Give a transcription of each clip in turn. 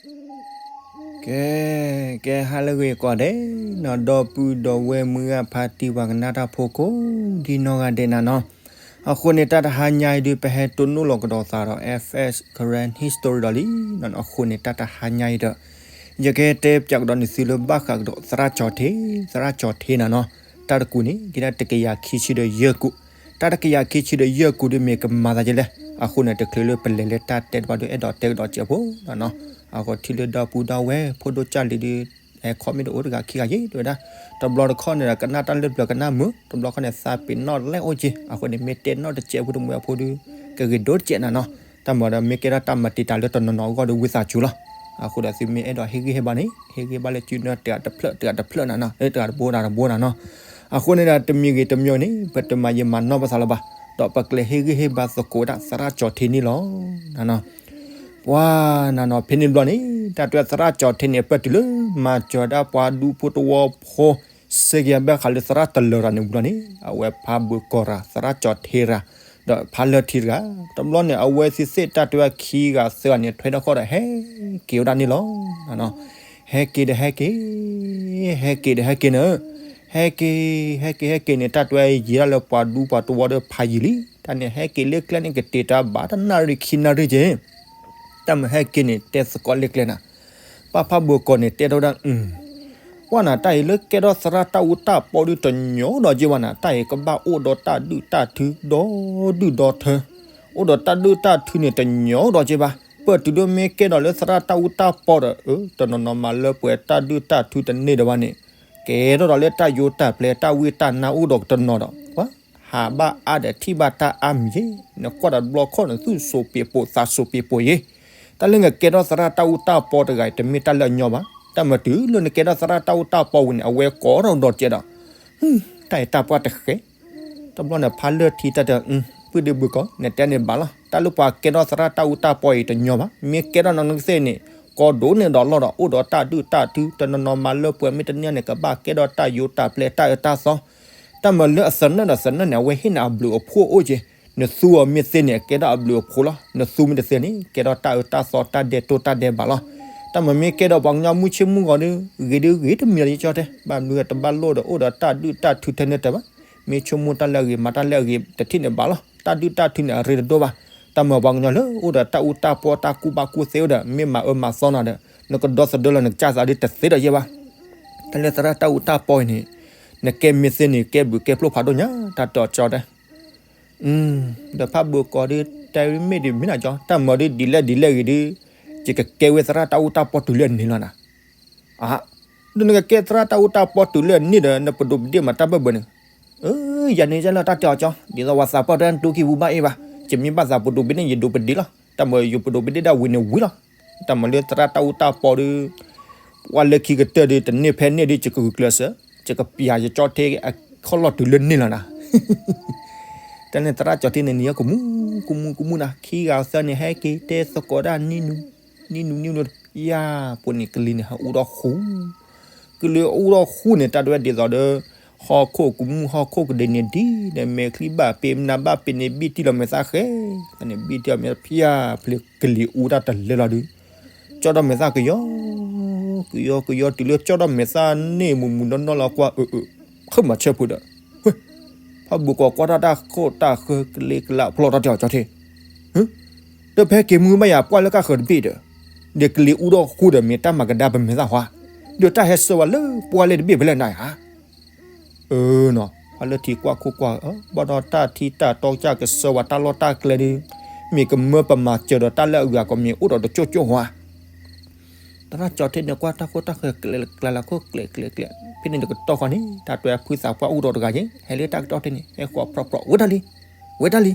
ကဲ, ကဲဟါလၢအဂ့ၤကိးဂၤဒဲးနီၤ, ဒီပုၢ်ဒီဝဲၢ်မုၢ်ဂၤဖါတံၢ်ပှၤကနၣ်တၢ်ဖိကိးဒံနီၢ်ဂၤဒဲးနၤနီၤ. အဃိန့ၣ် တၢ်တဟါညါအံၤဒုး ပဟဲတိၢ်နီၣ်လီၤကဒီးသးဒီး F S Karen History ဒီးလံနီၤ. အဃိန့ၣ် တၢ်တဟါညါအံၤဒီး ယကဟဲတဲပၠးကဒီးနသုလၢဘၣ်ဃးကဒီးသရၣ်ကၠီၤထံ, သရၣ်ကၠီၤထံနၤနီၤ. တၢ်တကူးန့ၣ် ကဲဒၣ်တကယၤခံဆံဒီးယဲၢ်ကူး, တၢ်တကယၤခံဆံဒီးယဲၢ်ကူးဒုး မ့ၢ်ကမၤသးဒ်လဲၣ်. အဃိန့ၣ် တချုးလၢပလဲၤလၢတၢ်တဲတဘၣ်ဒုး အဲၣ်ဒိးတဲကဒီးစဲးဖိနီၤနီၤ. အဃိထံၣ်လၢဒီပုၢ်ဒီဝဲၢ်ဖိဒိၣ်ကၢ်လံၤဒုး ဟဲခီမ့ၢ်တအိၣ်တဂၤခံဂၤယ့ၣ် တဲဝဲဒၣ်, တဘျီတခီၣ်န့ၣ်ဒီး ကနၣ်တၢ်လၢပျၢၤကနၣ်မုာ်, တဘျီခီၣ်န့ၣ် သးပ့ၤနီၣ်လဲၣ်အိၣ်က့ၤ. အဃိန့ၣ် မ့ၢ်တဲနီၣ်တစဲးဖိတမှဲအဖိဒုး ကဂ့ၤဒိၣ်တစဲးနၤနီၤ. တၢ်မၤဒီး မ့ၢ်ကဲထီၣ်တၢ်မၤတံာ်တာ်လၢတနီၤနီၤအဂီၢ်ဒီး ဝံသးစူၤလီၤ. အဃိဒီးသုမ့ၢ်အဲၣ်ဒိးဟ့ၣ်ဂံၢ်ဟ့ၣ်ဘါန့ၣ် ဟ့ၣ်ဂံၢ်ဟ့ၣ်ဘါလၢစုနၢတဂၤတဖျၢၣ်တဂၤတဖျၢၣ်နၤနီၤ, တဂၤတဘိတဂၤတဘိနၤနီၤ. အဃိန့ၣ်ဒီး တမံၤဂ့ၤတမံၤန့ၣ် ပတမၤယံာ်မၤနီၢ်ပသးလၢၤဘၣ်, ဒီးပကလဲၤဟ့ၣ်ဂံၢ်ဟ့ၣ်ဘါသကိးဝဲဒၣ်သရၣ်ကၠီၤထံန့ၣ်လီၤနၤနီၤ. ပှၤနၤနီၤ ဖဲန့ၣ်ဘျီန့ၣ် တၢ်တဲသရၣ်ကၠီၤထံန့ၣ် အပၢၢ်တုၤလၢမၤစၢၤဒၣ်ပှၤဒူဖိတဝီဖိ စ့ၢ်ကီးဘၣ်ဃးလၢသရၣ်တလၢၤတၢ်န့ၣ်ဝံၤလီၤန့ၣ် အဝဲဖးဘၢကီၤရၤ သရၣ်ကၠီၤထံရၤ ဒီးဖးလၢထံတဂၤ, တဘျီန့ၣ် အဝဲသ့ၣ်သ့ၣ်တၢ်တဲဝဲခံဂၤသၢဂၤန့ၣ် ထွဲထီၣ်ခီၣ်ဒီးဟဲက့ၤဝဲဒၣ်န့ၣ်လီၤ. ဟဲက့ၤဒီးဟဲက့ၤ, ဟဲက့ၤဒီးဟဲက့ၤန့ၣ်, ဟဲက့ၤ, ဟဲက့ၤ ဟဲက့ၤန့ၣ် တၢ်တဲဝဲယံာ်ဒၣ်လၢပှၤဒူပှၤတဝီဒီးဖးယံာ်လံ. တၢ်န့ၣ်ဟဲက့ၤလၢကျဲန့ၣ် ကတ့ၤတၢ်ဘၣ်တနၣ်ရံၣ်ခံနၣ်ရံၣ်က့ၤ တၢ်မၤဟဲက့ၤန့ၣ် တဲသကိးလၢကျဲနၤ, ပၢ်ဖးဘၢကီၤန့ၣ် တဲထီၣ်ဝဲဒၣ်, ပှၤနၤ တၢ်အံၤလၢကဲထီၣ်သရၣ်တၢ်အူတၢ်ပီဒုးတညီဒီးက့ၤဘၣ်နၤ, တၢ်အံၤကဘၣ်အိၣ်ဒီးတၢ်ဒုၣ်တၢ်ထု ဒီဒုၣ်ဒီထၢ, အိၣ်ဒီးတၢ်ဒုၣ်တၢ်ထုန့ၣ် တညီဒီးက့ၤဘၣ်. ပၢၢ်တုၤဒိၣ်မ့ၢ်ကဲထီၣ်လၢသရၣ်တၢ်အူတၢ်ပီဒီး တနီၤနီၤမၤလၢပှဲၤတၢ်ဒုၣ်တၢ်ထုတန့ၢ်ဒီးဘၣ်န့ၣ် ကဲထီၣ်ဒီးလၢတၢ်ယိတၢ်ပျဲ တၢ်ဝံတၢ်နါအိၣ်ဒီးတနီၤဒီး ပှၤဟးဘၣ်အါဒီးထံၣ်ဘၣ်တၢ်အါမံၤယ့ၣ်, နကွၢ်ဒီးတဘျီခီၣ်န့ၣ် သူၣ်စိးပ့ၤပိာ်သးစိးပ့ၤပိာ်ယ့ၣ်. တၢ်လၢနကဲထီၣ်သရၣ်တၢ်အူတၢ်ပီတဂၤအံၤ တမ့ၢ်တၢ်လၢအညီဘၣ်. တၢ်မၤတုၤလၢနကဲထီၣ်သရၣ်တၢ်အူတၢ်ပီဝံၤန့ၣ် အဝဲကိးထီၣ်ဒီးကဲဒီး တၢ်အံၤတၢ်ပှၢ်တဃဲ, တဘျီန့ၣ် ဖးလၢထံတၢ်တဲ ပုၢ်ဒ့ဘုကီး နတဲန့ၣ်ဘၣ်လီၤ. တၢ်လၢပှၤကဲထီၣ်သရၣ်တၢ်အူတၢ်ပီအံၤတညီဘၣ်. မ့ၢ်ကဲထီၣ်နီၢ်နီၢ်ကသ့ၣ်န့ၣ် ကီဒိၣ်န့ၢ်ဒီးလီၢ်ဒီး အိၣ်ဒီးတၢ်ဒုၣ်တၢ်ထု တနီၤနီၤမၤလၢပှဲၤမ့ၢ်တန့ၢ်န့ၣ် ကဘၣ်ကဲထီၣ်တၢ်ယိတၢ်ပျဲတၢ်အၢတၢ်သီ. တၢ်မၤလၢအသနၢၣ်ဒီးသနၢၣ်န့ၣ် အဝဲဟ့ၣ်နၤအဘျုးအဖှိၣ်အိၣ်က့ၤ. နသူအီၤမ့ၢ်သ့န့ၣ် ကဲထီၣ်အဘျုးအဖှိၣ်လီၤ. နသူမ့ၢ်တသ့န့ၣ် ကဲထီၣ်တၢ်အၢတၢ်သီတၢ်ဒဲးတိၢ်တၢ်ဒဲးဘးလီၤ. တၢ်မၤမ့ၢ်ကဲထီၣ်ပှၤကညီမုၢ်ဆ့ၣ်မုၢ်ဂီၤဒီး ဂ့ၤဒုးဂ့ၤတမံၤလီၤ ယကၠီတဲ, ဘၣ်မနုၤတဘၣ်လိၣ်ဒီးအိၣ်ဒီးတၢ်ဒုၣ်တၢ်ထုထဲန့ၣ်တၢ်ဘၣ်. မ့ၢ်ဆိကမိၣ်တၢ်လၢအဂ့ၤ မၤတၢ်လၢအဂ့ၤ တထံၣ်န့ၣ်ဘၣ်လီၤ. တၢ်ဒုၣ်တၢ်ထုန့ၣ် အရ့တဒိၣ်ဘၣ်. တၢ်မၤပှၤကညီလၢအိၣ်ဒီးတၢ်အူတၢ်ပီ တၢ်ကူၣ်ဘၣ်ကူၣ်သ့အိၣ်ဒီး မ့ၢ်မၤအၢမၤသီနၤဒီး နကဒီသဒၢလီၤ နကစၢ်သးဒုးတသ့ဒီးယဲၢ်ဘၣ်. တၢ်လၢသရၣ်တၢ်အူတၢ်ပီအံၤန့ၣ် နကဲမ့ၢ်သ့န့ၣ် ကဲဘျုးကဲဖှိၣ်ဖးဒိၣ်ညါ တၢ်တဲအီၤကၠီတဲ ဒီးဖးဘိကိးဒုး တဲမ့ၢ်ဒ်မ့ၢ်နၤကၠီ တၢ်မၤဒုးဒ်လဲၣ်ဒ်လဲၣ်ဂ့ၤဒုး ယကကဲဝဲသရၣ်တၢ်အူတၢ်ပီတုၤလၢအန့ၣ်လီၤနၤ. အါ, ဒီးနကကဲသရၣ်တၢ်အူတၢ်ပီတုၤလၢအန့ၣ်ဒီး နပဒိးပဒ့ၣ်မၤတၢ်ဘၢၣ်ဘၢၣ်န့ၣ်, ယၤန့ၣ်ယလီၤတၢ်တဲအီၤကၠီ ဒ်သိးပှၤသးပှၢ်တၢ်တူၢ်ခံပူၤဘၣ်အ့ၣ်ဘၣ်, ယမ့ၢ်ဘၣ်သးပဒိးပဒ့ၣ်န့ၣ် ယဒိးပဒ့ၣ်လီၤ. တၢ်မၤယပဒိးပဒ့ၣ်ဒၣ်ဝံၤန့ၣ်ဝံၤလီၤ. တၢ်မၤလၢသရၣ်တၢ်အူတၢ်ပီဒီး ပှၤလၢခံကတၢၢ်ဒီး တန့ၢ်ဖဲန့ၣ်ဒီး ယကဂုာ်ကျဲးစၢး ယကပျးယကၠီထ့အခီၣ်လီၢ်တုၤလၢန့ၣ်လီၤနၤ. တၢ်န့ၣ်သရၣ်ကၠီထ့န့ၣ် နံၤကမူကမူကမူနၤ ခံဂၤသၢန့ၣ် ဟဲက့ၤတဲသကိးဒၣ်နံၤနူၤ နံၤနူၤနံၤနူၤ ယၤ ပှၤန့ၣ်ကလံၤန့ၣ် ဟးအူထီၣ်ဃူ ကလံၤအူထီၣ်ဃူန့ၣ် တၢ်တဲဝဲဒ်သိးဒီး ဟီၣ်ခိၣ်ကမူၣ်ဟီၣ်ခိၣ်ကဒ့န့ၣ်ဒ်ဒီး မဲာ်ချံဘၣ်ပ့ၤမနၤဘၣ်ပ့ၤန့ၣ် ဘံၣ်တံၢ်လီၤမဲာ်သၣ်ဃဲ န့ၣ်ဘံၣ်တံၢ်လီၤမဲာ်သၣ်ဖၠၣ်ဖျ့ကလံၤအူတၢ်တလဲလီၤဒုး ကၠီထီၣ်မဲာ်သၣ်ကယီ ကယီကယီတုၤလၢကၠီထီၣ်မဲာ်သၣ်န့ၣ် မူးမူးနီၢ်နီၢ်လီၤကွၢ် အၢ အၢ ဖုမၤဆၢဖုဒီး ဝဲ ဖးဘိကိးကွၢ်ထီၣ်တၢ်ခိၣ်တၢ်ဃၢကလ့ကလးဖျီၣ်ထီၣ်တဲအီၤကၠီထ့ ဒီးဖဲက့ၤမုၢ်ဘၣ်ယၤပှၢ်လၢကၣ်ဃၢၤတဘ့ၣ်ဒီး ဒီးကလံၤအူထီၣ်ဃူဒီးမ့ၢ်တၢ်မၤကဒါပမဲာ်သၣ်ဟါ ဒီးတၢ်ဟဲဆှၢဝဲလၢပှၢ်လဲၣ်တဘ့ၣ်ဖဲလဲၣ်နၤဧါ အၢနီၤ ပှၤလၢထံကွၢ်ခိၣ်ကွၢ် ဘၣ်ဒီးတၢ်ထံတၢ်တီကၢ်ကစီၢ်ဝဲတၢ်လီၢ်တၢ်ကျဲဒီး မ့ၢ်ကမၢပမၤစၢၤဒီးတၢ်လၢအဂၤကီးမ့ၢ်အိၣ်ဒီးတကၠိၣ်ကၠိၣ်ဟါ သရၣ်ကၠီထ့န့ၣ် ကွၢ်တၢ်ခိၣ်တၢ်ဃၢၤကျဲၤကျဲၤလၢခိၣ်ကျဲၤကျဲၤကျဲၤ ဖဲန့ၣ်တကတီၢ်ဃီန့ၣ် တၢ်တဲဖုသးပှၢ်အိၣ်ဒီးတဂၤယ့ၣ် ဟဲလၢတၢ်ကတီၢ်ထ့န့ၣ် ဟဲဃီၤဖြီဖြီ ဝဲတၢ်လံ ဝဲတၢ်လံ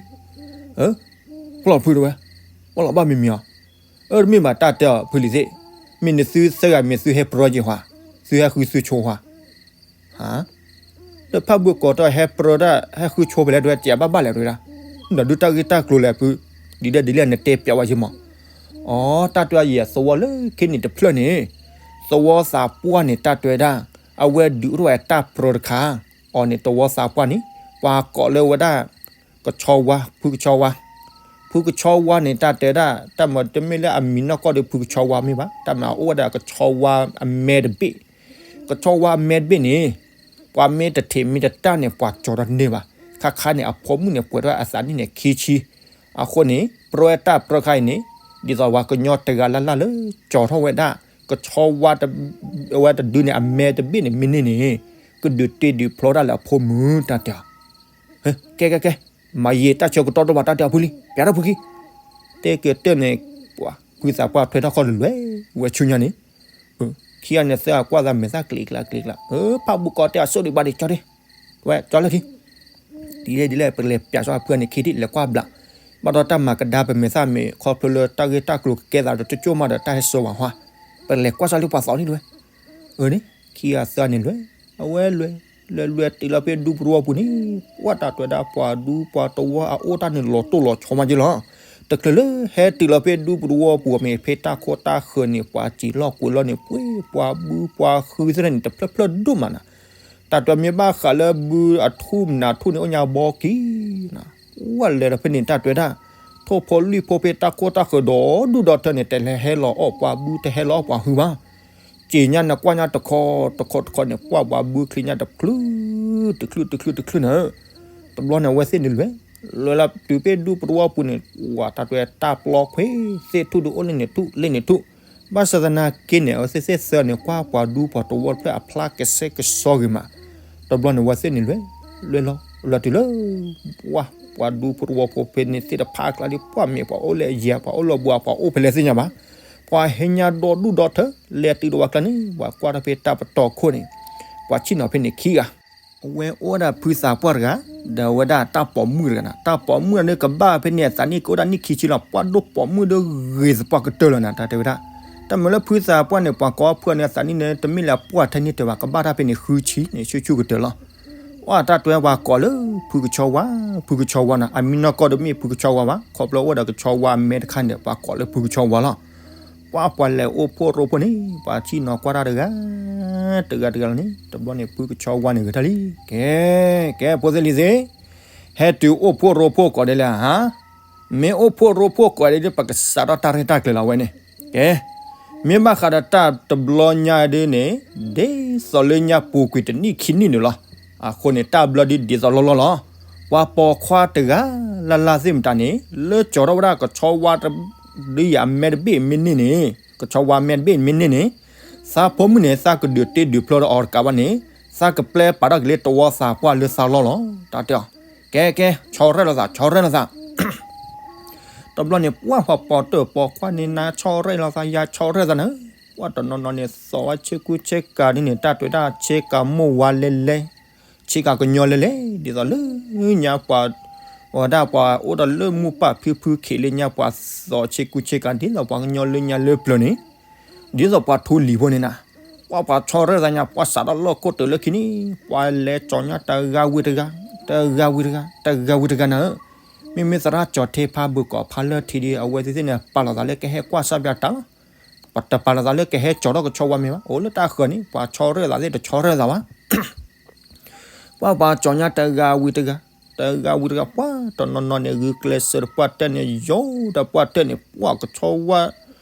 ပျီၢ်ဖုတဝဲ ပျီၢ်လီၤဘၣ်မံၤမံၤအီၤ အၢ တမ့ၢ်ဘၣ်တၢ်တဲအီၤ ဖုလံၤသ့ၣ် မ့ၢ်နသုသၢဂၤမ့ၢ်သုဟဲပြၢယ့ၣ်ဟါ သုဟဲဃုသုဆိဟါ ဟါ လၢဖးဘိကိးတၢ်ဟဲပြၢတၢ် ဟဲဃုဆိဖဲလဲၣ်တဝဲ တယးဘၣ်ဘၣ်လဲၣ်တဝဲဒၣ် ဒီးဒုးတၢ်ဂ့ၢ်တၢ်ကျိၤလဲၣ်ဖု ဒ်လဲၣ်ဒ်လဲၣ်နတဲပျးဝဲယ့ၣ်မး အီ တၢ်တဲအီၤယဲၢ် သဝီလၢခံန့ၣ်တဖျၢၣ်န့ၣ် သဝီသးပှၢ်န့ၣ် တၢ်တဲဝဲဒၣ် အဝဲဒုးအိၣ်ထီၣ်ဝဲတၢ်ပြၢတခါ အီၤန့ၣ် သဝီသးပှၢ်န့ၣ် ပှၤကိးလၢဝဲဒၣ် ကဆီဝါ ဖုကဆီဝါ ဖုကဆီဝါန့ၣ် တၢ်တဲဒၣ် တၢ်မၤတမ့ၢ်လၢအမံၤနီၢ်ကီၢ်ဒီးဖုကဆီဝါမ့ၢ်ဘၣ်, တၢ်မၤအအိၣ်ဝဲဒၣ်ကဆီဝါအမဲတဘ့ၣ်, ကဆီဝါအမဲတဘ့ၣ်န့ၣ် ပှၤမ့ၢ်တထံးမ့ၢ်တတၢ်န့ၣ် ပှၤကၠီၤတန့ၢ်ဘၣ်. ခါခါန့ၣ် အဖိမုၣ်န့ၣ် ပှဲၤထီၣ်အသးနံၣ်န့ၣ်ခံဆံ, အဃိန့ၣ် ပြၢတၢ်ပြၢခါအံၤန့ၣ် ဒ်သိးပှၤကညီတဂၤလၢ်လၢ်လၢကၠီၤထီၣ်ဝဲဒၣ် ကဆီဝါ အဝဲတဒုန့ၣ် အမဲတဘ့ၣ်န့ၣ် မ့ၢ်န့ၢ်န့ၣ် ကဒုးတ့ဒုးဖျီဒၣ်လၢအဖိမုၣ်တၢ်တဲအီၤ, ကဲကဲကဲ, မၤယံာ်တၢ်ဆၢကတီၢ်တဘၣ် တၢ်တဲအီၤဖုလံ ပျးထီၣ်ဖုခံ, တဲက့ၤတၢၢ်န့ၣ် ပှၤဖုသးပှၢ်ထွဲထီၣ်ခီၣ်လၢလွဲၢ်ဝဲဆူညါန့ၣ်, ခံဂၤန့ၣ်သၢဂၤကွၢ်သးမဲာ်သၣ်ကျံးကျးကျံးကျး, ဖးဘူးကီးတဲအီၤ ဆိၣ်ဒံးဘၣ်ဒံး ကၠီဒံး, ဝဲကၠီလၢခံ ဒ်လဲၣ်ဒ်လဲၣ် ပလဲၤပျးစီၤဖုန့ၣ်ခံထံၣ် လဲၤကွၢ်ဘျး, ဘၣ်ဒီးတၢ်မၤကဒါပမဲာ်သၣ်မ့ၢ် ခီဖျိလၢတၢ်ဂ့ၢ်တၢ်ကျိၤကကဲသးဒီး ကၠိကၠိမးဒီးတၢ်ဟဲစိာ်ဝဲဟါ, ပလဲၤကွၢ်စၢ်လၢပှၤသီန့ၣ်တဝဲ, အန့ၣ် ခံဂၤသၢဂၤန့ၣ်လွဲၢ်, အဝဲလွဲၢ်, လွဲၢ်လွဲၢ်တုၤလီၤဖဲဒူပူၤတဝီပူၤန့ၣ်, ပှၤတၢ်တဲဝဲဒၣ်ပှၤဒူပှၤတဝီအအိၣ်တၢ်န့ၣ်လီၤတိၢ်လီၤဆီမးက့လီၤ. တချုးလၢဟဲတုၤလီၤဖဲဒူပူၤတဝီပူၤအမ့ၢ် ဖဲတၢ်ခိတၢ်ဃၢၤန့ၣ် ပှၤစံာ်လီၢ်ကွံာ်လီၢ်န့ၣ် ပှ့ၤပှၤဘုပှၤဟုသ့ၣ်န့ၣ် တဖျၢၣ်ဖျၢၣ်ဒိၣ်မးနၤ တၢ်တဲမ့ၢ်ဘၣ်ဃးလၢဘုအထူၣ်မနုၤထူၣ်န့ၣ် အိၣ်ညါဘီကံနၤ, ဝဲလဲၤဒီးဖဲန့ၣ် တၢ်တဲဝဲဒၣ် ထိၣ်ဖိလံၣ်ဖိဖဲတၢ်ခိတၢ်ဃၢၤဒီးဒူၣ်ဒီထၢန့ၣ် တလဲၤဟဲလီၤအီၣ်ပှၤဘု တဟဲလီၤအီၣ်ပှၤဟုဘၣ်. စံာ်ညါနကွၢ်ညါတခီတခီတခီန့ၣ် ပှၤဘုချံညါတချုး တချုးတချုးတချုးနၤ, တဘျီန့ၣ် အဝဲသ့ၣ်န့ၣ်လွဲၢ်, လဲၤလၢတုၤဖဲဒူပူၤတဝီပူၤန့ၣ် ဝဲတၢ်တဲဝဲတၢ်ပျီခွဲးသ့ၣ်ထူၣ်ဒုးအိၣ်လၢန့ၣ်ထူၣ်လၢန့ၣ်ထူၣ် ဘၣ်ဆၣ်သနာ်က့န့ၣ် အဝဲသ့ၣ်သ့ၣ်သၢန့ၣ် ကွၢ်ပှၤဒူပှၤတဝီတဖျၢၣ်အဖျါကဆှဲကဆှီဂ့ၤမး, တဘျီန့ၣ် အဝဲသ့ၣ်န့ၣ်လွဲၢ်, လွဲၢ်လီၤ, လီၤတုၤလၢ ပှၤဒူဖိတဝီဖိဖဲန့ၣ်သ့ၣ်တဖၣ်အကျါဒီး ပှၤမ့ၢ်ပှၤအိၣ်လၢယဲၢ် ပှၤအိၣ်လၢဘှါ ပှၤအိၣ်ဖဲလဲၣ်သ့ၣ်ညါဘၣ်, ပှၤဟဲညါဒီဒူၣ်ဒီထၢ လဲၤတုၤဒီးဝဲကျါန့ၣ် ပှၤကွၢ်ထီၣ်ဖဲတၢ်ပတီၢ်ခိၣ်န့ၣ် ပှၤဆ့ၣ်နီၤဖဲန့ၣ်ခံဂၤ အဝဲအိၣ်ဝဲဒၣ်ဖုသးပှၢ်တဂၤ ဒီးအဝဲဒၣ်တၢ်ပိာ်မုၣ်တဂၤနၤ, တၢ်ပိာ်မုၣ်န့ၣ် ကဘၣ်ဖဲန့ၣ်အသးနံၣ်ကအိၣ်ဒၣ်နံၣ်ခံဆံလီၤ, ပှၤဒိၣ်ပိာ်မုၣ်ဒီးဂ့ၤသပှၢ်ကတၢၢ်လီၤနၤ, တၢ်တဲဝဲဒၣ်, တၢ်မၤလၢဖုသးပှၢ်န့ၣ် ပှၤကိးဖုန့ၣ် အသးနံၣ်န့ၣ် တမ့ၢ်လၢအပှၢ်ထဲန့ၣ်တဲဘၣ်, ကဘၣ်တၢ်ဖဲန့ၣ်ဃုဆံန့ၣ် ဆူၣ်ဆူၣ်ကတၢၢ်လီၤ. ပှၤတၢ်တဲဝဲပှၤကိးလၢဖုကဆီဝါ, ဖုကဆီဝါနၤ, အမံၤနီၢ်ကီၢ်တမ့ၢ်ဖုကဆီဝါဘၣ်, ခီဖျိအိၣ်ဒီးကဆီဝါအမဲတခါန့ၣ် ပှၤကိးလၢဖုကဆီဝါလီၤ. ပှၤပှၤလဲၤအိၣ်ဖှိၣ်ရိဖှိၣ်န့ၣ် ပှၤဆ့ၣ်နီၤကွၢ်တၢ်တဂၤ တဂၤတဂၤလီၤန့ၣ် တဘျီန့ၣ် ဖုကဆီဝါန့ၣ်ဂဲၤထၢၣ်လံ, ကဲ, ကဲ ဖိသ့ၣ်လံၤသ့ၣ်, ဟဲတုၤအိၣ်ဖှိၣ်ရိဖှိၣ်ကိးဒဲးလၢဟါ, မ့ၢ်အိၣ်ဖှိၣ်ရိဖှိၣ်ကိးဒဲးဒ် ပကစးထီၣ်တၢ်ရဲၣ်တၢ်ကျဲၤလီၤဝဲန့ၣ်, ကဲ, မ့ၢ်ဘၣ်ဃးဒီးတၢ်တဘျီညါဒ်န့ၣ် ဒ်သိးလၢညါပူၤကွံာ်တနံၣ်ခံနံၣ်န့ၣ်လီၤ. အဃိန့ၣ် တၢ်ဘျၢဒ်ဒ်သိးလီၢ်လီၢ်လီၤ. ပှၤပိာ်ခွါတဂၤလၢ်လၢ်သ့ၣ်မတၤန့ၣ် လၢကၠီၤထီၣ်ဝဲဒၣ်ကဆီဝါ ဒ်ယအမဲတဘ့ၣ်မ့ၢ်န့ၢ်န့ၣ်, ကဆီဝါမဲတဘ့ၣ်မ့ၢ်န့ၢ်န့ၣ်, သးဖိမုၣ်န့ၣ် သးကဒုးတ့ဒုးဖျီဒီးအီၤတကးဘၣ်န့ၣ်, သးကပျဲပာ်ထီၣ်က့ၤလၢတဝီသးပှၢ်လၢသးလီၢ်လီၤ. တၢ်တဲအီၤ, ကဲ ကဲ ဆီရဲၣ်လိာ်သး ဆီရဲၣ်လိာ်သး တဘျီန့ၣ် ပှၤပှၤပိာ်တၢၢ်ပိာ်ခွါန့ၣ် နၤဆီရဲၣ်လိာ်သး ယၤဆီရဲၣ်သးနၤ, ပှၤတနီၤနီၤန့ၣ် သီၣ်ဝဲဆ့ကူဆ့ကၤဒ်န့ၣ် တၢ်တဲဝဲဒၣ်ဆ့ကၤမိၢ်ဝါလဲလဲ, ဆ့ကၤကညီလဲလဲ, ဒ်သိးလၢညါပှၤ, ဝဲဒၣ်ပှၤအိၣ်ဒီးလၢမူပၢ်ဖံဖုခံးလၢညါ ပှၤသီၣ်ဆ့ကူဆ့ကၤ ဒ်သိးပှၤကညီလၢညါလၢပျၢၤန့ၣ်, ဒ်သိးပှၤထူလံၤဖိန့ၣ်နၤ, ပှၤပှၤဆီရဲၣ်သးညါ ပှၤစးထီၣ်လီၢ်ခိၣ်တုၤလၢခံန့ၣ် ပှၤလဲၤကၠီၤညါတဂၤဝံၤတဂၤ, တဂၤဝံၤတဂၤ, တဂၤဝံၤတဂၤနၤဧၢ, မ့မ့ၢ်သရၣ်ကၠီၤထ့ဖးဘၢၣ်ကီးဖးလၢထံးဒီး အဝဲသ့ၣ်သ့ၣ်န့ၣ် ပာ်လီၤသးလၢကဟဲကွၢ်စၢ်ပၠးတၢ်လီၤ. ပတပာ်လီၤသးလၢကဟဲကၠီၤထီၣ်ကဆီဝါမ့ၢ်ဘၣ်, အိၣ်လၢတၢ်ဃၢၤန့ၣ် ပှၤဆီရဲၣ်သးသ့ၣ်တဆီရဲၣ်သးဘၣ်. ပှၤပှၤကၠီၤညါတဂၤဝံၤတဂၤ, တဂၤဝံၤတဂၤ ပှၤတနီၤနီၤန့ၣ် ဂုာ်ကျဲးစၢးတပှၢ်တၢၢ်န့ၣ် ယိၤတပှၢ်တၢၢ်န့ၣ် ပှၤကဆီဝါ,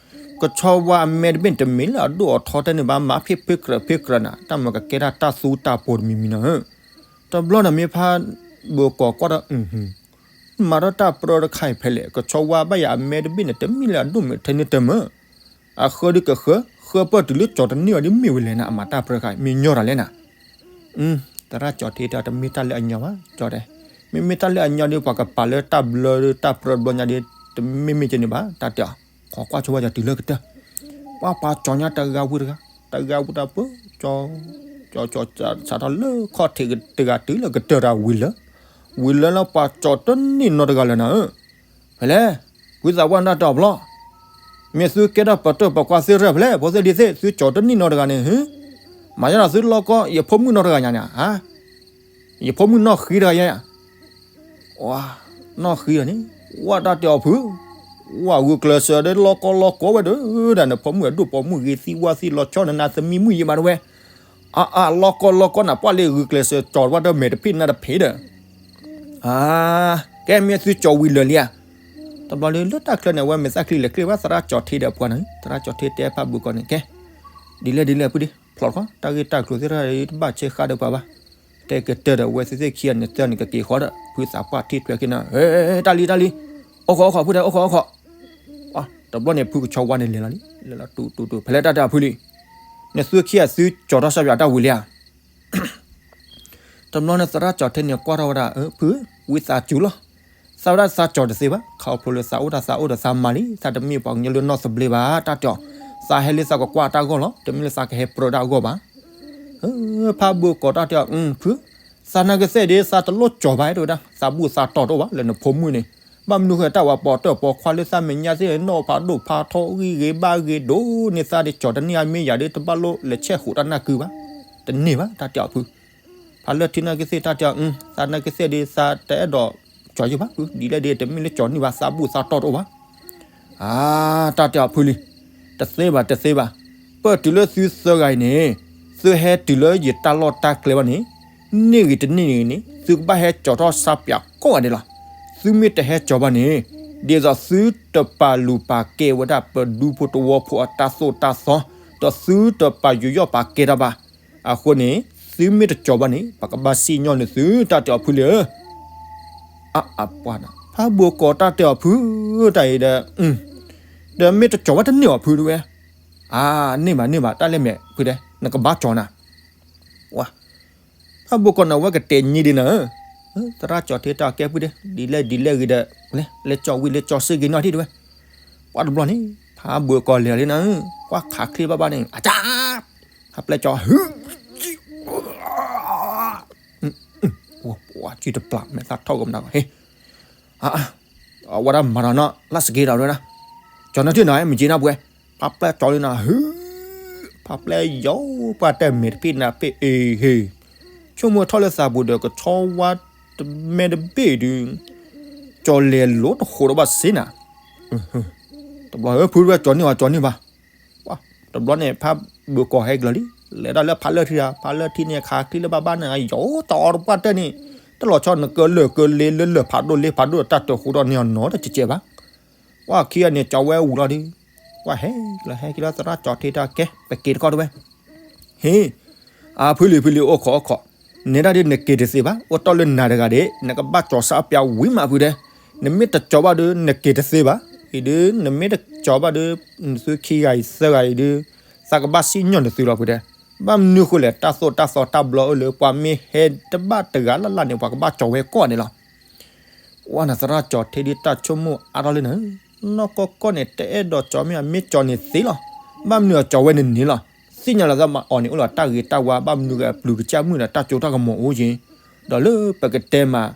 ကဆီဝါအမဲတဘ့ၣ်တမ့ၢ်လၢအဒိၣ်အထီထဲန့ၣ်ဘၣ် မၤဖ့ၣ်ဖ့ၣ်ကြၢးဖ့ၣ်ကြၢးနၤ တၢ်မၤကကဲတၢ်တၢ်သူတၢ်ပိၤတမံၤမံၤနၤဧၢ, တဘျီန့ၣ်မ့ၢ်ဖးဘၢၣ်ကီးကွၢ်ဒီး မၤထီၣ်တၢ်ပြၢတခါအံၤဖဲလဲၣ်, ကဆီဝါဘၣ်ယၤအမဲတဘ့ၣ်န့ၣ် တမ့ၢ်လၢအဒိၣ်မ့ၢ်ထဲန့ၣ်တမၢ်, အဃၢဒုးကဃၢ, ဃၢပၢၢ်တုၤလၢကၠီၤတန့ၢ်အီၤဒ်မ့ၢ်ဝဲလဲၣ်နၤ, အမၤတၢ်ပြၢတခါအံၤ မ့ၢ်ညီတၢ်လဲၣ်နၤ. သရၣ်ကၠီၤထ့တဲ တမ့ၢ်တၢ်လၢအညီဘၣ်, ကၠီၤတဲ, မ့မ့ၢ်တၢ်လၢအညီဒီး ပှၤကပာ်လၢတၢ်ဘျၢတၢ်ပြၢတဘျီညါဒီး တမ့မ့ၢ်ကန့ၣ်ဘၣ်, တၢ်တဲအီၤ, ခိးကွၢ်ဆိဝဲကၠီၤတုၤလၢကတၢၢ်, ပှၤပှၤကၠီၤညါတဂၤဝံၤတဂၤ, တဂၤဝံၤတဂၤပၢ, ကၠီၤ, ကၠီၤကၠီၤစးထီၣ်လၢခီၣ်ထံးတဂၤတုၤလၢကတၢၢ်တၢ်ဝံၤလၢ, ဝံၤလၢလၢပှၤကၠီၤတန့ၢ်နီတဂၤလၢၤနၤဧၢ, ဖဲလဲၣ်, ဝံသးပှၢ်နၢ်တီၢ်ဖျီ, မ့ၢ်သုကဲထီၣ်ပတၢၢ်ပိာ်ခွါသ့ၣ်ရဲၣ်ဖဲလဲၣ်, ဖိသ့ၣ်လံၤသ့ၣ် သုကၠီၤတန့ၢ်နီတဂၤန့ၣ်, မၤယါဒီးသုလီကီ ယဖိမုၣ်နီတဂၤညါန့ၣ်, ယဖိမုၣ်နီၢ်ဃံတဂၤညါ, နီၢ်ဃံဒီးန့ၣ်, ဝဲတၢ်တဲအီၤဖု, ဝဲဂုာ်ကျဲးစၢးဒီးလီကီလီကီဝဲဒီး, ဒီးနဖိမုၣ်အဒိၣ်ပိာ်မုၣ်ဂ့ၤသံဝါသံလီၤဆီနနၤသမံမုၣ်ယံာ်မးတဝဲ, အါအါလီကီလီကီနၤ ပှၢ်လၢဂုာ်ကျဲးစၢးကၠီၤဝဲဒီးမဲာ်တဖ့ၣ်နါတဖ့ၣ်ဒီး ကဲမ့ၢ်သုကၠီၤဝံၤလၢာ်လံဧါ, တဘျီလၢလၢတၢ်ချၢန့ၣ် အဝဲမဲာ်သၣ်ချံလဲၤချ့ဘၣ် သရၣ်ကၠီၤထ့ဒီးအပှၤန့ၣ် သရၣ်ကၠီၤထ့တဲဖးဘုးကီးန့ၣ် ကဲ ဒ်လဲၣ်ဒ်လဲၣ်ဖုဒံ ဖျိးထီၣ် တၢ်ဂ့ၢ်တၢ်ကျိၤသ့ၣ်တဖၣ်တဘၣ်ဆဲးဃာ်ဒီးပှၤဘၣ် တဲကတၢၢ်ဒီးဝဲသ့ၣ်သ့ၣ်ခံဂၤန့ၣ် သၢန့ၣ်ကက့ၤဃီဒီး ဖုသးပှၢ်ထံၣ်ထွဲက့ၤနီၤ တၢ်လံတၢ်လံ အိၣ်ခိးအိၣ်ခိးဖုတဲ အိၣ်ခိးအိၣ်ခိး တဘျီန့ၣ် ဖုကဆီဝါန့ၣ်လဲၤလီၤလံ လဲၤလီၤတူၢ်တူၢ်တူၢ် ဖဲလဲၣ်တၢ်တဲအီၤဖုလံ နသုခံဂၤသုကၠီၤထီၣ်စၢ်ပၠးတၢ်ဝံၤလံဧါ တဘျီန့ၣ်သရၣ်ကၠီၤထ့န့ၣ်ကွၢ်ထီၣ်ဝဲဒၣ် ဖု ဝံသးစူၤလီၤ သးဝဲဒၣ်သးကၠီၤတသ့ဘၣ် ခီဖျိလၢသးအိၣ်တၢ်သးအိၣ်ဒီးသးမၤလံ သးတမ့ၢ်ပှၤကညီလၢနီၢ်သဘျ့ဘၣ် တၢ်တဲအီၤ သးဟဲလၢသးကကွၢ်တၢ်ဂီၢ်လီၤ တမ့ၢ်လၢသးကဟဲပြၢတၢ်အဂီၢ်ဘၣ် ဖးဘိကိးတၢ်တဲအီၤ ဖု သးနာ်က့သ့ၣ်ဒ်သးတလိၣ်ကၠီၤဘၣ်တဲဝဲဒၣ် သးဘူၣ်သးတီၢ်တအိၣ်ဘၣ် လၢနဖိမုၣ်န့ၣ် ဘၣ်မနုၤဃိတၢ်ဝဲပိာ်တၢၢ်ပိာ်ခွါလၢသးမဲာ်ညါသ့ၣ် နီၢ်ဖးဒိၣ်ဖးထီ ဂံၢ်ဂ့ၤဘါဂ့ၤဒိၣ်န့ၢ်သးဒီး ကၠီၤတန့ၢ်အမ့ၢ်ယၤဒီး တဘၣ်လိၣ်လဲၤဆဲးဃိးတၢ်နၢ်ကုဘၣ် တန့ၢ်ဘၣ် တၢ်တဲအီၤဖု ဖးလၢထံနာ်က့သ့ၣ်တၢ်တဲအီၤ သးနာ်က့သ့ၣ်ဒီးသးတအဲၣ်ဒိးကၠီၤယုာ်ဘၣ်ဖု ဒ်လဲၣ်ဒီး တမ့ၢ်လၢကၠီၤန့ၢ်ဘၣ် သးဘူၣ်သးတီၢ်တအိၣ်ဘၣ် အါ တၢ်တဲအီၤဖုလံ တသ့ဘၣ်တသ့ဘၣ် ပၢၢ်တုၤလၢသုသၢဂၤအံၤန့ၣ် သုဟဲတုၤလၢယတၢ်လီၢ်တၢ်ကျဲဘၣ်န့ၣ် န့ၢ်ဂ့ၤတန့ၢ်ဂ့ၤန့ၣ် သုကဘၣ်ဟဲကၠီၤထီၣ်စၢ်ပၠးကိးဂၤဒဲးလီၤ. သုမ့ၢ်တဟဲကၠီၤဘၣ်န့ၣ် ဒ်သိးသုတပာ်လုၢ်ပာ်ကဲဝဲဒၣ်ပဒူဖိတဝီဖိအတၢ်သိၣ်တၢ်သီ ဒီးသုတပာ်ယူးယီၣ်ပာ်ကဲတၢ်ဘၣ်. အဃိန့ၣ် သုမ့ၢ်တကၠီၤဘၣ်န့ၣ် ပကဘၣ်စံၣ်ညီၣ်န့ၢ်သု တၢ်တဲအီၤဖုလံဧၢ အပှၤ ဖးဘိကိးတၢ်တဲအီၤဖု တၢ်အံၤဒီး ဒီးမ့ၢ်တကၠီၤဘၣ်တန့ၢ်အီၤဖုတဝဲ အါ န့ၢ်ဘၣ်န့ၢ်ဘၣ် တၢ်လဲၣ်မဲာ်ဖုတဲ နကဘၣ်ကၠီၤနၤ ဝါ ဖးဘိကိးန့ၣ် အဝဲကတဲာ်ညံဒံးနၤဧၢ သရၣ်ကၠီၤထ့တၢ်ကဲဖုတဲ ဒ်လဲၣ်ဒ်လဲၣ်ဂ့ၤဒီး လဲၤကၠီၤဝံၤလဲၤကၠီၤစ့ၢ်ကီးနီၢ်ထံၣ်တဝဲ ပှၤတဘျီန့ၣ် ဖးဘိကိးလဲၤလံနၤဧၢ ကွၢ်ခးချ့ဘၣ်ဘၣ်န့ၣ် အတၢ် ဖးပျဲၢ်ကၠီၤ ဟ ပှၤစုတပျၢ်မဲာ်သၣ်ထီၣ်ကမနၤဟ့ အဝဲဒၣ်မၤဒီးနီၢ်လၢ်စက့ဒီးဝဲဒၣ် ကၠီၤနၢ်ထံၣ်နီၤ မ့ၢ်က့ၤနၢ်ပှဲၤ ဖးပျဲၢ်ကၠီၤလံနၤ ဟ ဖးပျဲၢ်ယီၤ ပှၤတဲမဲာ်တဖံးနၤဖံးအ့ဟ့ ဆိကမိၣ်ထီၣ်လၢသးပူၤဒီးကဆီဝါတမဲာ်တဘ့ၣ်ဒုး ကၠီၤလဲၤလိၤတဃိးဒီးဘၣ်စ့နၤ တဘျီဖုတဝဲကၠီၤန့ၢ်ဘၣ်ကၠီၤန့ၢ်ဘၣ် တဘျီန့ၣ် ဖးဘိကိးဟဲက့ၤလီၤလံ လဲၤဒၣ်လၢဖးလၢထံဧါ ဖးလၢထံန့ၣ် ခးချ့လၢဘၣ်ဘၣ်န့ၣ် ယီၤတအီတပှၢ်တၢၢ်န့ၣ် တလီၤဆီနကလၢာ်ကလ့လၢလၢာ်ဖးဒိၣ်လ့ဖးဒိၣ် တၢ်တဃိးဒီးန့ၣ်အနီၤတကဲးဘၣ် ကွၢ်ခံဂၤန့ၣ် ကၠီၤဝဲဝံၤလီၤဒုး ကွၢ်ဟဲက့ၤလီၤ ဟဲက့ၤလီၤ သရၣ်ကၠီၤထ့တၢ်ကဲ ပက့ၤတခီတဝဲ ဟ့ အဖုလံၤဖုလံၤ အိၣ်ခိးအိၣ်ခိး နဲဒၣ်ဒုးနက့ၤတသ့ဘၣ် အိၣ်တီၢ်လၢနၤတဂၤဒၣ် နကဘၣ်ကၠီၤစၢ်ပၠးဝံၤမးဖုတဲ နမ့ၢ်တကၠီၤဘၣ်ဒုး နက့ၤတသ့ဘၣ် အံၤဒုး နမ့ၢ်တကၠီၤဘၣ်ဒုး နသုခံဂၤအံၤသၢဂၤအံၤဒုး သးကဘၣ်စံၣ်ညီၣ်နသုလီၤဖုတဲ ဘၣ်မနုၤဃိလဲၣ် တၢ်သိၣ်တၢ်သီတၢ်ဘျီအၢလၢ ပှၤမ့ၢ်ဟဲတဘၣ်တဂၤလၢ်လၢ်န့ၣ် ပှၤကဘၣ်ကၠီၤဝဲကိးဂၤဒဲးလီၤ ဝဲနသရၣ်ကၠီၤထ့ဒုးတၢ်ဆိကမိၣ်အါထီၣ်လံနၤ, နီၢ်ကီၢ်ကီၢ်န့ၣ် တအဲၣ်ဒိးကၠီၤမ့ၢ်အမ့ၢ်ကၠီၤန့ၣ်သ့လီၤ. ဘၣ်မနုၤအကၠီၤဝဲန့ၣ်န့ၣ်လီၤ. သ့ၣ်ညါလီၤသးမၤအီၤန့ၣ် အိၣ်လီၤတၢ်ဂ့ၤတၢ်ဝါ ဘၣ်မနုၤဂ့ၤအပျုၤကစၢ်မုၣ်ဒီးတၢ်ကၠိတၢ်ကမီၤအိၣ်က့ၤ, ဒီးလၢပကတဲမး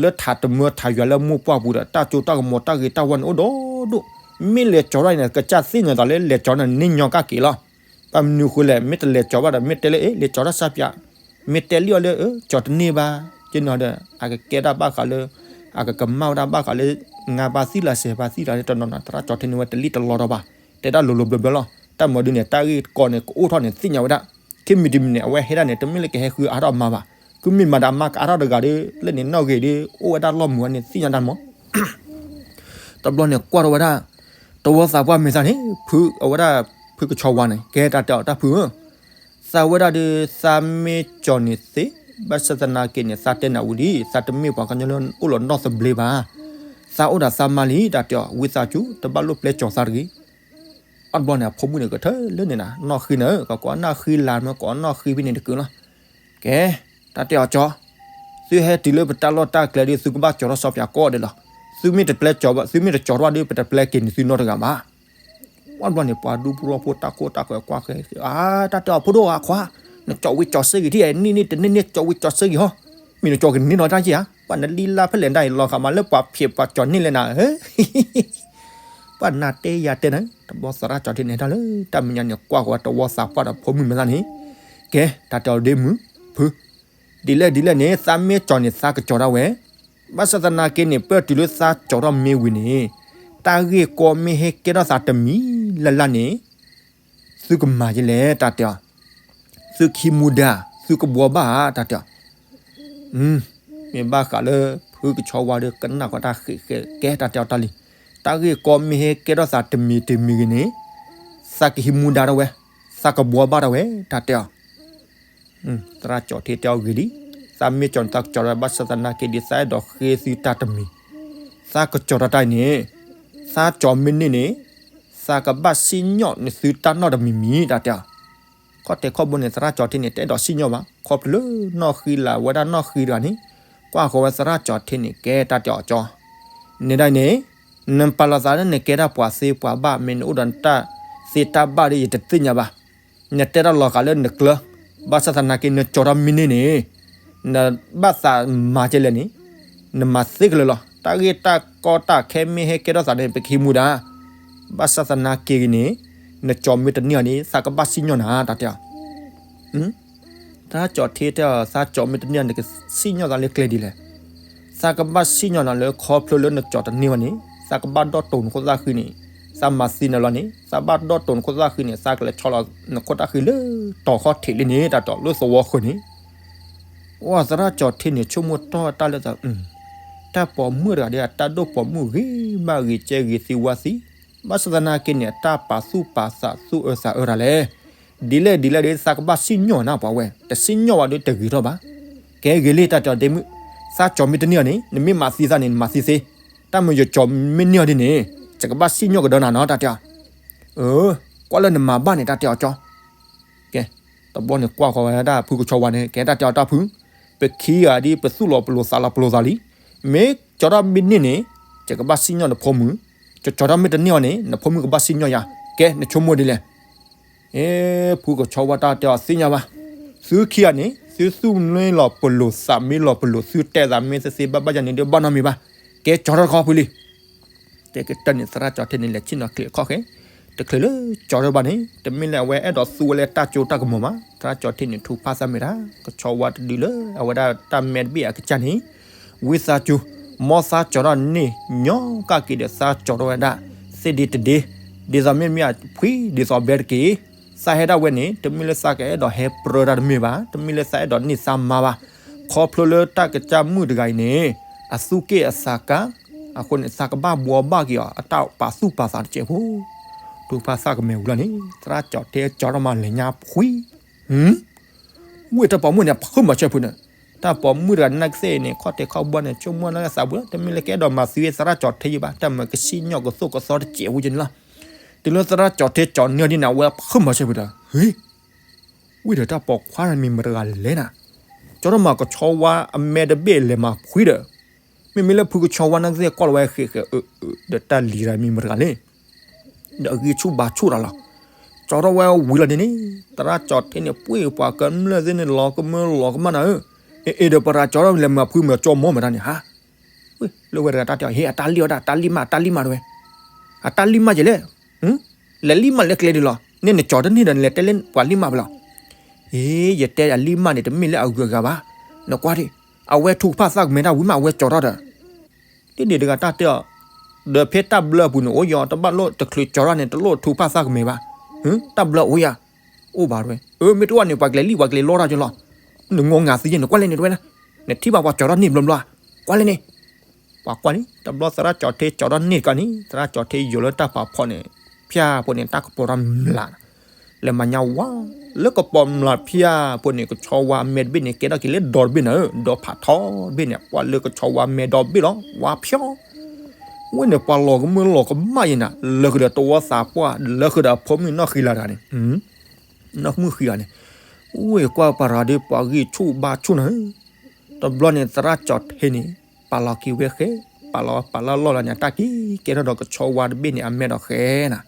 လၢထးတမၢထးယွၤလၢမိၢ်ပှၢ်ပူၤဒီး တၢ်ကၠိတၢ်ကမီၤတၢ်ဂ့ၤတၢ်ဝါန့ၣ်အိၣ်ဒိၣ်ဒိၣ်, မ့ၢ်လဲၤကၠီၤထီၣ်န့ၣ် ကစၢ်သ့ၣ်ညါသးလၢလဲၤကၠီၤန့ၣ်န့ၢ်ညီကၣ်က့ၤလီၤ. ဘၣ်မနုၤဃိလဲၣ် မ့ၢ်တလဲၤကၠီၤဘၣ်ဒီး မ့ၢ်တဲလၢ အ့ လဲၤကၠီၤတၢ်စၢ်ပၠး, မ့ၢ်တဲလံအီၤလၢ အၢ ကၠီၤတန့ၢ်ဘၣ်, ကနီၤဒီး အကကဲတၢ်ဘၣ်ဃးလၢ အကကမၣ်ဝဲဒၣ်ဘၣ်ဃးလၢ ငါပၢ်သံလၢ်စဲးပၢ်သံလၢ်န့ၣ် တနီၤနီၤ သရၣ်ကၠီၤထ့န့ၣ်ဝဲတလံၣ်တလီဒီးဘၣ်, တဲတၢ်လိၤလိၤဘျၢဘျၢလီၤ. တၢ်မၤဒုးန့ၣ် တၢ်ဂ့ၢ်ကီန့ၣ် ကအိၣ်ထီၣ်န့ၣ် သ့ၣ်ညါဝဲဒၣ်, ခံမံၤတမံၤန့ၣ် အဝဲဟဲဒၣ်န့ၣ် တမ့ၢ်လၢကဟဲဃုအါထီၣ်မၤဘၣ်, ဃုမ့ၢ်မၤဒီးမၤကအါထီၣ်တဂၤဒီး လၢန့ၣ်နီၣ်ဂ့ၤဒီး အိၣ်ဝဲဒၣ်လီၢ်မုာ်ဝဲန့ၣ် သ့ၣ်ညါတၢ်မး တဘျီန့ၣ် ကွၢ်ထီၣ်ဝဲဒၣ် တဝီသးပှၢ်မဲာ်သၣ်န့ၣ် ဖုအဝဲဒၣ် ဖုကဆီဝါန့ၣ် ကဲတၢ်တဲအီၤတၢ်ဖုဧၢ, သးဝဲဒၣ်ဒီး သးမ့ၢ်ကၠီၤန့ၣ်သ့, ဘၣ်ဆၣ်သနာ်က့န့ၣ် သးတဲနၤဝံၤလံ, သးတမ့ၢ်ပှၤကညီလၢအိၣ်လီၤနီၢ်သဘျ့ဘၣ်, သးအိၣ်ဒီးသးမါလံ တၢ်တဲအီၤ, ဝံသးစူၤ တဘၣ်လိၣ်ပျဲကၠီၤသးတဂ့ၤ. အတဘျီန့ၣ် အဖိမုၣ်န့ၣ် ကထၢလၢန့ၣ်နၤ, နီၢ်ဃံနၤဧၢ, ကကိးနီၢ်ဃံလၢမ့ၢ်ကိးနီၢ်ဃံဖဲန့ၣ်တကုာ်လီၤ. ကဲ တၢ်တဲအီၤကၠီ, သုဟဲတုၤလၢပတၢ်လီၢ်တၢ်ကျဲဒီး သုကဘၣ်ကၠီၤထီၣ်စီၤပၠးကိးဂၤဒဲးလီၤ. သုမ့ၢ်တပျဲကၠီၤဘၣ်, သုမ့ၢ်တကၠီၤထီၣ်ဒီး ပတပျဲက့ၤန့ၢ်သုနီတဂၤဘၣ်. ပှၤတဘျီန့ၣ် ပှၤဒူပူၤဖျိဖိတၢ်ကိၢ်တၢ်ဂီၤကွၢ်ဃဲ, အါ တၢ်တဲအီၤဖိဒိၣ်ဧါခွါ, နကၠီၤဝံၤကၠီၤစ့ၢ်ကီးထံၣ်, န့ၢ်န့ၢ်တန့ၢ်န့ၢ်ကၠီၤဝံၤကၠီၤစ့ၢ်ကီးဟီ, မ့ၢ်နကၠီၤကန့ၢ်နီတၢ်က့ၤဧါ, ပှၤနလံလါဖဲလဲၣ်ဒၣ်အံၤ လီၤဃာ်မးလၢပှၤဖံးပှၤကၠီၤန့ၢ်လဲၣ်နၤဧၢ ပှၤနၤတဲယၤတဲနၤ, တဘျီသရၣ်ကၠီၤထ့န့ၣ်တၢ်လၢ တၢ်မဲာ်ညါန့ၣ် ကွၢ်ဃီတဝီသးပှၢ်ဒီးဖိမုၣ်မဲာ်သၣ်န့ၣ်, ကဲ တၢ်တဲအီၤဒ့မုၣ်, ဖု, ဒ်လဲၣ်ဒ်လဲၣ်န့ၣ် သးမ့ၢ်ကၠီၤန့ၣ် သးကကၠီၤဒၣ်ဝဲ, ဘၣ်ဆၣ်သနာ်က့န့ၣ် ပၢၢ်တုၤလၢသးကၠီၤထီၣ်မ့ၢ်ဝံၤန့ၣ်, တၢ်ဂ့ၢ်ကီမ့ၢ်ဟဲကဲထီၣ်သးတမံၤလၢ်လၢ်န့ၣ် သုကမၤယလဲၣ် တၢ်တဲအီၤ, သုခံမူဒါ, သုကဘှီဘၣ်ဧါ တၢ်တဲအီၤ, မ့ၢ်ဘၣ်ဃးလၢ ဖုကဆီဝါဒီး ကနၣ်ဃီတၢ်ဃ့ၢ်ဃဲ ကဲတၢ်တဲအီၤတၢ်လံ, တၢ်ဂ့ၢ်ကီမ့ၢ်ဟဲကဲထီၣ်သးတမံၤတမံၤဂ့ၤန့ၣ်, သးကဟံးမူဒါတဝဲ, သးကဘှီဘၣ်တဝဲ တၢ်တဲအီၤ. သရၣ်ကၠီၤထ့တဲအီၤဂ့ၤလံ, သးမ့ၢ်ကၠီၤန့ၣ် သးကကၠီၤတၢ်ဘၣ်ဆၣ်သနာ်က့ဒီး သးအဲၣ်ဒိးဃ့သုတၢ်တမံၤ, သးကကၠီၤတၢ်တၢ်အံၤန့ၣ်, သးကၠီၤမ့ၢ်န့ၢ်န့ၣ်, သးကဘၣ်စံၣ်ညီၣ်န့ၢ်သုတၢ်နီတမံၤမံၤ တၢ်တဲအီၤ. ခီၣ်တဲာ်ခီၣ်ဘိန့ၣ် သရၣ်ကၠီၤထ့န့ၣ် တအဲၣ်ဒိးစံၣ်ညီၣ်ဘၣ်, ခီဖျိလၢနီၢ်ဃံလၤဝဲဒၣ်နီၢ်ဃံတဂၤန့ၣ်, ကွၢ်ဃီၤဝဲသရၣ်ကၠီၤထ့န့ၣ် ကဲတၢ်တဲအီၤကၠီၤ, န့ၣ်ဒၣ်အံၤန့ၣ်, နပာ်လီၤသးလၢနကဲတၢ်ပှၤသ့ပှၤဘၣ် မ့ၢ်နအိၣ်ဒီးနတၢ်သ့တၢ်ဘၣ်ဒီးယတသ့ၣ်ညါဘၣ်, နတဲတၢ်လီၤဂာ်လၢနကျၢၤ, ဘၣ်ဆၣ်သနာ်က့နကၠီၤတၢ်မ့ၢ်န့ၢ်န့ၣ်, နဘၣ်သးမၤကဲလဲၣ်န့ၣ်, နမၤသ့ကလၢာ်လီၤ. တၢ်ဂ့ၢ်တၢ်ကီတၢ်ခဲမ့ၢ်ဟဲကဲထီၣ်သးန့ၣ် ပကဟံးမူဒါ, ဘၣ်ဆၣ်သနာ်က့ဂ့ၤန့ၣ်, နကၠီၤမ့ၢ်တန့ၢ်အီၤန့ၣ် သးကဘၣ်စံၣ်ညီၣ်နၤ တၢ်တဲအီၤ. သရၣ်ကၠီၤထ့တဲအီၤ သးကၠီၤမ့ၢ်တန့ၢ်အီၤန့ၣ် ကစံၣ်ညီၣ်သးလၢကျဲဒ်လဲၣ်. သးကဘၣ်စံၣ်ညီၣ်နၤလၢခီဖျိလၢနကၠီၤတန့ၢ်ဘၣ်န့ၣ် သးကဘၣ်ဒီၣ်တိာ်နခိၣ်သၣ်ဃံန့ၣ်, သးမၤသံနၤလီၤန့ၣ် သးဘၣ်ဒီၣ်တိာ်နခိၣ်သၣ်ဃံန့ၣ် သးကလဲၤဆီလီၤနခိၣ်သၣ်ဃံလၢတီၤခီၣ်ထံးလံန့ၣ် တၢ်တဲအီၤလၢသဝီဃၢၤန့ၣ် ဝဲသရၣ်ကၠီၤထ့န့ၣ် ဆိကမိၣ်တီၢ်တၢ်လၢသး, တၢ်ပိာ်မုၣ်တဂၤဒီးအတၢ်ဒိၣ်ပိာ်မုၣ်ဂ့ၤဘၣ်ဂ့ၤကဲဂ့ၤသ့ဝါသ့, ဘၣ်ဆၣ်သနာ်က့န့ၣ် အတၢ်ပာ်သူၣ်ပာ်သးသူၣ်အၢသးအၢတၢ်လဲၣ်. ဒ်လဲၣ်ဒ်လဲၣ်ဒီး သးကဘၣ်စံၣ်ညီၣ်နၤပှၤဝဲ, တစံၣ်ညီၣ်ဘၣ်ဒီးတဂ့ၤထီၣ်ဘၣ်. ကဲဂ့ၤလံ တၢ်တဲအီၤဒ့မုၣ်, သးကၠီၤမ့ၢ်တန့ၢ်အီၤန့ၣ် နမ့ၢ်မၤသံသးန့ၣ် နမၤသံသ့, တၢ်မ့ၢ်ယကၠီၤမ့ၢ်န့ၢ်အီၤဒ်န့ၣ် ယကဘၣ်စံၣ်ညီၣ်ကဒီးနၤနီၤ တၢ်တဲအီၤ. အၢ, ကွၢ်လၢနမၤဘၣ်န့ၣ် တၢ်တဲအီၤကၠီၤ ကဲ, တဘျီန့ၣ်ကွၢ်ဃီၤဝဲဒၣ်ဖုကဆီဝါန့ၣ် ကဲတၢ်တဲအီၤတၢ်ဖု, ပခံဂၤဒ်ပသူၣ်လီၤပလိာ်သးလီၤပလိာ်သးလံ. မ့ၢ်ကၠီၤတၢ်မ့ၢ်န့ၢ်န့ၣ် ယကဘၣ်စံၣ်ညီၣ်နဖိမုၣ်, ယကၠီၤတၢ်မ့ၢ်တန့ၢ်အီၤန့ၣ် နဖိမုၣ်ကဘၣ်စံၣ်ညီၣ်ယၤ. ကဲ နဆိကမိၣ်ဒ်လဲၣ်. အ့, ဖုကဆီဝါတၢ်တဲအီၤသ့ၣ်ညါဘၣ်. သုခံဂၤန့ၣ် သုသူၣ်မ့ၢ်လီၤပလိာ်သးမ့ၢ်လီၤပလိာ် သုတဲသးမ့ၢ်သ့သ့ဘၣ်ဘၣ်ယၤန့ၣ်ဒီးဘၣ်နီတမံၤဘၣ်. ကဲကၠီၤထီၣ်တခီဖုလံ တဲကတၢၢ်န့ၣ် သရၣ်ကၠီၤထ့န့ၣ် လဲၤဆ့ၣ်နီၤချံးအခီၣ်ဃဲ, တချုးလၢကၠီၤထီၣ်ဘၣ်န့ၣ် တမ့ၢ်လၢအဝဲအဲၣ်ဒိးသူဝဲလၢတၢ်ကၠိတၢ်ကမီၤမး, သရၣ်ကၠီၤထ့န့ၣ် ထုကဖၣ်သးမ့ၢ်တၢ် ကဆီဝါတဒုလၢအဝဲဒၣ်တၢ်မဲတဘ့ၣ်အကစၢ်န့ၣ်, ဝံသးစူၤ, မ်သးကၠီၤထီၣ်န့ၢ်ညီကၣ်က့ၤဒီး သးကၠီၤထီၣ်ဝဲဒၣ် သ့ၣ်ဒ့တဒ့, ဒ်သိးမ့တမ့ၢ်အဖှံဒ်သိးဘဲတက့ၢ်. သးဟဲဒၣ်ဝဲန့ၣ် တမ့ၢ်လၢသးကအဲၣ်ဒိးဟဲပြၢတၢ်တမ့ၢ်ဘၣ်, တမ့ၢ်လၢသးအဲၣ်ဒိးန့ၢ်သးမါဘၣ်. ခီဖျိလၢတၢ်ကစၢ်မုၣ်တဂၤအံၤန့ၣ် အသူၣ်က့ၣ်အသးကါ အဃိန့ၣ် သးကဘၣ်ဘှီဘၣ်က့ၤအီၤ အတၢ်ပာ်သူၣ်ပာ်သးတစဲးဖိ, ထုကဖၣ်သးကမဲာ်ဝံၤလီၤန့ၣ် သရၣ်ကၠီၤထ့ကၠီၤထီၣ်မးလဲၤညါဖှံ, ဝ့ၢ်တၢ်ပိာ်မုၣ်န့ၣ် ဖုမၤဆၢဖုန့ၣ်, တၢ်ပိာ်မုၣ်တဂၤနာ်ကသ့ၣ်န့ၣ် ခီၣ်တဲာ်ခီၣ်ဘီန့ၣ် ဆိကမိၣ်လၢသးပူၤ တမ့ၢ်လၢကအဲၣ်ဒိးမၤသံသရၣ်ကၠီၤထ့ယံၤဘၣ်, တၢ်မၤကစံၣ်ညီၣ်ကသိၣ်ကသီတစဲးဝံၤကန့ၣ်လီၤ. တုၤလၢသရၣ်ကၠီၤထ့ကၠီၤန့ၢ်ဒ်န့ၣ် အဝဲဖုမၤဆၢဖုဒီး ဟ့ၣ် ဝံၤဒီးတၢ်ပိာ်ခွါမံၤမတၤတဂၤလဲၣ်နၤ, ကၠီၤထီၣ်မးကဆီဝါအမဲတဘ့ၣ်လဲၤမၤဖှံဒီး, မ့မ့ၢ်လၢဖုကဆီဝါနာ်ကသ့ၣ်ကွၢ်လီၤဝဲဃဲးဃဲးအၢအၢ ဒီးတၢ်လံၤတဂၤမံၤမတၤတဂၤလဲၣ်, ဒီးအဂံၢ်ဆူၣ်ဘါဆူၣ်တၢ်လီၤ. ကၠီၤထီၣ်ဝဲဝံၤလီၤဒ်န့ၣ် သရၣ်ကၠီၤထ့န့ၣ် ပှ့ၤပှၤကမျၢၢ်သ့ၣ်န့ၣ် လီၤကမၢလီၤကမၣ်နၤဧၢ, အ့ၣ်အ့ၣ်ဒီး ပရၤကၠီၤထီၣ်လဲၤမၤဖှံမၤကၠီၤမီၢ်မတၤန့ၣ်ဟါ, ဝ့ၢ်လၢဝဲတဂၤတၢ်တဲအီၤ ဟ့ၣ် အတၢ်လံၣ်အီၤဒၣ် အတၢ်လံၣ်မး အတၢ်လံၣ်မးတဝဲ, အတၢ်လံၣ်မးယဲလဲၣ်, လဲၤလံၣ်မးလၢကျဲဒ်လီၤ, န့ၣ်နကၠီၤတန့ၢ်ဒီး နလဲၤတဲလၢပှၤလံၣ်မးဖဲလဲၣ်. အ့ ယတဲအလံၣ်မးန့ၣ် တမ့ၢ်လၢအဂုၤအဂၤဘၣ်, နကွၢ်ဒ်, အဝဲထုကဖၣ်သးကမဲာ်တၢ်ဝံၤမး အဝဲကၠီၤထီၣ်ဒီး, ဒ်န့ၣ်တဂၤတၢ်တဲအီၤ, ဒီးဖဲတၢ်ဘျၢအပူၤန့ၣ် အိၣ်ယီၤ တဘၣ်လိၣ်တချုးကၠီၤထီၣ်န့ၣ် တလိၣ်ထုကဖၣ်သးကမဲာ်ဘၣ်, တၢ်ဘျၢအိၣ်ယၤ, အိၣ်ဘၣ်တဝဲ, အၢ မ့ၢ်တအိၣ်န့ၣ် ပှၤကလဲၤလံၣ် ပှၤကလဲၤလီတၢ်ကလီၤ, နငီငၤသံယဲ နကွၢ်လဲၣ်န့ၣ်တဝဲ, နထံၣ်ဘၣ်ပှၤကၠီၤထီၣ်န့ၢ်ဘျီဘျီ, ကွၢ်လဲၣ်န့ၣ် ပှၤကွၢ်န့ၣ် တဘျီသရၣ်ကၠီၤထ့ကၠီၤထီၣ်န့ၢ်ကီးန့ၣ် သရၣ်ကၠီၤထ့ယိာ်လၢတၢ်ဖးဖီန့ၣ်, ဖၠၣ်ဖိန့ၣ် တၢ်ကပီၤထီၣ်မျး, လဲၤမၤညါဝါ, လၢကပီၤမျးဖၠၣ်ဖိန့ၣ် ကဆီဝါအမဲတဘ့ၣ်န့ၣ် ကဲထီၣ်က့ၤလၢဒီတဘ့ၣ်နၤဧၢ, ဒီဖးထီတဘ့ၣ်န့ၣ် ပှၤလၢကဆီဝါမဲဒီဘ့ၣ်လီၤ, ဝါဖၠီ, ဝဲန့ၣ် ပှၤလီၤကမၢလီၤကမၣ်ယဲနၤ, လၢဃုာ်ဒီးတဝီသးပှၢ် လၢဃုာ်ဒီးအဖိမုၣ်နီၢ်ဃံလၤတဂၤန့ၣ် နီၢ်မုၣ်ဃံဂၤန့ၣ်, ဝဲကွၢ်ပှၤရၤဒီးပှၤဂံၢ်ဆူၣ်ဘါဆူၣ်နၤဧၢ, တဘျီန့ၣ် သရၣ်ကၠီၤထ့န့ၣ် ပာ်လီၤက့ၤဝဲဃဲ, ပာ်လီၤပာ်လီၤလီၢ်လီၤန့ၣ် အတၢ်က့ၤကဲထီၣ်ဒီးကဆီဝါတဘ့ၣ်န့ၣ် အမဲဒီးဃဲနၤ,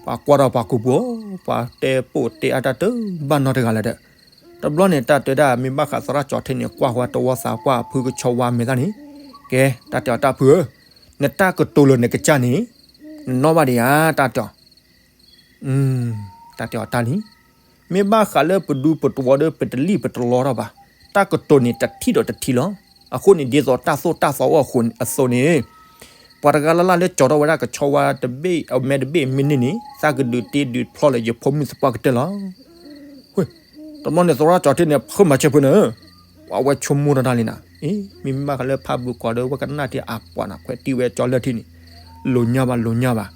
ပှၤကွၢ်ဒီးပှၤကူးပူၤ, ပှၤတဲပိာ်တဲအါတၢ်တဘၣ်နီတဂၤလၢၤဒီး, တဘျီန့ၣ် တၢ်တဲဒၣ်မ့ၢ်ဘၣ်ဃးသရၣ်ကၠီၤထ့န့ၣ် ကွၢ်ဃီတဝီသးပှၢ်ဖုကဆီဝါမဲာ်သၣ်န့ၣ်, ကဲ တၢ်တဲအီၤတၢ်ဖုဧၢ, နတၢ်ကတိၤလၢနကစၢ်န့ၣ် နနီၣ်ဘၣ်ဒံးဧါ တၢ်တဲအီၤ တၢ်တဲအီၤတၢ်လံ, မ့ၢ်ဘၣ်ဃးလၢပဒူပတဝီဒီး ပတလံၣ်ပတလီထီၣ်ဘၣ်, တၢ်ကတိၤန့ၣ် တထံၣ်ဒီးတထံၣ်လီၤ. အဃိန့ၣ် ဒ်သိးတၢ်သိၣ်တၢ်သီအိၣ်အသိးန့ၣ်, ပှၤတဂၤလၢ်လၢ်လၢကၠီၤထီၣ်ဝဲဒၣ်ကဆီဝါတဘ့ၣ် အမဲတဘ့ၣ်မ့ၢ်န့ၢ်န့ၣ် သးကဒုးတ့ဒုးဖျီလၢ ယဖိမုၣ်သပှၢ်ကတၢၢ်လီၤ. တဘျီန့ၣ် သရၣ်ကၠီၤထ့န့ၣ် ဖုမၤဆၢဖုနၤဧၢ, အဝဲဆိကမိၣ်တၢ်လံနၤ, အ့ မ့မ့ၢ်ဘၣ်ဃးလၢဖးဘုးကီးဒီး ဝဲကနၣ်တ့ၢ်အပှၤနၤ ခွဲးတံၢ်ဝဲကၠီလၢထံန့ၣ်, လိၤညါဘၣ် လိၤညါဘၣ်.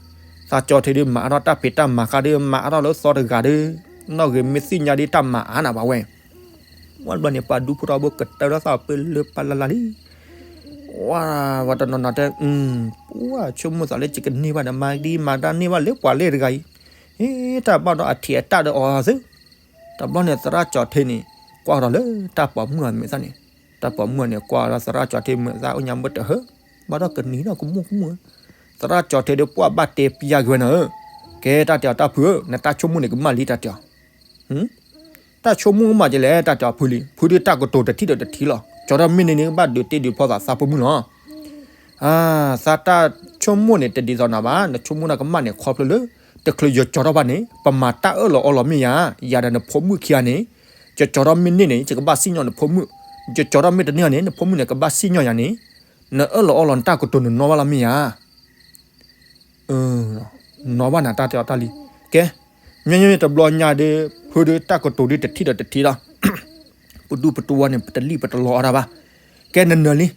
သးကၠီၤထံဒုးမၤအါထီၣ်တၢ်ဖံးတၢ်မၤဃါဒုး မၤအါထီၣ်လၢသီတဂၤဒီး နီၢ်ဂ့ၤမ့ၢ်သ့ၣ်ညါဒ်တၢ်မၤအါနၤဘၣ်ဝဲ. ဝံၤတဘျီန့ၣ် ပှၤဒူဖိတဝီဖိကတၢၢ်ထီၣ်သးပလၢပလၢလံ. ဝဲ ဝဲတနီၤနီၤတဲ ပှၤဆိကမိၣ်သးလၢယကန့ၢ်ဘၣ်ဒီး မၤဒ်မၤတၢ်န့ၢ်ဘၣ်လၢပှၤလၢတဂၤအံၤ, ဟ့ၣ်တၢ်ဘၣ်ဒီးအထံးအတၢ်ဒီးအီၤသ့. တဘျီန့ၣ် သရၣ်ကၠီၤထံန့ၣ် ကွၢ်ထီၣ်လၢတၢ်ပိာ်မုၣ်အမဲာ်သၣ်န့ၣ်, တၢ်ပိာ်မုၣ်န့ၣ် ကွၢ်ဒီးသရၣ်ကၠီၤထံမဲာ်သၣ်အိၣ်ညါမ့ၢ်တဟၢ, ဘၣ်ဒီးကနံၤဒီးကမူၣ်ကမူၣ်. သရၣ်ကၠီၤထံဒီးပှၢ်ဘၣ်တဲပျၢ်က့ၤဝဲနၤဧၢ, ကဲတၢ်တဲအီၤတၢ်ဖုဧၢ, နတၢ်ဆိကမိၣ်န့ၣ်ကမၣ်လံတၢ်တဲအီၤ တၢ်ဆိကမိၣ်ကမၣ်ကလဲၣ် တၢ်တဲအီၤဖုလံ, ဖုဒုးတၢ်ကတိၤတထံၣ်ဒီးတထံၣ်လီၤ, ကၠီၤထီၣ်မ့ၢ်န့ၢ်န့ၣ် ကဘၣ်ဒုးတ့ဒုးဖျီသးသးပိာ်မုၣ်လီၤ. သးတၢ်ဆိကမိၣ်န့ၣ် တဒ်သိးနၤဘၣ်, နဆိကမိၣ်တၢ်ကမၣ်န့ၣ် ခီဖျိလၢ တချုးယကၠီၤထီၣ်ဘၣ်န့ၣ် ပမၤတၢ်အၢၣ်လီၤအီလီၤမ့ၢ်ယၤ, ယၤဒီးနဖိမုၣ်ခံဂၤန့ၣ်, ယကၠီၤထီၣ်မ့ၢ်န့ၢ်န့ၣ် ယကဘၣ်စံၣ်ညီၣ်နဖိမုၣ်, ယကၠီၤထီၣ်မ့ၢ်တန့ၢ်န့ၣ် နဖိမုၣ်န့ၣ်ကဘၣ်စံၣ်ညီၣ်ယၤန့ၣ်, နအၢၣ်လီၤအီလီၤနတၢ်ကတိၤနနီၢ်ဘၣ်လီၤမ့ၢ်ယၤ နီၢ်ဘၣ်နၤတၢ်တဲအီၤတၢ်လံ. ကဲ, ညီညီတဘျီညါဒီး ဖုဒုးတၢ်ကတိၤဒုးတထံၣ်ဒီးတထံၣ်လီၤ. ပဒူပတဝီန့ၣ် ပတလံၣ်ပတလီအီၤတၢ်ဘၣ်. ကဲနနၢၤလံ,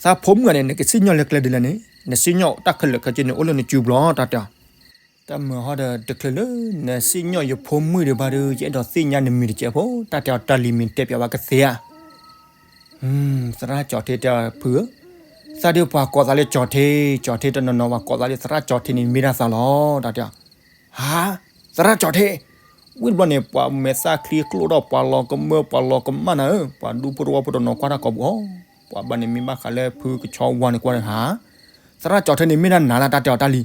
သးဖိမုၣ်န့ၣ် နကစံၣ်ညီၣ်လၢကျဲဒ်လဲၣ်န့ၣ်, နစံၣ်ညီၣ်တၢ်ခဲလၢာ်ခဲဆ့န့ၣ် အိၣ်လၢနစုပူၤလီၤ တၢ်တဲအီၤ. တၢ်မၤဟီဒီးတချုးလၢ နစံၣ်ညီၣ်ယဖိမုၣ်ဒံးဘၣ်ဒီး ယအဲၣ်ဒိးသ့ၣ်ညါနမံၤတကဲးဖိ, တၢ်တဲအီၤတၢ်လံၤမံၤတဲပၠးဝဲကသ့ဧါ. သရၣ်ကၠီၤထံတဲဖုဧၢ, သးဒုးပှၤကိးသးလၢကၠီၤထံ, ကၠီၤထံတနီၤနီၤ ပှၤကိးသးလၢသရၣ်ကၠီၤထံန့ၣ် မ့ၢ်ဒၣ်သးလီၤ တၢ်တဲအီၤ. ဟါ, သရၣ်ကၠီၤထံ, ဝံၤတဘျီန့ၣ် ပှၤမဲာ်သၣ်ချံကျိၣ်ထီၣ် ပှၤလီၤကမၢပှၤလီၤကမၣ်နၤဧၢ, ပှၤဒူဖိတဝီဖိတနီၤကွၢ်တၢ်ကိာ်ပူၤအီၤ, ပှၤဘၣ်န့ၣ်မ့ၢ်ဘၣ်ဃးလၢဖုကဆီဝါန့ၣ်ကွၢ်ဒီးဟါ, သရၣ်ကၠီၤထံန့ၣ်မ့ၢ်ဒၣ်နၤလၢတၢ်တဲအီၤတၢ်လံ.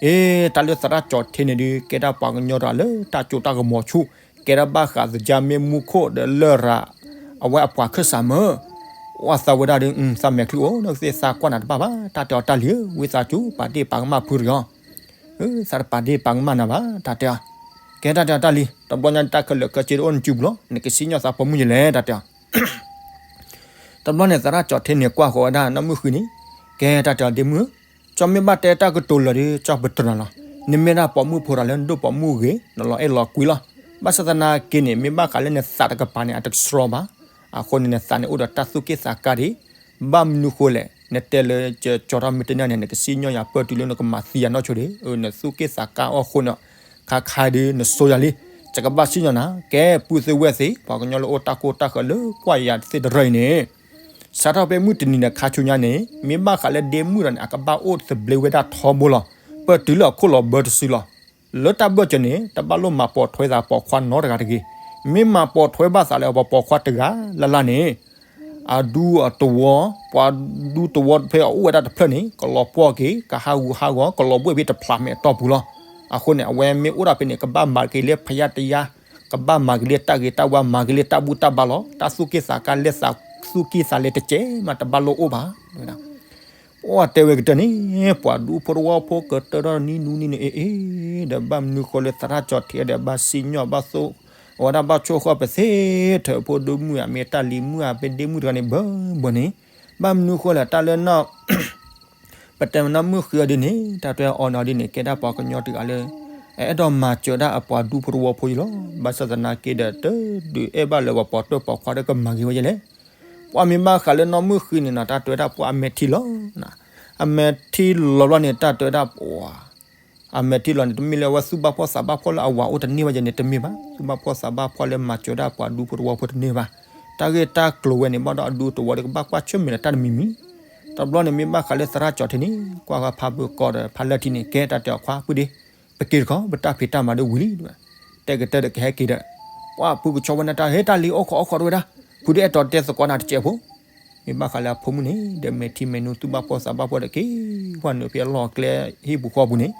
အ့ တၢ်လၢသရၣ်ကၠီၤထံန့ၣ်ဒုး ကဲဒၣ်ပှၤကညီတဂၤလၢတၢ်ကၠိတၢ်ကမီၤဆူၣ်, ကဲဒၣ်ဘၣ်ဃးသယါမ့ၢ်မူခိၣ်ဒီးလရာ် အဝဲအပှၤခၢၣ်စးမၢ်, အိၣ်သးဝဲဒၣ်ဒီး သးမဲာ်ချံအိၣ် နကသ့ၣ်သးကွၢ်နၤတဘၣ်ဘၣ်, တၢ်တဲအီၤတၢ်လံၤဧၢ, ဝံသးစူၤ ပာ်ဒ့ၣ်ပာ်ကမၣ်ဖုတဂ့ၤ, သးတပာ်ဒ့ၣ်ပာ်ကမၣ်နၤဘၣ် တၢ်တဲအီၤ. ကဲတၢ်တဲအီၤတၢ်လံၤ, တဘျီညါတၢ်ခဲလၢာ်ခဲဆ့တအိၣ်နစုပူၤလီၤ, နကစံၣ်ညီၣ်သးဖိမုၣ်ယလဲၣ် တၢ်တဲအီၤ. တဘျီန့ၣ် သရၣ်ကၠီၤထံန့ၣ်ကွၢ်ဃီၤဝဲဒၣ်နီၢ်မုၣ်ဃံန့ၣ်, ကဲတၢ်တဲအီၤဒ့မုၣ်ဧၢ, ကၠီမ့ၢ်ဘၣ်တဲတၢ်ကတိၤလၢာ်ဒီး ကၠီပတြၢၤနၤလီၤ, နမ့ၢ်ဒၣ်ပိာ်မုၣ်ဖိတဂၤလၢနဒိၣ်ပိာ်မုၣ်ဂ့ၤ နလီၤအဲၣ်လီၤကွံလီၤ. ဘၣ်ဆၣ်သနာ်က့န့ၣ် မ့ၢ်ဘၣ်ဃးလၢနသးတကပၤန့ၣ် အတကဆှီဘၣ်, အဃိန့ၣ် နသးန့ၣ်အိၣ်ဒီးတၢ်သူၣ်က့ၣ်သးကါဒံး, ဘၣ်မနုၤဃိလဲၣ်, နတဲလၢကၠီၤထီၣ်မ့ၢ်တန့ၢ်န့ၣ် နကစံၣ်ညီၣ်ယၤပၢၢ်တုၤလၢနကမၤသံယၤနီၢ်ဆိဒံး, နသူၣ်က့ၣ်သးကါအီၣ်ဃိန့ၣ်, ခါခါဒုးနစိယၤလံ, ယကဘၣ်စံၣ်ညီၣ်နၤ, ကဲပုၢ်သ့ၣ်ဝဲၢ်သ့ၣ် ပှၤကညီလၢအိၣ်တၢ်ကိၢ်တၢ်ဂီၤလၢကွၢ်ယၤသ့ၣ်တရၢအံၤန့ၣ်, စးထီၣ်ဖဲမုၢ်တနံၤန့ၣ်ခါဆူညါန့ၣ် မ့ၢ်ဘၣ်ဃးလၢဒ့မုၣ်ဒီးန့ၣ် အကဘၣ်အိၣ်သဘျ့ဝဲဒၣ်ထီဘိလီၤ, ပၢၢ်တုၤလၢအခိၣ်လီၤဘၢတစုလီၤ. လၢတၢ်ဘၢၣ်စၢၤန့ၣ် တဘၣ်လိၣ်မၤပိာ်ထွဲသးပိာ်ခွါနီတဂၤတဂ့ၤ, မ့ၢ်မၤပိာ်ထွဲဘၣ်သးလၢအပှၤပိာ်ခွါတဂၤလၢ်လၢ်န့ၣ် အဒူအတဝီ, ပှၤဒူတဝီဖဲအအိၣ်ဝဲဒၣ်တဖျၢၣ်န့ၣ် ကလီၤပှီၢ်က့ၤ ကဟးဂူာ်ဟးဂီၤ ကလီၤဘှံးဖဲတဖျးမဲာ်အတီၢ်ပူၤလီၤ. အဃိန့ၣ် အဝဲမ့ၢ်အိၣ်ဒၣ်ဖဲန့ၣ် ကဘၣ်မၤက့ၤလၢဖယါတယါ, ကဘၣ်မၤက့ၤလၢတၢ်ဂ့ၤတၢ်ဝါ မၤက့ၤလၢတၢ်ဘူၣ်တၢ်ဘါလီၤ. တၢ်သူၣ်က့ၣ်သးကါလဲသးသူၣ်က့ၣ်သးလဲတကဲးမး တဘၣ်လိၣ်အိၣ်ဘၣ်. ပှၤတဲဝဲကတၢၢ်န့ၣ် ပှၤဒူဖိတဝီဖိကတၢၢ်ထီၣ်နံၣ်နူနံၣ်န့ၣ် အ့ၣ်အ့ၣ် ဒီးဘၣ်မနုၤဃိလၢသရၣ်ကၠီၤထံဒီး ဘၣ်စံၣ်ညီၣ်ဘၣ်သိၣ်, အဝဲဒၣ်ဘၣ်ဆိၣ်ဃီၣ်ပသ့ ထၢၣ်ဖိဒိၣ်မုၣ်ဧါ မ့ၢ်တၢ်လံၤမုၣ်ဧါ ပဒ့မုၣ်တဂၤန့ၣ် ဘၢဘၢန့ၣ်, ဘၣ်မနုၤဃိလဲၣ် တၢ်လၢနီၢ် ပတဲမ့ၢ်နီၢ်မုၣ်ဃံအီၤဒ်န့ၣ် တၢ်တဲအီၤနီၤဒ်န့ၣ် ကဲဒၣ်ပှၤကညီတဂၤလၢ အဲၣ်ဒိးမၤစၢၤဒၣ်အပှၤဒူဖိတဝီဖိယလီၤ. ဘၣ်ဆၣ်သနာ်က့ဒီး တဒုးအဲၣ်ဘၣ်လၢပှၤပိာ်တၢၢ်ပိာ်ခွါဒီးကမၤဂ့ၤဝဲယလဲၣ်. ပှၤမ့ၢ်ဘၣ်ဃးလၢနီၢ်မုၣ်ဃံန့ၣ်နီၤ တၢ်တဲဝဲဒၣ်ပှၤအမဲာ်ထံလီၤ, အမဲာ်ထံလီၤဘျီန့ၣ် တၢ်တဲဝဲဒၣ်ပှၤ အမဲာ်ထံလီၤန့ၣ် တမ့ၢ်လၢအဝဲသူၣ်ဘၣ်ဖှီၣ်သးဘၣ်ဖှီၣ်လၢအဝၤအိၣ်တန့ၢ်ဘၣ်ယဲန့ၣ် တမ့ၢ်ဘၣ်. သူၣ်ဘၣ်ဖှီၣ်သးဘၣ်ဖှီၣ်လၢမၤစၢၤဒၣ်ပှၤဒူဖိတဝီဖိတန့ၢ်ဘၣ်. တၢ်ဂ့ၢ်တၢ်ကျိၤဝဲန့ၣ် ဘၣ်ဒီးအဒူတဝီဒီးကဘၣ်ကွၢ်ဆၢၣ်မဲာ်ဒီးတၢ်တမံၤမံၤ. တဘျီန့ၣ်မ့ၢ်ဘၣ်ဃးလၢသရၣ်ကၠီၤထံန့ၣ် ကွၢ်ဃီဖးဘၢကီၢ်ဒီးဖးလၢထံန့ၣ် ကဲတၢ်တဲအီၤခွါပုၢ်ဒ့ ပက့ၤတခီ ပတၢ်ဖံးတၢ်မၤဒ်ဝံၤလံ. တဲကတၢၢ်ဒီးကဟဲက့ၤဒီး ပှၤဖုကဆီဝဲနတၢ်ဟဲတၢ်လံ အိၣ်ခိးအိၣ်ခိးတဝဲဒၣ် ဖုဒ့အဲၣ်တီတဲသကိးနၤတစဲးဖိ မ့ၢ်ဘၣ်ဃးလၢအဖိမုၣ်န့ၣ် ဒီးမဲာ်ထံမဲာ်နိသူၣ်ဘၣ်ဖှီၣ်သးဘၣ်ဖှီၣ်ဒီးက့ၤ ဝဲနုာ်ဖဲအလီၢ်ကျဲဟံၣ်ပူၤဃီပူၤန့ၣ်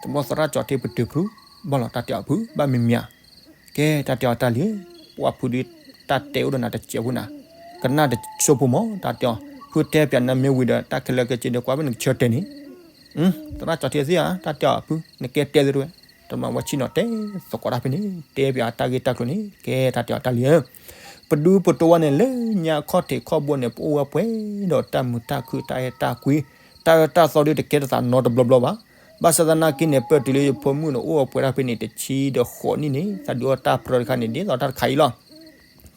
တဘျီသရၣ်ကၠီၤထံပတုာ်ဖု ဘၣ်လီၤတၢ်တဲအီၤဖု ဘၣ်မံၤမံၤဧါ. ကဲတၢ်တဲအီၤတၢ်လံ, ပှၤဖုဒ့တၢ်တဲအိၣ်ဒီးနၤတစဲးဖိနၤ, ကနၣ်တဆိဖိမး တၢ်တဲအီၤ, ဖုတဲပၠးနမ့ၢ်ဝံၤဒီး တၢ်ခဲလၢာ်ခဲဆ့ဒီးကွၢ်ဖဲနကဆၢတဲာ်န့ၣ်, သရၣ်ကၠီၤထံသ့ဧါ တၢ်တဲအီၤဖု နကဲတဲသ့တဝဲ, တမၤဝဲဆ့ၣ်နီၤတဲသကိးတၢ်ဖဲန့ၣ် တဲပၠးတၢ်ဂ့ၢ်တၢ်ကျိၤန့ၣ် ကဲတၢ်တဲအီၤတၢ်လံဧၢ ပဒူပတဝီန့ၣ် လၢညါခီၣ်ထံးခီၣ်ဘိန့ၣ် ပအိၣ်ဝဲပှဲၤဒီးတၢ်မုာ်တၢ်ခုၣ်တၢ်အဲၣ်တၢ်ကွံ, တၢ်အၢတၢ်သီဒုးတကဲထီၣ်သးနီတဘျီဘျီဘၣ်. ဘၣ်ဆၣ်သနာ်က့န့ၣ် ပၢၢ်တုၤလၢယဖိမုၣ်န့ၣ် အိၣ်ဝဲပှဲၤဒၣ်ဖဲန့ၣ်တဆံဒီးဃိးနံၣ်န့ၣ် သးဒုးအီၣ်တၢ်ပြၢတခါန့ၣ် ဒ်သိးတၢ်တခါအံၤလီၤ.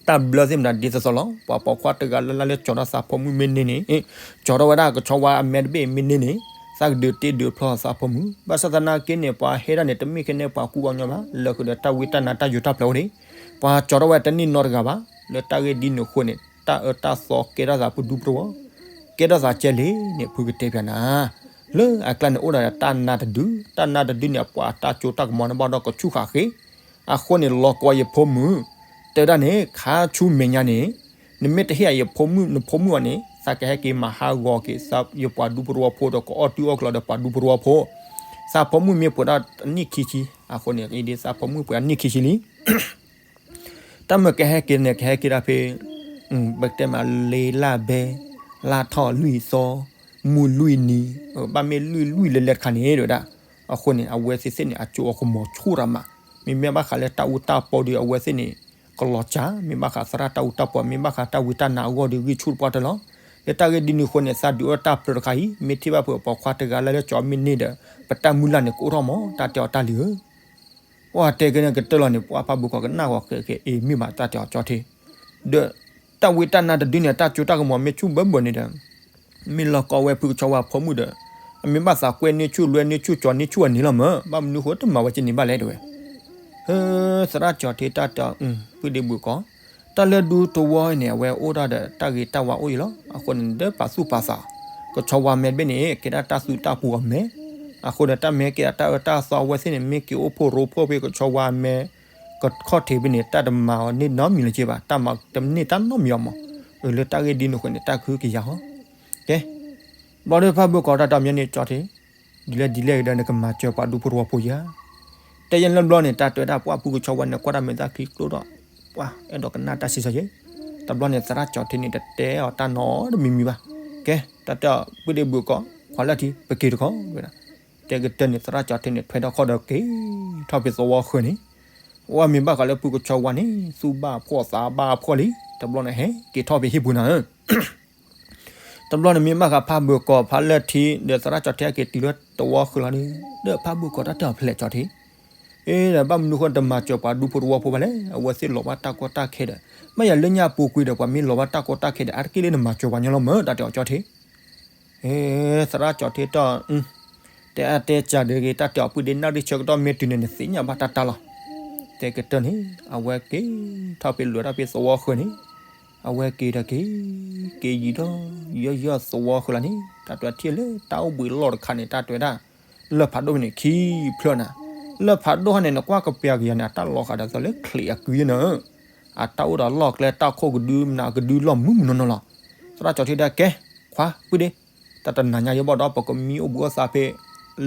တၢ်ဘျၢသ့ၣ်မတၤဒ်သိးသိးလီၤ. ပှၤပိာ်ခွါတဂၤလၢ်လၢ်လၢကၠီၤထီၣ်သးဖိမုၣ်မ့ၢ်န့ၢ်န့ၣ်, ကၠီၤထီၣ်ဝဲဒၣ်ကဆီဝါအမဲာ်တဘ့ၣ်မ့ၢ်န့ၢ်န့ၣ်, သးကဒုးတ့ဒုးဖျီသးဖိမုၣ်, ဘၣ်ဆၣ်သနာ်က့န့ၣ် ပှၤဟဲဒၣ်န့ၣ် တမ့ၢ်ကဲန့ၣ်ပှၤကူအီၤညီဘၣ်, လၢဃုာ်ဒီးတၢ်ဝံတၢ်နါတၢ်ယိၤတၢ်ဖျၢၣ်အိၣ်န့ၣ်, ပှၤကၠီထီၣ်ဝဲတန့ၢ်နီတဂၤဘၣ်. လၢတၢ်ဂ့ၢ်ဒ်န့ၣ်အဃိန့ၣ် တၢ်အၢတၢ်သီကဲထီၣ်သးပဒူပတဝီ, ကဲထီၣ်သးကဲလံန့ၣ် ဖုကတဲပၠးနၤ လၢအကျါန့ၣ်အိၣ်ဒီးတၢ်နါတဒု, တၢ်နါတဒုန့ၣ် အပှၤတၢ်ကၠိတၢ်ကမီၤန့ၣ်ဘၣ်ဒီးကဆူၣ်ဃာ်ဃ့, အဃိန့ၣ် လီၤကီးယဖိမုၣ်, တဲဒၣ်န့ၣ် ခါဆူမဲာ်ညါန့ၣ်, နမ့ၢ်တဟ့ၣ်ယဖိမုၣ် နဖိမုၣ်အီၤန့ၣ် သးကဟဲက့ၤမၤဟးဂီၤက့ၤ ယပှၤဒူပတဝီဖိဒီးကအီၣ်တုၤအီၣ်ကျီဒီးပှၤဒူပတဝီဖိ, သးဖိမုၣ်မ့ၢ်ပှဲၤဒၣ်အနံၣ်ခံဆံ, အဃိန့ၣ် အံၤဒ်သးဖိမုၣ်ပှဲၤအနံၣ်ခံဆံလံ တၢ်မ့ၢ်ကဟဲက့ၤန့ၣ် ကဟဲက့ၤဒၣ်ဖဲ ပတဲမးလ့လၢဘဲ, လါထီၣ်လွံၢ်သီ, မုၢ်လွံၢ်နံၤ, ဘၣ်မ့ၢ်လွံၢ်လွံၢ်လဲၤလဲၤတခါန့ၣ်ဒၣ်, အဃိန့ၣ် အဝဲသ့ၣ်သ့ၣ်န့ၣ် အကၠိအီၤကမီၤဆူၣ်ရၤမး, မ့မ့ၢ်ဘၣ်ဃးလၢတၢ်အူတၢ်ပီဒီးအဝဲသ့ၣ်န့ၣ် ကလီၤစၢ်, မ့ၢ်ဘၣ်ဃးသရၣ်တၢ်အူတၢ်ပီ မ့ၢ်ဘၣ်ဃးတၢ်ဝံတၢ်နါအဂီၢ်ဒီးဂံၢ်ဆူၣ်တပှၢ်တၢၢ်လီၤ. လၢတၢ်ဂ့ၢ်ဒ်န့ၣ်အဃိန့ၣ် သးဒုးအိၣ်တၢ်ပြၢတခါအံၤ မ့ၢ်ထံၣ်ဘၣ်ဖုးပှၤခွါတဂၤလၢလၢကၠီမ့ၢ်န့ၢ်ဒီး ပတၢ်မုၢ်လၢ်န့ၣ်ကအိၣ်ထီၣ်မး တၢ်တဲအီၤတၢ်လံၤဧၢ ပှၤတဲက့ၤန့ၣ်ကတၢၢ်လီၤန့ၣ် ပှၤဖးဘိကီးကနၣ်ဂီၤဃဲးဃဲး အ့ မ့ၢ်ဘၣ်တၢ်တဲအီၤကၠီထံ, ဒီးတၢ်ဝံတၢ်နါတဒုန့ၣ် တၢ်ကၠိတၢ်ကမီၤမ့ၢ်ဆူၣ်ဘၢဘၢန့ၣ်ဒီး မ့ၢ်လီၤကီဝဲဖုကဆီဝါဖိမုၣ်ဒီး အမ့ၢ်ဘၣ်သးကွဲန့ၢ်ဆူၣ်လွဲန့ၢ်ဆူၣ်ကၠီန့ၢ်ဆူၣ်အန့ၣ်လီၤမး ဘၣ်မနုၤဃိတမၤဝဲက့န့ၣ်ဘၣ်လဲၣ်တဲဝဲ သရၣ်ကၠီထံတၢ်တဲအီၤ ပုၢ်ဒ့ဘုးကီး, တၢ်လၢဒူသဝီန့ၣ် အဝဲအိၣ်ဒၣ်ဒီးတၢ်ဂ့ၤတၢ်ဝါအိၣ်အံၤလီၤ. အဃိန့ၣ် နတပာ်သူၣ်ပာ်သး, ကဆီဝါမဲတဘ့ၣ်န့ၣ် ကဲဒၣ်တၢ်သူတၢ်ပူၤအမဲ, အဃိန့ၣ် တၢ်မ့ၢ်ကဲဒၣ်တၢ်အၢတၢ်သီအဝဲသ့ၣ်န့ၣ် မ့ၢ်က့ၤအိၣ်ဖှိၣ်ရိဖှိၣ်ဖဲကဆီဝါမဲ ကခီၣ်ထံးဖဲန့ၣ် တၢ်တမၤအီၤန့ၢ်နီတမံၤလၢၤက့ဘၣ်, တၢ်မၤတန့ၢ်တၢ်နီတမံၤအီၤမး, လၢတၢ်ဂ့ၢ်ဒ်န့ၣ်အဃိန့ၣ် တၢ်ကဟုကယာ်ဟီ, ကဲ ဘျီဒီးဖးဘိကီးတၢ်တဲအီၤမ့ၢ်န့ၣ်ကၠီထံ ဒ်လဲၣ်ဒ်လဲၣ်ဒီး နကမၤစၢၤပှၤဒူဖိတဝီဖိယၤ, တဲယဲလၢဘျီန့ၣ် တၢ်တဲဝဲဒၣ် ပှၤဖုကဆီဝါန့ၣ် ကွၢ်တၢ်မဲာ်သၣ်ချံကျိဒီး ပှၤအဲၣ်ဒိးကနၣ်တၢ်စံးဆၢယဲ, တဘျီန့ၣ် သရၣ်ကၠီထံန့ၣ် တတဲအီၤတၢ်နီတမံၤမံၤဘၣ်, ကဲ တၢ်တဲအီၤ ပုၢ်ဒ့ဘုးကီး ခွါလၢထံ ပက့ၤတခီဝဲဒၣ်, တဲကတၢၢ်န့ၣ် သရၣ်ကၠီထံန့ၣ် ထွဲထီၣ်ခီၣ်ဒီးက့ၤထီၣ်ဖဲသဝီဃၢၤန့ၣ်, ဝဲမ့ၢ်ဘၣ်ဃးလၢဖုကဆီဝါန့ၣ် သူၣ်ဘၣ်ဖှီၣ်သးဘၣ်ဖှီၣ်လံ, တဘျီန့ၣ် ဟဲက့ၤထီၣ်ဖဲဟံၣ်ပူၤနၤဧၢ တဘျီန့ၣ်မ့ၢ်ဘၣ်ဃးဖးဘိကီးဖးလၢထံ ဒီးသရၣ်ကၠီထံက့ၤတုၤလၢသဝီဃၢၤလီၤဒီး, ဒီးဖးဘိကီးတၢ်တဲအီၤဖဲလဲၣ်ကၠီထံ, အ့ ဒီးဘၣ်မနုၤဃိတမၤစၢၤပှၤဒူဖိတဝီဖိဘၣ်လဲၣ်, အဝဲသ့ၣ်လီၤဘၣ်တၢ်ကီတၢ်ခဲဒီး, မ့ၢ်ယၤလၢညါပူၤကွံာ်ဒီး ပှၤမ့ၢ်လီၤဘၣ်တၢ်ကီတၢ်ခဲဒီး အါတက့ၢ်လၢနမၤစၢၤပှၤညီလီၤမး တၢ်တဲအီၤကၠီထံ သရၣ်ကၠီထံတီၢ်, တဲအါတဲစှၤဒီးဂ့ၤ တၢ်တဲအီၤပုၢ်ဒ့နၣ်ရံၣ်ဆၢကတီၢ်မ့ၢ်တုၤန့ၣ် နသ့ၣ်ညါဘၣ်တၢ်တၢ်လီၤ. တဲကတၢၢ်န့ၣ် အဝဲက့ၤထီၣ်ဖဲလဲၤထီၣ်ဖဲသဝီဃၢၤန့ၣ်, အဝဲက့ၤဒီးက့ၤ, က့ၤယံာ်ထီၣ်ယံာ်ယံာ်သဝီဃၢၤလီၤန့ၣ် တၢ်တဲထံၣ်လၢတၢ်အိၣ်ဘှံးလီၢ်တခါန့ၣ် တၢ်တဲဝဲဒၣ်, လၢၢ်ဖးဒိၣ်ဖဲန့ၣ်ခံဖျၢၣ်နၤ, လၢၢ်ဖးဒိၣ်ဟီန့ၣ် နကွၢ်ကပၤကယၤန့ၣ် အတၢ်လီၤဃာ်ဒီးသိးလၢချံးအကုန့ၣ် အတၢ်အိၣ်ဒီးလီၢ်ကျဲတၢ်ခိၣ်ကဒု မနၤကဒုလီၢ်မုၢ်မုၢ်နီၢ်နီၢ်လီၤ. သရၣ်ကၠီထံတဲကဲ, ခွါ ပုၢ်ဒ့, တၢ်တနၤညါယဘၣ်ဒီး ပကမံအိၣ်ဘှံးအိၣ်သါဖဲ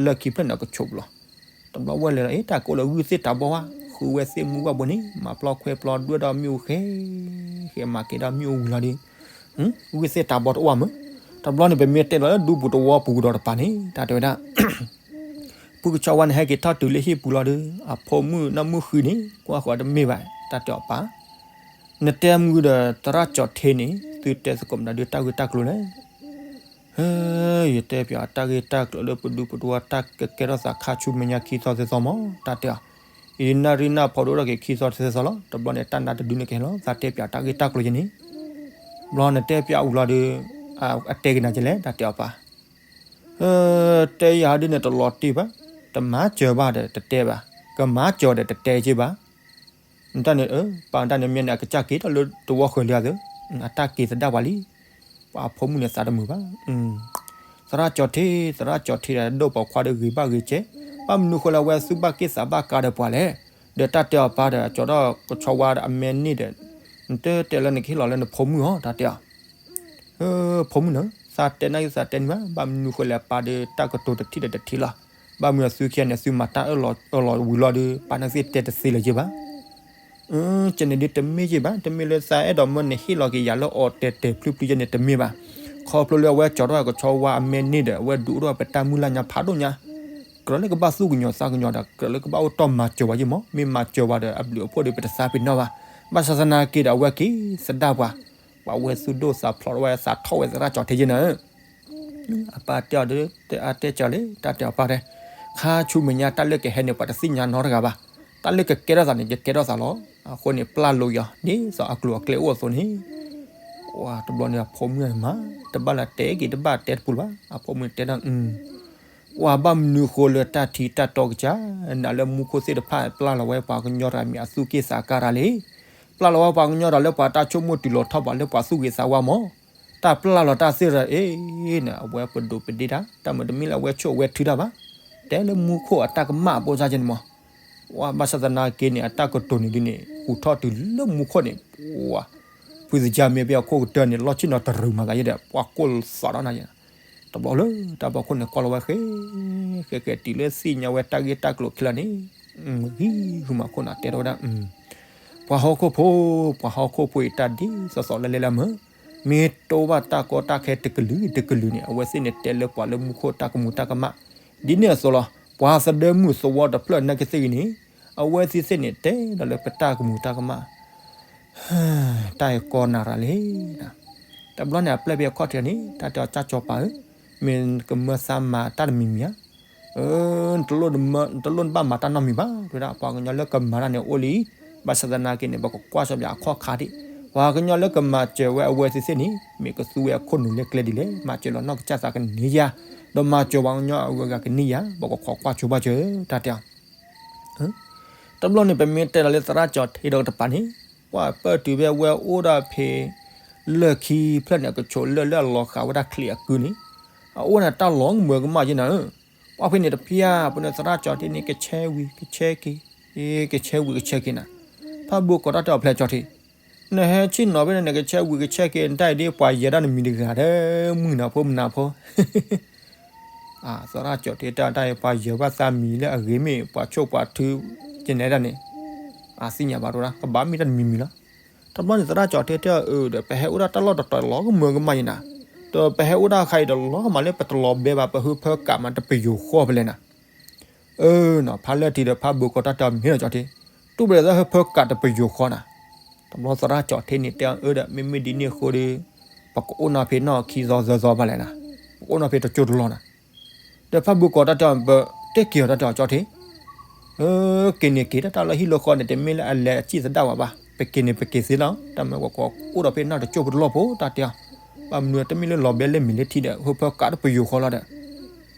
လၢၢ်ခံဖျၢၣ်န့ၣ်ကဆိးပူၤလီၤ. တဘျီဝဲလဲၤလီၤ အ့ တၢ်ကအိၣ်လၢဂုၢ်သ့ၣ်တၢ်ဘီဝါ, ဃုဝဲသ့ၣ်မူဝဲဘိန့ၣ် မၤပျီခွဲပျီဒွဲၣ်ဒီးမ့ၣ်အူဃဲ, ဃဲမၤက့ၤဒီးမ့ၣ်အူဝံၤလီၤဒီး ဂုၢ်သ့ၣ်တၢ်ဘီတအိၣ်ဘၣ်မး. တဘျီန့ၣ် ပမ့ၢ်တဲလီၤလၢဒူပူၤတဝီပူၤကဒီးတပၤန့ၣ် တၢ်တဲဝဲဒၣ် ဖုကဆီဝါန့ၣ် ဟဲက့ၤထီၣ်တုၤလၢဟံၣ်ပူၤလီၤဒီး အဖိမုၣ်နီၢ်မုၣ်ဃံန့ၣ် ကွၢ်ဃီတမ့ၢ်ဘၣ် တၢ်တဲအီၤပၢ်, နတဲမုၢ်ဒီးသရၣ်ကၠီထံန့ၣ် သုတဲသကိးမနုၤဒုးတၢ်ဂ့ၢ်တၢ်ကျိၤလဲၣ်. ဟဲ, ယတဲပၠးတၢ်ဂ့ၢ်တၢ်ကျိၤလၢပဒူပတဝီတၢ်ကကဲထီၣ်သးခါဆူမဲာ်ညါခံသီသၢသီမး တၢ်တဲအီၤ, အံၤနၣ်ရံၣ်နၢ်ဖီဒိၣ်ထီၣ်က့ၤခံသီသၢသီလီၤ. တဘျီန့ၣ် တၢ်နါတဒုန့ၣ်ကဟဲလီၤ သးတဲပၠးတၢ်ဂ့ၢ်တၢ်ကျိၤယဲန့ၣ် ဘျီနတဲပၠးအူလီၤဒီး အတဲက့ၤနၤကလဲၣ် တၢ်တဲအီၤပၢ် တဲယၤဒ်န့ၣ်တလီၤတံၢ်ဘၣ်, တမၤစၢၤဘၣ်ဒီးတတဲဘၣ်, ကမၤစၢၤဒီးတတဲက့ၤဘၣ်. နတၢ်န့ၣ် ပၢ်နတၢ်န့ၣ်မ့ၢ်န့ၣ် အကစၢ်က့ၤထီၣ်လၢတဝီဃၢၤလံအသိး, အတၢ်က့ၤသဒၣ်ပှၤလံ. ပှၤအဖိမုၣ်န့ၣ်သးတမုာ်ဘၣ်. သရၣ်ကၠီထံ, သရၣ်ကၠီထံဒီးဒိၣ်ပိာ်ခွါဒီးဂ့ၤဘၣ်ဂ့ၤကဲ, ဘၣ်မနုၤဃိလၢအဝဲသူၣ်ဘၣ်က့ၣ်သးဘၣ်ကါဒီးပှၤလဲၣ်. ဒီးတၢ်တဲအီၤပၢ်ဒီး ကၠီထီၣ်ကဆီဝါဒီးအမဲန့ၣ်ဒီး, နတတဲလၢနကဟ့ၣ်လီၤလၢနဖိမုၣ်အီၤ တၢ်တဲအီၤ ဖိမုၣ်န့ၣ် သးတဲနၢ်ဂ့ၢ်သးတဲန့ၢ်ဘၣ်, ဘၣ်မနုၤဃိလဲၣ် ပၢ်ဒီးတၢ်ကတိၤတထံၣ်ဒီးတထံၣ်လီၤ. ဘၣ်မနုၤအသုခံဂၤန့ၣ် သုမၤတၢ်အၢၣ်လီၤဝံၤလီၤဒီး ပၢ်နၢ်ဂ့ၢ်သ့တဲတသ့လၢၤက့ဘၣ်. ကန့ၣ်ဒ်တမ့ၢ်က့ဘၣ်, တမ့ၢ်လၢသးအဲၣ်ဒိးမၢနဟ့ၣ်လီၤက့ၤယၤလၢအီၤတဲာ်တဲာ်ဖျုဖျုယဲန့ၣ်တမ့ၢ်ဘၣ်. ခီဖျိလၢအဝဲကၠီထီၣ်ကဆီဝါအမဲန့ၣ်ဒီး အဝဲဒုးအိၣ်ထီၣ်ပတၢ်မုၢ်လၢ်ညါဖးဒိၣ်ညါ ကြၢးလၢကဘၣ်သူၣ်ကညီၤသးကညီၤဒီး ကြၢးလၢကဘၣ်အိၣ်တီၢ်မၤစၢၤဝဲယဲမး, မ့ၢ်မၤစၢၤဝဲဒီးအဘျုးအဖှိၣ်ဒီးပတသးပ့ၤနီၣ်ဘၣ်. ဘၣ်ဆၣ်သနာ်က့ဒီးအဝဲက့ၤသဒၣ်ပှၤ, ပှၤဝဲသူၣ်ဒိၣ်သးဖျိးဝဲသးထီၣ်ဝဲသရၣ်ကၠီထံယဲန့ၣ် အပၢ်တဲအီၤဒီး တဲအါတဲကၢၤလံ တၢ်တဲအီၤပၢ်တဲ, ခါဆူမဲာ်ညါတၢ်လၢကဟဲန့ၣ် ပှၤတသ့ၣ်ညါနီတဂၤဘၣ်. တၢ်လၢကကဲထီၣ်သးန့ၣ် ယကဲထီၣ်သးလီၤ. အဃိန့ၣ် ပျၢ်လိာ်က့ၤအီၤ ဒ်သိးအကျိၤအကျဲအိၣ်အသိးန့ၣ်, တဘျီန့ၣ် အဖိမုၣ်မၤ တဘၣ်လၢတဲက့ၤတဘၣ်တဲတပူၤလၢၤဘၣ်. အဖိမုၣ်တဲဒၣ် ပှၤဘၣ်မနုၤဃိလၢတၢ်ထံတၢ်တီကစၢ်, နၤလၢမူခိၣ်သ့ၣ်တဖၣ် ပျၢ်လီၤဝဲပှၤကညီတဂၤမ့ၢ်အသူၣ်က့ၣ်သးကါတၢ်လံ. ပျၢ်လီၤဝဲပှၤကညီတဂၤလၢပှၤတၢ်ဆိကမိၣ်တုၤလီၤထီၣ်ပှၤလၢပှၤသူၣ်ဂ့ၤသးဝါမး, တၢ်ပျၢ်လီၤတၢ်သ့ၣ်တဖၣ်အံၤန့ၣ် အဝဲပဒိးပဒ့တၢ်, တၢ်မုာ်တမ့ၢ်လၢအဝဲဆိၣ်အဝဲထုတၢ်ဘၣ်, တဲလၢမူခိၣ်အတၢ်ကမၣ်အဖိစၢ်ကန့ၣ်မး. ဝဲဘၣ်ဆၣ်သနာ်က့န့ၣ် အတၢ်ကတိၤန့ၣ်ဒ်န့ၣ် ဟူးထီၣ်တုၤလၢမူခိၣ်န့ၣ်, ပှၤ ဖုသကၢ်မ့ၢ်ဖဲအခိၣ်ကတၢၢ်န့ၣ် လီၢ်ဆ့ၣ်နီၤတရူးမၤသးယဲဒီး ပှၤကိၢ်သးဒီးနၤယဲ, တဘျီလၢတၢ်ဖီခိၣ်န့ၣ် ကွၢ်လီၤဝဲဃဲ, ဃဲဃဲတုၤလၢသ့ၣ်ညါဝဲတၢ်ဂ့ၢ်တၢ်ကျိၤခဲလၢာ်န့ၣ်, ဂံၢ်ဂုၤမၤခိၣ်နၤတဲထီၣ်ဝဲဒၣ်, ပှၤဟီၣ်ခိၣ်ဖိ, ပှၤဟီၣ်ခိၣ်ဖိအံၤတၢ်ဒ်သိးသိးလၢလဲလၢမုၢ်, မ့ၢ်တိၢ်ဘၣ်တၢ်ကီတၢ်ခဲတကလုာ်တကလုာ်န့ၣ် အဝဲသ့ၣ်န့ၣ်တဲလၢပှၤလၢမူခိၣ်တၢ်ကမူၤတၢ်ကမၣ်, ဒ်န့ၣ်အသိးလီၤ. ပှၤသဒၢမုၢ်သဝီတဖျၢၣ်နာ်က့သ့ၣ်ဂ့ၤန့ၣ်, အဝဲသ့ၣ်သ့ၣ်န့ၣ်တဲဒီးလၢပတၢ်ကမူၤတၢ်ကမၣ် တၢ်အံၤကီနၤရၤလံ. တဘျီန့ၣ်အပျဲၢ်ဖဲအခီၣ်ထံးန့ၣ် တၢ်တဲအီၤ ကၢ်ကၠီၤပၤဧၢ, မ့ၢ်နကမၢသးမၤတၢ်တမံၤမံၤဧါ, နတလိၣ်နဘၣ်မၤတၢ်နီတမံၤဘၣ်, တဲဝဲဒၣ် ပှၤကညီလၢကမၤတၢ်န့ၣ်အိၣ်လံ, ဘၣ်ဆၣ်သနာ်က့န့ၣ် ပကကွၢ်စီပှၤအခီၣ်ခါဒံး, ပှၤကညီလၢကမၤစၢၤဝဲအဝဲသ့ၣ်သ့ၣ်န့ၣ် မ့ၢ်ကသူဝဲအခိၣ်နူာ်လၢကျဲဒ်လဲၣ်, မၤစၢၤလီၤနီၢ်ကစၢ်သးကန့ၢ်ယၤ, ဒီးမၤစၢၤပှၤကညီအဂုၤအဂၤကန့ၢ်ယၤ, ပကခိးကွၢ်ဆိဘၣ်စၢၤ တၢ်တဲအီၤ တဘျီန့ၣ် ပမ့ၢ်တဲလီၤလၢသရၣ်ကၠီၤထ့ဒီးတပၤန့ၣ်, ပှၤပၢၢ်တုၤဖဲအဝဲအိၣ်ဒၣ်ဖဲ လၢၢ်ခံဖျၢၣ်န့ၣ် အကဆိးလၢၢ်လၢအလီၤဃာ်ဝဲဒၣ်ချံးအကုန့ၣ်, အအိၣ်န့ၣ်တၢ်လီၤမုာ်ကမၣ်ယဲနၤဧၢ, ပှၤဖဲန့ၣ်တဖျၢၣ်ပူၤန့ၣ် သရၣ်ကၠီၤထ့န့ၣ် ကဆဲဝံၤကဆဲက့ၤ, ကဆဲဝံၤကဆဲက့ၤနၤ, ဖးဘိကိးတၢ်တဲအီၤ ဖဲကၠီၤထ့, နဟဲဆ့ၣ်နီၤဖဲန့ၣ် နကဆဲဝံၤကဆဲက့ၤ နတၢ်အံၤဒ်ပှၤယဲၤဒၣ်နမံၤတဂၤဒီး မုၢ်နၤဖိမနၤဖိ သရၣ်ကၠီၤထ့တဲတၢ်အံၤ ပှၤယဲၤဘၣ်သးမံၤလၢအဂ့ၤမ့ၢ်ပှၤဆိၣ်ပှၤထုကနဲဒၣ်န့ၣ်, အသ့ၣ်ညါဘၣ်တအိၣ်ဒၣ် ကဘၣ်မ့ၢ်တၢ်တမံၤမံၤလီၤ. တဘျီန့ၣ်သရၣ်ကၠီၤထ့တဲအီၤ အၢဒီး ပဟဲအိၣ်ဒၣ်တၢ်လီၢ်တတီၤလီၤကမၢကမၣ်ယဲနၤ, ဒီးပဟဲအိၣ်ဒၣ်အခါအံၤဒီးလီၤမးလၢပတလီၤဘဲဘၣ် ပဟုဖၢကးမးတပယိၤဃီဖဲလဲၣ်နၤ အၢနီၤ ဖးလၢထံဒီးဖးဘိကိးတၢ်တဲအီၤမ့ၢ်လီၤကၠီၤထ့, တူၢ်ဘၣ်လၢဟုဖၢကးတပယိၤဃီနၤ, တဘျီသရၣ်ကၠီၤထ့န့ၣ်တဲအီၤ အၢဒီး မ့မ့ၢ်ဒ်န့ၣ်အဃိဒီး ပကအိၣ်နီၢ်ဖဲနီၢ်ခံသီသၢသီဘၣ်လဲၣ်နၤ, ပကအိၣ်နီၢ်ဖဲတကၠိတလီၢ်နၤ, ဒီးဖးဘိကိးတၢ်တဲအီၤ ပတဲက့ၤအီၤတၢ်တဲအီၤကၠီၤထ့ က့ၤန့ၣ်က့ၤ တၢ်လၢဟံၣ်လၢဃီန့ၣ် တမ့ၢ်လၢအလဲၤအစံၣ်သဒၣ်ဝဲဘၣ်, ပက့ၤန့ၣ်ပက့ၤသ့လီၤ, တၢ်မ့ၢ်ပကအိၣ်ဒီးဖဲနီၢ်တကၠိပတလီၢ်ဖိ တၢ်တဲအီၤ, ဘၣ်မနုၤတမ့ၢ်လၢလီၤဘဲလဲၣ်မ့ၢ်လၢထံဒီး ဟုဖၢကးတပယိၤဃီလီၤဒီး,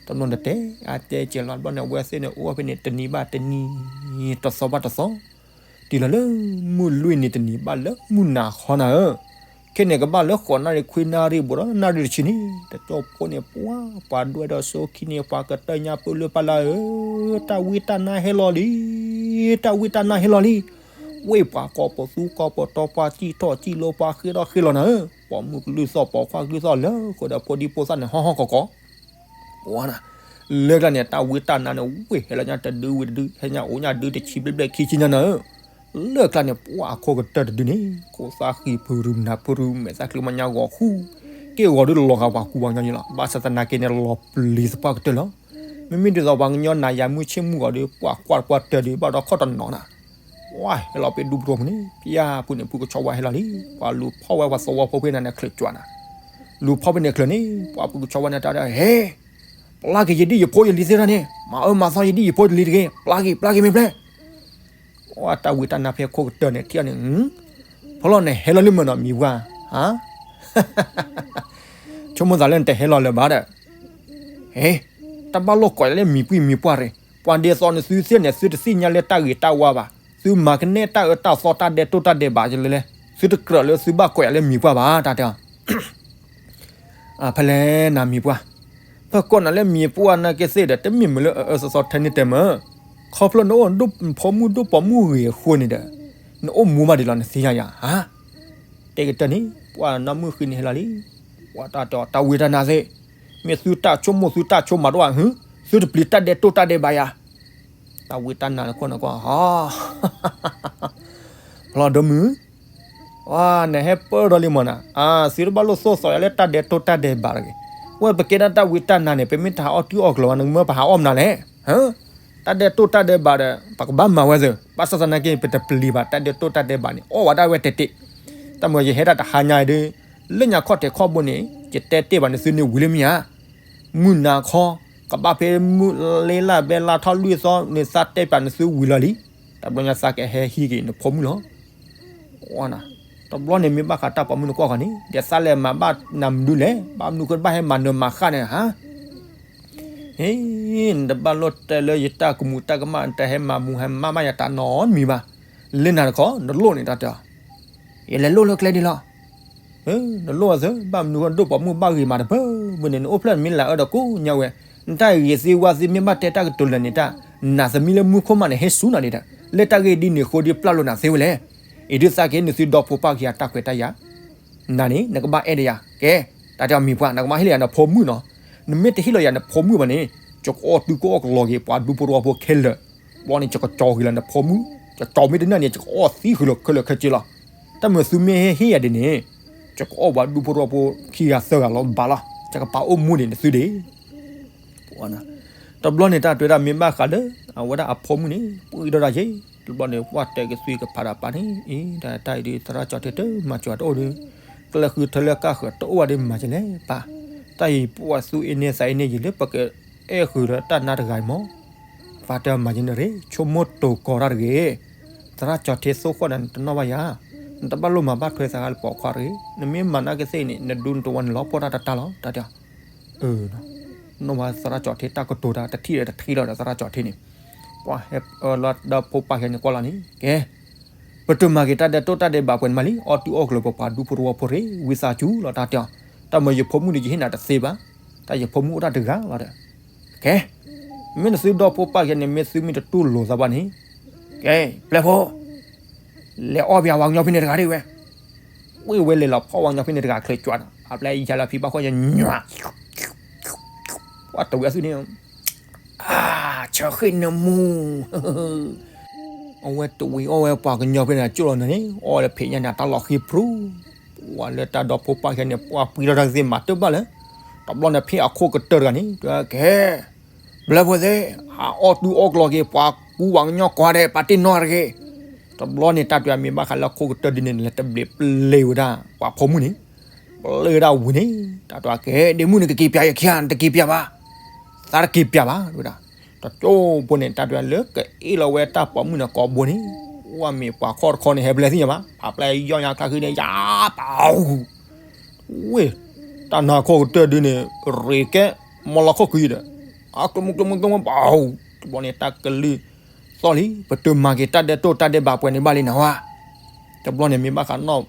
တဘျီန့ၣ်တဲ အတဲကဲလီၤ တဘျီန့ၣ် အဝဲသ့ၣ်န့ၣ် အိၣ်ဝဲဖဲန့ၣ် တနံၤဘၣ်တနံၤ တသီဘၣ်တသီ တုၤလီၤလၢ မုၢ်လွံၢ်နံၤတနံၤဘၣ်လၢမုၢ်နၤခီနၤဧၢ, ခဲန့ၣ်ကဘၣ်လၢဃိးနၣ်ရံၣ်ခွံနၣ်ရံၣ်ဘူးဒီးနၣ်ရံၣ်တဆံန့ၣ် တကၠိဖိန့ၣ် ပှၤ ပှၤဒွဲၣ်ဒီးစိခံန့ၣ် ပှၤကတၢၢ်ညါပၢလၢပၢ်လၢဧၢ, တၢ်ဝံတၢ်နါဟဲလီၤလံ, တၢ်ဝံတၢ်နါဟဲလီၤလံ, ဝ့ၢ်ပှၤကိးပသူကိးပတီၤ ပှၤစံၣ်ထီၣ်စံၣ်လိၤ ပှၤဃ့ထီၣ်ဃ့လီၤနၤဧၢ, ပိာ်မုၣ်ကလုၢ်သီၣ် ပိာ်ခွါကလုၢ်သီၣ် လၢဃိဒီးဖိဒံဖိသၣ်န့ၣ် ဟီၣ်ဟီၣ်ကီၢ်ကီၢ် ပှၤနၤ, လၢကျါန့ၣ် တၢ်ဝံတၢ်နါန့ၣ် ဝ့ၢ်ဟဲလီၤညါတဒုဝံၤတဒု ဟဲညါအိၣ်ညါဒုတဆံဘျဲၣ်ဘျဲၣ်ခံဆံညါနၤဧၢ, လၢကျါန့ၣ် ပှၤအခိၣ်ကတၢၢ်တဒုန့ၣ် ကိးသးဃံဖုရူနၢ်ဖုရူ မဲာ်သၣ်ချံမညါဂီၤဃူ, က့ၢ်ဂီၤဒုလီၤဂာ်ပှၤကူပှၤကညီန့ၣ်လီၤ, ဘၣ်ဆၣ်သနာ်က့န့ၣ် လီၤပျံၤသပှၢ်ကတၢၢ်လီၤ, မ့မ့ၢ်ဒ်သိးပှၤကညီနၤယၤမုၢ်ဆ့ၣ်မုၢ်ဂီၤဒီး ပှၤကွၢ်တပှၢ်တၢၢ်ဒီး ဘၣ်ဒီးခီၣ်တနီၤနၤ ပှၤဟဲလီၤဖဲဒူပတီၢ်ပူၤန့ၣ် ဖျါပူၤန့ၣ် ဖုကဆီဝါဟဲလီၤလံ, ပှၤလူၤဖီၣ်ဝဲပှၤသဝီဖိဖဲနၤန့ၣ် ချၢးကွၢ်နၤ, လူၤဖီၣ်ဖဲန့ၣ်ချၢးန့ၣ် ပှၤဖုကဆီဝါန့ၣ်တၢ်ဒီး ဟဲ, ပျၢ်က့ၤယဒ်ယဖိယလံၤသ့ၣ်တဖၣ်န့ၣ်, မၤအၢမၤသီယဒ်ယဖိယလံၤတဂ့ၤ, ပျၢ်က့ၤ ပျၢ်က့ၤမ့ၢ်ပျဲၢ် ပှၤတၢ်ဝံတၢ်နါဖဲခိၣ်ကတၢၢ်န့ၣ် ထံၣ်အီၤန့ၣ်, ဖီလီၤန့ၣ် ဟဲလီၤလံမ့ၢ်နီၤ မံၤပှၢ်, ဆိကမိၣ်သးလၢနတဟဲလီၤလၢၤဘၣ်ဒီး, ဟဲ, တၢ်ဘၣ်လိာ်ကွဲးလၢမံၤပှံၢ်မံၤပှၢ်ရ့ၣ်, ပှၤဒ်သိးန့ၣ်သုသ့ၣ်န့ၣ် သုတသ့ၣ်ညါလၢတၢ်ဂ့ၤတၢ်ဝါဘၣ်, သုမၤကနဲတၢ်အၢတၢ်သီတၢ်ဒဲးတိၢ်တၢ်ဒဲးဘးလဲၣ်, သုတကြၢးလၢသုဘၣ်ကွဲးလၢမံၤပှၢ်ဘၣ် တၢ်တဲအီၤ ဖဲလဲၣ်နၤမံၤပှၢ်, ပၢ်ကိးနၤလၢမံၤပှၢ်နာ်က့သ့ၣ်ဒီး တမ့ၢ်မ့ၢ်လၢအအၢသီသီထဲန့ၣ်တဲမ့ၢ်, ခီဖျိနအိၣ်နဒိၣ်ဖိမုၣ်ဒိၣ်ပိာ်မုၣ်ဂ့ၤအဃိန့ၣ်ဒီး, နအိၣ်မူဘၣ်ဒ်လီၤနသ့ၣ်ညါယၤဧါ, တဲကတၢၢ်န့ၣ် ပှၤနီၢ်မုၣ်ဃံန့ၣ်ဟဲလီၤလံ, ပှၤတၢ်တဲအီၤ တၢ်ဝံတၢ်နါသ့ၣ်, မ့ၢ်သုတၢ်ဆိကမိၣ်သုတၢ်ဆိကမးတအိၣ်ဘၣ်, သုတပျံၤတၢ်ဒဲးတိၢ်တၢ်ဒဲးဘးယၤ တၢ်ဝံတၢ်နါလၢခိၣ်နၢ်ကွၢ်, ဖျီဒိၣ်မုၢ်, နဟဲပၢၢ်ဒီးလံမ့ၢ်နၤ, သုတဘၣ်လိာ်သိၣ်သီယၤလၢတၢ်ဒဲးတိၢ်တၢ်ဒဲးဘးတဂ့ၤ, ဝဲပကဲဒၣ်တၢ်ဝံတၢ်နါန့ၣ် ပမ့ၢ်တဟးအီၣ်တုၤအီၣ်ကျိၤဝဲ နကမၢပဟးအီၣ်မနုၤလဲၣ်, တၢ်ဒဲးတိၢ်တၢ်ဒဲးဘးဒီး ပကဘၣ်မၤဝဲသ့, ဘၣ်ဆၣ်သနာ်က့ ပတပျံၤဘၣ် တၢ်ဒဲးတိၢ်တၢ်ဒဲးဘးန့ၣ် အီၣ်ဝဲဒၣ်ဝဲတဲာ်တဲာ်, တၢ်မ့ၢ်ယဟဲဒၣ်တဟါညါအံၤဒီး, လၢညါခီၣ်ထံးခီၣ်ဘိန့ၣ် ယတဲတ့ၢ်ဘၣ်န့ၣ်သုန့ၣ်ဝံၤလၢမ့ၢ်ဧါ မုၢ်နၤခီ, ကဘၣ်ဖဲမုၢ်လ့လၢဘဲလါထီၣ်လွံၢ်သီန့ၣ် သးတဲပၠးန့ၣ်သုဝံၤလီၤလံ, တဘျီညါသးကဟဲဟံးက့ၤနဖိမုၣ်လီၤ. တဘျီန့ၣ်မ့ၢ်ဘၣ်ဃးတၢ်ပိာ်မုၣ်နကွၢ်ဃီန့ၣ် ဒီးသးလဲၤမၤဘၣ်နၤမနုၤလဲၣ်, ဘၣ်မနုၤဃိတဘၣ်ဟဲမၤနၢၤမၤဃၣ်န့ၣ်ဧါ. ဟ့ၣ်, နတဘၣ်လိၣ်တဲလၢယတၢ်ကမူးတၢ်ကမၣ် နတဟဲမၤမူးဟဲမၤမးယၤတၢ်နီတမံၤဘၣ်. လၢနၤတခီ နလိၣ်န့ၣ်တၢ်တဲအီၤ, ယလဲၤလိၣ်လၢကျဲဒ်လီၤ. နလိၣ်အသၢ ဘၣ်မနုၤဃိဒိၣ်ပိာ်မုၣ်ဘၣ်ဂ့ၤမးတပၢၢ်မုၢ်န့ၣ် နအိၣ်ဖျဲၣ်မ့ၢ်လၢအၢဒီးကိးညါဝဲ, နတၢ်ဂ့ၤသ့ဝါသ့မ့ၢ်ဘၣ်တဲတၢ်ကတိၤလၢာ်န့ၣ်တၢ်, နသမံလၢမူခိၣ်မးန့ၣ် ဟ့ၣ်ဆူၣ်နၤဒံးတၢ်, လၢတၢ်ဂ့ၢ်ဒ်န့ၣ်အဃိဒ်ပျၢ်လိာ်နၤသ့ဝဲလဲၣ်. အံၤဒုးသးက့ၤနသုဒီဖိပၢ်က့ၤအတၢ်ခွဲးတၢ်ယာ် နၤန့ၣ် နကဘၣ်အဲၣ်ဒီးယၤ, ကဲ, တၢ်တဲအီၤမံၤပှၢ် နကမၤဟ့ၣ်လီၤယၤနဖိမုၣ်နီၤ, နမ့ၢ်တဟ့ၣ်လီၤယၤနဖိမုၣ်ဘၣ်န့ၣ်, ယကအီၣ်တုၤကအီၣ်ကလီၤက့ၤ ပှၤဒူဖိတဝီဖိခဲလၢာ်, ဘျီန့ၣ် ယကကၠီၤက့ၤလီၤနဖိမုၣ်, ယကၠီၤမ့ၢ်တနၢ်န့ၣ် ယကအီၣ်သံဃုာ်လီၤခဲလၢာ်ခဲဆ့လီၤ. တၢ်မ့ၢ်သုမ့ၢ်ဟ့ၣ်ယၤဒ်န့ၣ်, ယကအီၣ်ပှၤဒူဖိတဝီဖိခံဂၤသၢဂၤလီၤဘၣ်လီၤ, ယကပာ်အိၣ်မူန့ၣ်နသုဒံး တဘျီန့ၣ် တၢ်တဲဝဲဒၣ်မ့ၢ်ဘၣ်ဃးလၢ အဝဲဒၣ်အဖိမုၣ်န့ၣ် ပှံၢ်ထီၣ်တၢ်ယဲ, တဘျီန့ၣ် ပှၢ်တဲကသွံကဖးဒၣ်ပာ်န့ၣ် အံၤ တၢ်တၢ်အံၤဒုး သရၣ်ကၠီၤထ့တမၤစၢၤတအိၣ်ဒီး ကျဲဃုထၢလၢကၢ်ဃၢၤတအိၣ်ဘၣ်ဒီးမၤကလဲၣ်ပၢ်, တၢ်အံၤပှၤသူအ့န့သးအ့န့ယံာ်လၢ ပကအဲၣ်ဃုာ်လၢတၢ်နါတဂၤအံၤမး, ပှၢ်တဲမၤယဲန့ၣ်ရ့ ဆိကမိၣ်တိၤကီၤတၢ်တဂ့ၤ, သရၣ်ကၠီၤထ့သိၣ်ဃီၣ်ဒီးနတနီၣ်ဘၣ်ယၤ, နတဘၣ်လိၣ်မၤဘၣ်ထွဲသးဂၤလၢပိာ်ခွါတဂ့ၤ, နမ့ၢ်မၤနာ်ကသ့ၣ်န့ၣ် နဒူနတဝီန့ၣ်လီၤပှီၢ်တၢ်တတၢ်လီၤ တၢ်တဲ နီၢ်ဝဲသရၣ်ကၠီၤထ့တၢ်ကတိၤတၢ်တထံၣ်ဒီးတထံၣ်လီၤဒီးသရၣ်ကၠီၤထ့န့ၣ်, ပှၢ်ဟဲလီၤဒီးဖိပၢ်ခဲန့ၣ်ကွၢ်လီၤန့ၣ် ကဲ, ပတုာ်မၤက့ၤတၢ်ဒဲးတိၢ်တၢ်ဒဲးဘးပှဲၤန့ၣ်မးလံ, အီၣ်တုၤအီၣ်ကလီၤပပှၤဒူဖိတဝီဖိရ့ ဝံသးစူၤလီၤတၢ်တဲအီၤ, တၢ်မ့ၢ်ယဖိမုၣ်ဒီးယဟ့ၣ်နၤတသ့ဘၣ်, တၢ်ယဖိမုၣ်အိၣ်တၢ်တဂၤလီၤဒီး, ကဲ, မ့ၢ်နသုဒီဖိပၢ်ခဲန့ၣ် မ့ၢ်သုမ့ၢ်တတူၢ်လိာ်သးဘၣ်န့ၣ်, ကဲ, ပျဲၢ်ဖိ လဲၤအီၣ်ဘၣ်ဝဲညီဖဲန့ၣ်တဂၤဒၣ်ဝဲ, ဝ့ၢ်ဝဲလဲၤလီၤဖီၣ်ဝဲညီဖဲန့ၣ်တဂၤချၢးကွၢ်ဒီး အပျဲၢ်ယၤလၢဖံဘၣ်ဃီယညွး, ပှၢ်တဝံၤအသုန့ၣ်, အါ, ဆၢဃ့ၣ်နၢမူ, အဝဲတဝံၤအီၣ်ဝဲပှၤကညီဖဲန့ၣ် ကၠိၣ်လီၤနၤန့ၣ် အီၣ်လၢဖံးညါန့ၣ် တၢ်လီၤဃံၤဖြူ, ပှၢ်လၢတၢ်ဒီဖိပၢ်ခဲန့ၣ် ပှၢ်ပှံထီၣ်တၢ်ကသ့ၣ်မၤတၢ်ဘၣ်လၢ, တဘျီန့ၣ်ဖဲအခိၣ်ကတၢၢ်တဂၤန့ၣ် တဲဝဲကဲ ပျဲၢ်ဖိသ့ၣ်, ဟးအီၣ်တုၤအီၣ်ကလီၤက့ၤ ပှၤကူပှၤကညီကိးဂၤဒဲး ပာ်တ့ၢ်နီၣ်တဂ့ၤ. တဘျီန့ၣ် တၢ်တဲအမ့ၢ်ဘၣ်ဃးလၢအခိၣ်ကတၢၢ်ဒ်န့ၣ် လဲၤတဘျီးပျဲဝဲဒၣ်ပှၤဖိမုၣ်န့ၣ်, ပျဲဝဲဒၣ်ဝံၤန့ၣ် တၢ်တဲကဲ ဒ့မုၣ်န့ၣ် ကက့ၤပျဲယခံဂၤ နတက့ၤပျဲဘၣ်, သးတက့ၤပျဲဘၣ် တဲဝဲဒၣ်. တကၠိဖိန့ၣ် တၢ်တဲလၢကအ့ၣ်လီၤဝဲတၢ်ပိာ်မုၣ်န့ၣ် ကိးဘိန့ၣ်, ဝဲမ့ၢ်ပှၤခီၣ်တခီန့ၣ် ဟဲပျဲသ့ၣ်ညါဘၣ်, ဖးပျဲယီၢ်ညါခါဃံန့ၣ် ယါပာ် ဝ့ၢ်, တၢ်နါခိၣ်ကတၢၢ်ဒုန့ၣ် ရ့ကဲ မီလီခိၣ်ကွံာ်ဒီး, အကျိမုကျိမုကျိမုပာ်, တဘျီန့ၣ် တၢ်ကလုၢ်သီၣ်လံ, ပတုာ်မၤက့ၤတၢ်ဒဲးတိၢ်တၢ်ဒဲးဘးပှဲၤန့ၣ်ဘၣ်လံနဟါ, တဘျီန့ၣ်မ့ၢ်ဘၣ်ဃးနီၣ်,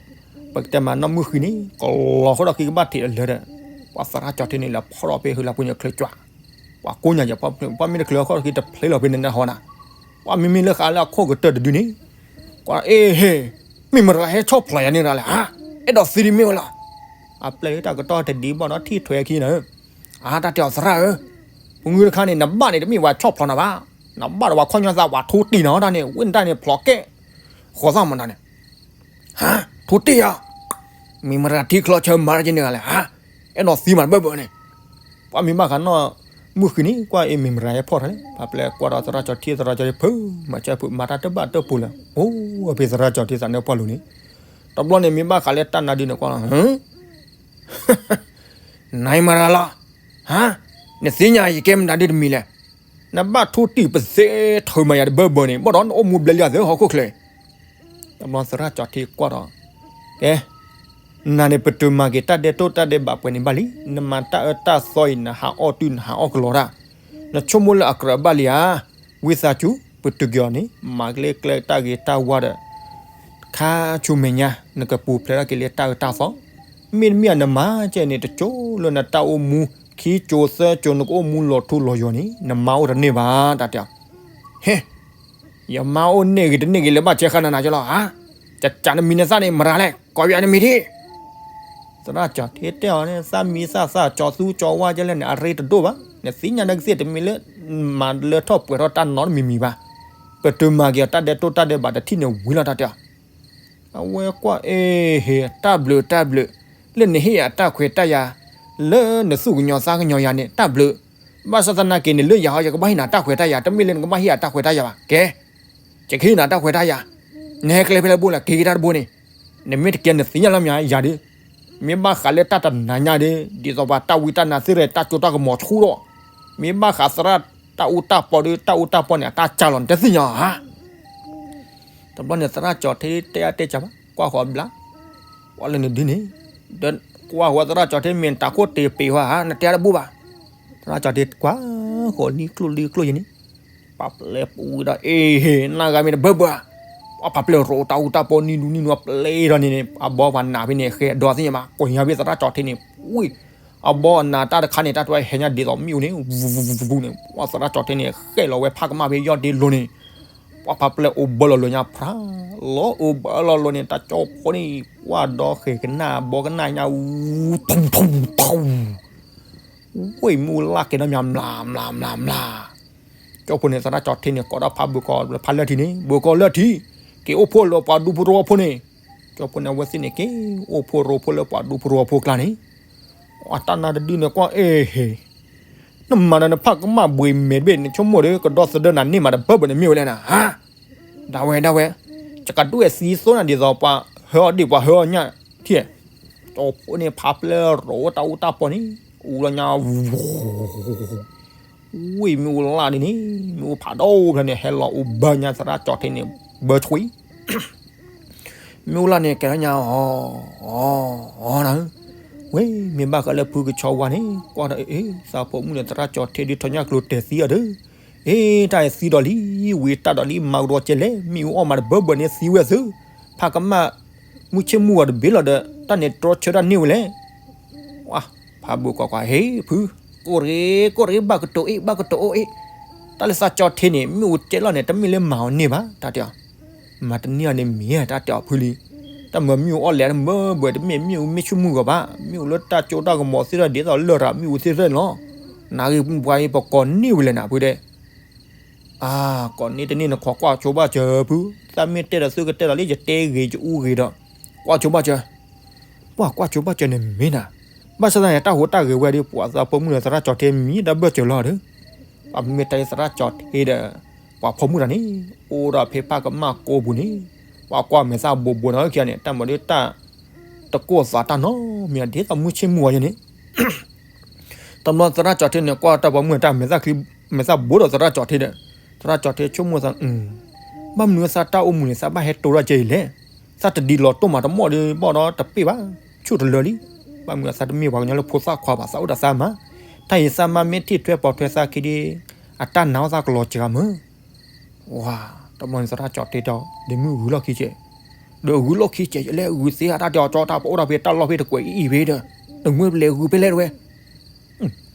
ပကတဲမးနီၣ်မုၢ်ဃံန့ၣ် ကလီၤဃီဒီးဃံကဘၣ်ထံးအလၢာ်ဒီး, ပှၤသရၣ်ကၠီၤထ့န့ၣ် လဲၤဖီၣ်ထီၣ်ဖဲဟုလၢပှ့ၤန့ၣ်ချၢးကွၢ်, ပှၤကိးညါယဲ, ပှၤမ့ၢ်တချၢးဃီဒီးဃံတဖျ့လီၤဖဲန့ၣ်နဟါနၤ, ပှၤမ့မ့ၢ်လၢဃးလၢအခိၣ်ကတၢၢ်တဒုန့ၣ်, ကွၢ်အ့ၣ်ဟ့ၣ်, မ့ၢ်မတၤဟဲဆီၣ်ဖျိးယၤန့ၣ်ရၤလဲၣ်, အဲၣ်ဒိးသံဒ်မ့ၢ်ဝဲလီၤ. အပျဲၢ်တၢ်ကတီၢ်တဒံးဘၣ်ဒီးထံၣ်ထွဲခံနၤဧၢ, အါ တၢ်တဲအီၤသရၣ်ဧၢ, ပငုတခါန့ၣ် နဘၣ်န့ၣ်တမ့ၢ်ပှၤဆီၣ်ဖျိးနၤဘၣ်, နဘၣ်ဒီးပှၤခီၣ်ညီသးပှၤထိတံၢ်နၤတၢ်န့ၣ် ဝ့ၢ်နတၢ်န့ၣ်ဖျိးကဲ, ဃီၤသၣ်မနၤန့ၣ် ဟါ, ထိတံၢ်ဧါ, မ့ၢ်မတၤထံချီဆၢမၤတၢ်က့ၤန့ၣ်ဂၤလဲၣ်, အဲၣ်ဒိးသံမးတဘၢဘၢန့ၣ်, ပှၤမ့ၢ်ဘၣ်ဃးနီၣ်, မုၢ်ဃံန့ၣ် ကွၢ်အ့ၣ်မ့ၢ်မတၤဟဲဖီၣ်ထီၣ်လဲၣ်, ပှၤပျဲၢ်ကွၢ်ဒီးသရၣ်ကၠီၤထ့ သရၣ်ကၠီၤထ့ဖုး, မၤစၢၤဖုးမၤတၢ်တဘၣ်တၢၢ်ပူၤလၢၤ, အိၣ်ဖဲသရၣ်ကၠီၤထ့သးနၢၣ်ပှၢ်လိၤန့ၣ်, တဘျီန့ၣ်မ့ၢ်ဘၣ်ဃးလၢတၢ်နါဒုန့ၣ်ကွၢ်လီၤ နအံၤမတၤလီၤ, ဟါ, နသ့ၣ်ညါယကဲမတၤဒ်တမံၤလဲၣ်, နဘၣ်ထိတံၢ်ပသ့ထုးမၤယၤတဘၢဘၢန့ၣ် ဘၣ်ဒီးနအိၣ်မူဘျဲလံအသၢဟီၣ်ခိၣ်ချၢ, တဘျီသရၣ်ကၠီၤထ့ကွၢ်ဒီး, ကဲ, နၤန့ၣ် ပတုာ်မၤက့ၤတၢ်ဒဲးတိၢ်တၢ်ဒဲးဘးပှဲၤန့ၣ်ဘၣ်လံ, နမၤတၢ်အၢတၢ်သီအံၤ နဟးအီၣ်တုၤနဟးအီၣ်ကလီၤတၢ်, နဆိကမိၣ်လၢအကြၢးဘၣ်လံဧါ, ဝံသးစူၤ ပတုာ်က့ၤအီၤန့ၣ် မၤကလဲၤကျဲတၢ်ဂ့ၤတၢ်ဝါဒီး ခါဆူမဲာ်ညါ နကပူၤဖျဲးထီၣ်က့ၤလၢတၢ်အၢတၢ်သီ, မ့တမ့ၢ်နမၤကဲန့ၣ် တကၠိလၢနတၢ်အိၣ်မူ ခံကၠိသၢကၠိ နကအိၣ်မူလီၤထူလီၤယိာ်န့ၣ် နမါအိၣ်တန့ၢ်ဘၣ် တၢ်တဲ, ဟ့, ယမါအိၣ်န့ၢ်ဂ့ၤတန့ၢ်ဂ့ၤ လဲၤဘၣ်ဆဲးဃာ်နၤနၤကလီၤဧါ, ကကးနမံၤနသၣ်န့ၣ် မတၤလဲၣ် ကိးယၤနမံၤဒံး သရၣ်ကၠီၤထ့တဲအီၤန့ၣ် သးမံၤသၣ်သၣ် ကၠီၤသူကၠီၤဝါကဲလဲၣ်န့ၣ် အရ့တဒိၣ်ဘၣ်, နသ့ၣ်ညါနကသ့ၣ်တမံၤလၢ မၤလၢထီၣ်ပှဲၤထီၣ်တၢ်နီတမံၤမံၤဘၣ်, ပတုာ်မၤက့ၤအီၤတၢ်ဒဲးတိၢ်တၢ်ဒဲးဘးတထံၣ်န့ၣ်ဝံၤလီၤတၢ်တဲအီၤ, အဝဲကွၢ်အ့ၣ်ဟ့ၣ် တၢ်ဘျုးတၢ်ဘျုး, လၢနဟ့ၣ်ယၤတၢ်ခွဲးတၢ်ယာ်, လၢနသူၣ်ကညီၤသးကညီၤယၤန့ၣ် တၢ်ဘျုး, ဘၣ်ဆၣ်သနာ်က့န့ၣ် လၢယၤဟီ ယကဘၣ်ဟ့ၣ်နၤတၢ်ခွဲးတၢ်ယာ် တမ့ၢ်လၢနကဘၣ်ဟ့ၣ်ယၤတၢ်ခွဲးတၢ်ယာ်ဘၣ်, ကဲ ယကဟ့ၣ်နၤတၢ်ခွဲးတၢ်ယာ်, နဟဲကျဲဖဲလဲၣ်ဘိလဲၣ် က့ၤက့ၤတၢ်တဘိန့ၣ်, နမ့ၢ်တကဲနသ့ၣ်ညါလီၤမ့ၢ်ယၤဒုး, မ့ၢ်ဘၣ်ဃးလၢတၢ်တနၤညါဒီး ဒ်သိးပှၤတၢ်ဝံတၢ်နါသ့ၣ်ရဲၣ် တၢ်ကၠိတၢ်ကမီၤဆူၣ်ဒီး, မ့ၢ်ဘၣ်ဃးသရၣ်တၢ်အူတၢ်ပီဒီး တၢ်အူတၢ်ပီန့ၣ် အတၢ်ကၢ်လီၤ နတသ့ၣ်ညါဧါ. တဘျီန့ၣ် သရၣ်ကၠီၤထ့တဲအါတဲကၢ်ဘၣ် ကွၢ်ဃီၤဘျါ, ကွၢ်လၢနဒုန့ၣ်, ဒီးကွၢ်ဃီၤသရၣ်ကၠီၤထ့မ့ၢ်တၢ်ခိၣ်တ့ပ့ၤဝဲဧါ နတဲတဘိဘၣ်, သရၣ်ကၠီၤထ့ကွၢ် ဃီၤလံကျိၣ်လံကျိၣ်ယဲန့ၣ်, ပှၤပျဲပူၤဒီး အ့ၣ် နၢ်ဂၤမ့ၢ်တဘၢဘၢ, ပှၤပျဲရိးတၢ်အူတၢ်ပီနံၤဒူနံၤနူၤ ပျဲဒီးန့ၣ် အဘီပှၤနာ်ဖဲန့ၣ် ဃဲဒီးသ့ၣ်ညါဘၣ် ကွၢ်ညါဖဲသရၣ်ကၠီၤထ့န့ၣ် ဝ့ၢ် အဘီအနၢ်တၢ်တခါန့ၣ် တၢ်တဝဲဟဲညါဒ်သိးမ့ၣ်အူန့ၣ် ဝူဝူဝူန့ၣ် ပှၤသရၣ်ကၠီၤထ့န့ၣ် ဃဲလီၤဝဲဖးကမၣ်ဖဲယီၢ်ဒ့လိၤန့ၣ် ပှၤဖးပျဲအိၣ်ဘၢလီၤလိာ်ညါဖြါ, လီၤအိၣ်ဘၢလီၤလိာ်န့ၣ် တၢ်ကၠီဖိန့ၣ် ပှၤဒီးဃဲၤကနၣ်ဘီကနၣ်ညါ ဝူထူထူထူ ဝ့ၢ်မ့ၣ်အူလၢ်က့ၤဒီးမၠးမျးမျးမျးမျး, ကၠီဖိန့ၣ် သရၣ်ကၠီၤထ့န့ၣ် ကိးဒီးဖးဘုးကီးဖးလၢထံန့ၣ် ဘုးကီးလၢထံ, က့ၤအိၣ်ဖှိၣ်လၢပှၤဒူဖိရိဖိန့ၣ်, ကၠီဖိန့ၣ် အဝဲသ့ၣ်န့ၣ် က့ၤအိၣ်ဖှိၣ်ရိဖိလၢပှၤဒူဖိရိဖိကျါန့ၣ်, အတၢ်နါတဒုန့ၣ်ကွၢ်အ့ၣ်ဟ့ၣ် နမၤဒီးနဖးကမၣ်ဘှံးမဲာ်တဘ့ၣ် နဆိကမိၣ်ဒီး ကဒီသဒၢနၤန့ၢ်မးတဘၢဘၢန့ၣ်မ့ၢ်ဝဲလဲၣ်နၤ, ဟါ, ဒၣ်ဝဲဒၣ်ဝဲ, ယကဒွဲၣ်သံသိနၤဒ်သိးပှၤဟၢအီၣ်ဒ့ၣ်ပှၤဟၢအီၣ်ညၣ်ထံ, ကၠီဖိန့ၣ် ဖးပျဲရိးတၢ်အူတၢ်ပီန့ၣ် အူလီၤညါ ဝ့ၢ်မ့ၣ်အူလၢ်ဒ်န့ၣ် မ့ၣ်အူဖးဒိၣ်ဖဲန့ၣ် ဟဲလီၤအူဘၢညါသရၣ်ကၠီၤထ့န့ၣ် ဘၢဆွံ မ့ၣ်အူလၢ်န့ၣ် ကဲထီၣ်ညါ အီ အီနၤ, ဝ့ၢ်မ့ၢ်ဘၣ်ဃးလၢဖုကဆီဝါန့ၣ် ကွၢ်ဒီးအ့ၣ် သးဖိမုၣ်ဒီးသရၣ်ကၠီၤထ့ဒုးထီၣ်ညၣ်ကျိၤတဲာ်သံအီၤဒီး, အ့ၣ် တၢ်အံၤသံဒီးလံ, ဝံၤတၢ်ဒီးလံ မၤကဒီးကဲလဲၣ် မ့ၣ်အူအီၣ်မးတဘၢဘၢန့ၣ်သံဝဲသု, ဖးကမၣ် မုၢ်ဆ့ၣ်မုၢ်ဂီၤတဘ့ၣ်လီၤဒီး တၢ်န့ၣ်တြီဆၢတၢ်န့ၢ်ဝဲလဲၣ် ဝါ, ဖးဘုးကီးကွၢ် ဟ့ၣ်ဖု, ကိၢ်ရ့ၣ် ကိၢ်ရ့ၣ် ဘၣ်ကတိၤအ့ၣ် ဘၣ်ကတိၤအိၣ်အ့ၣ်, တၢ်လၢသးကၠီၤထ့န့ၣ် မ့ၣ်အူကဲလီၤန့ၣ် တမ့ၢ်လၢမၤအီၤန့ၢ်ဘၣ် တၢ်တဲအီၤ, မၤတန့ၢ်အီၤန့ၣ်မ့ၢ် တၢ်တဲအီၤဖုလံ, တၢ်မၤမ့ၣ်အူအီၣ်လဲၣ်တဘၢဘၢ တမ့ၢ်မ့ၣ်အူမ့ၢ်ဆ့ၣ်မုၢ်ဂီၤဘၣ် မ့ၣ်အူလၢတၢ်ကၠိတၢ်ကမီၤသ့ၣ်ဒီးဒ်သိးလရာ်မ့ၣ်အူသ့ၣ်သ့ၣ်န့ၣ်လီၤ, နၢ်ဂ့ၢ်ပှၤအံၤပကိးန့ၢ်ဝဲလဲၣ်နၤဖုတဲ အါ, ကိးန့ၢ်တန့ၢ်နခီကွၢ်ဆိဘၣ်စၢၤဖု, သးမ့ၢ်တဲဒီးသုကတဲဒီးလၢယတဲဂ့ၤယအူဂ့ၤဒီး, ကွၢ်ဆိဘၣ်စၢၤ, ပှၤကွၢ်ဆိဘၣ်စၢၤန့ၣ်မ့ၢ်နၤ, ဘၣ်ဆၣ်သနာ်က့တၢ်ဟူးတၢ်ဂဲၤဝဲဒီး ပှၤသးဖိမုၣ်ဒီးသရၣ်ကၠီၤထ့မံၤတၢ်ဘၢၣ်စၢၤလီၤဒီး, ပှၤမ့ၢ်တဲသရၣ်ကၠီၤထ့ဒီး, ပှၤဖိမုၣ်တၢ်န့ၣ်, အိၣ်ဒီးဖဲဖးကမၣ်ကိးပူၤန့ၣ်, ပှၤကွၢ်မဲာ်သၣ်ဘိးဘိးနီၢ်ခံဂၤန့ၣ် တၢ်မၤဒုးတၢ် တကိၢ်သးတၢ်နီတမံၤ ဒ်သိးမုၢ်ဆ့ၣ်မုၢ်ဂီၤယဲန့ၣ် တဘျီသရၣ်ကၠီၤထ့န့ၣ် ကွၢ်တၢ်ပိာ်မုၣ်တၢ်မဲာ်သၣ်ချံ, မဲာ်သၣ်ဘိဒီးသရၣ်ကၠီၤထ့ဒီး, သရၣ်ကၠီၤထ့ဆိကမိၣ်သး, ဘၣ်မနုၤသးတၢ်အိၣ်မူန့ၣ် သးဘၣ်ဟဲတိၤထီၣ်ကဲအံၤလဲၣ်, သးတဒ်လီၤတိၢ်မးတမီၢ်ဒီးဘၣ်ဒီးတပ့ၢ်ဘၣ်, ဆူၣ်တလၢလံ, ဘၣ်မနုၤသးတမ့ၢ်ပှၤကညီလၢဖိသၣ်ခွါဘၣ် သးအိၣ်ဒီးသးမၤ, တၢ်အံၤသးမါမ့ၢ်ထံၣ်ထွဲပိာ်ထွဲသးခံဒီး, အတၢ်နာ်အီၣ်သးကလီၤစှၤမး ဝါ, တဘျီန့ၣ်သရၣ်ကၠီၤထ့ဒီး ဒ့မုၣ်ဂုာ်လီၢ်ခံကဲး, ဒီးဂုာ်လီၢ်ခံကဲး ယလဲၤဂုာ်သ့အတၢ်တဲအီၤကၠီတၢ်ပအိၣ်ဒီးဖဲတၢ်လီၢ်ဖဲ တကွဲးအံၤအံၤဖဲဒီး, နမ့ၢ်လဲၤဂုာ်ဖဲလဲၣ်တဝဲ,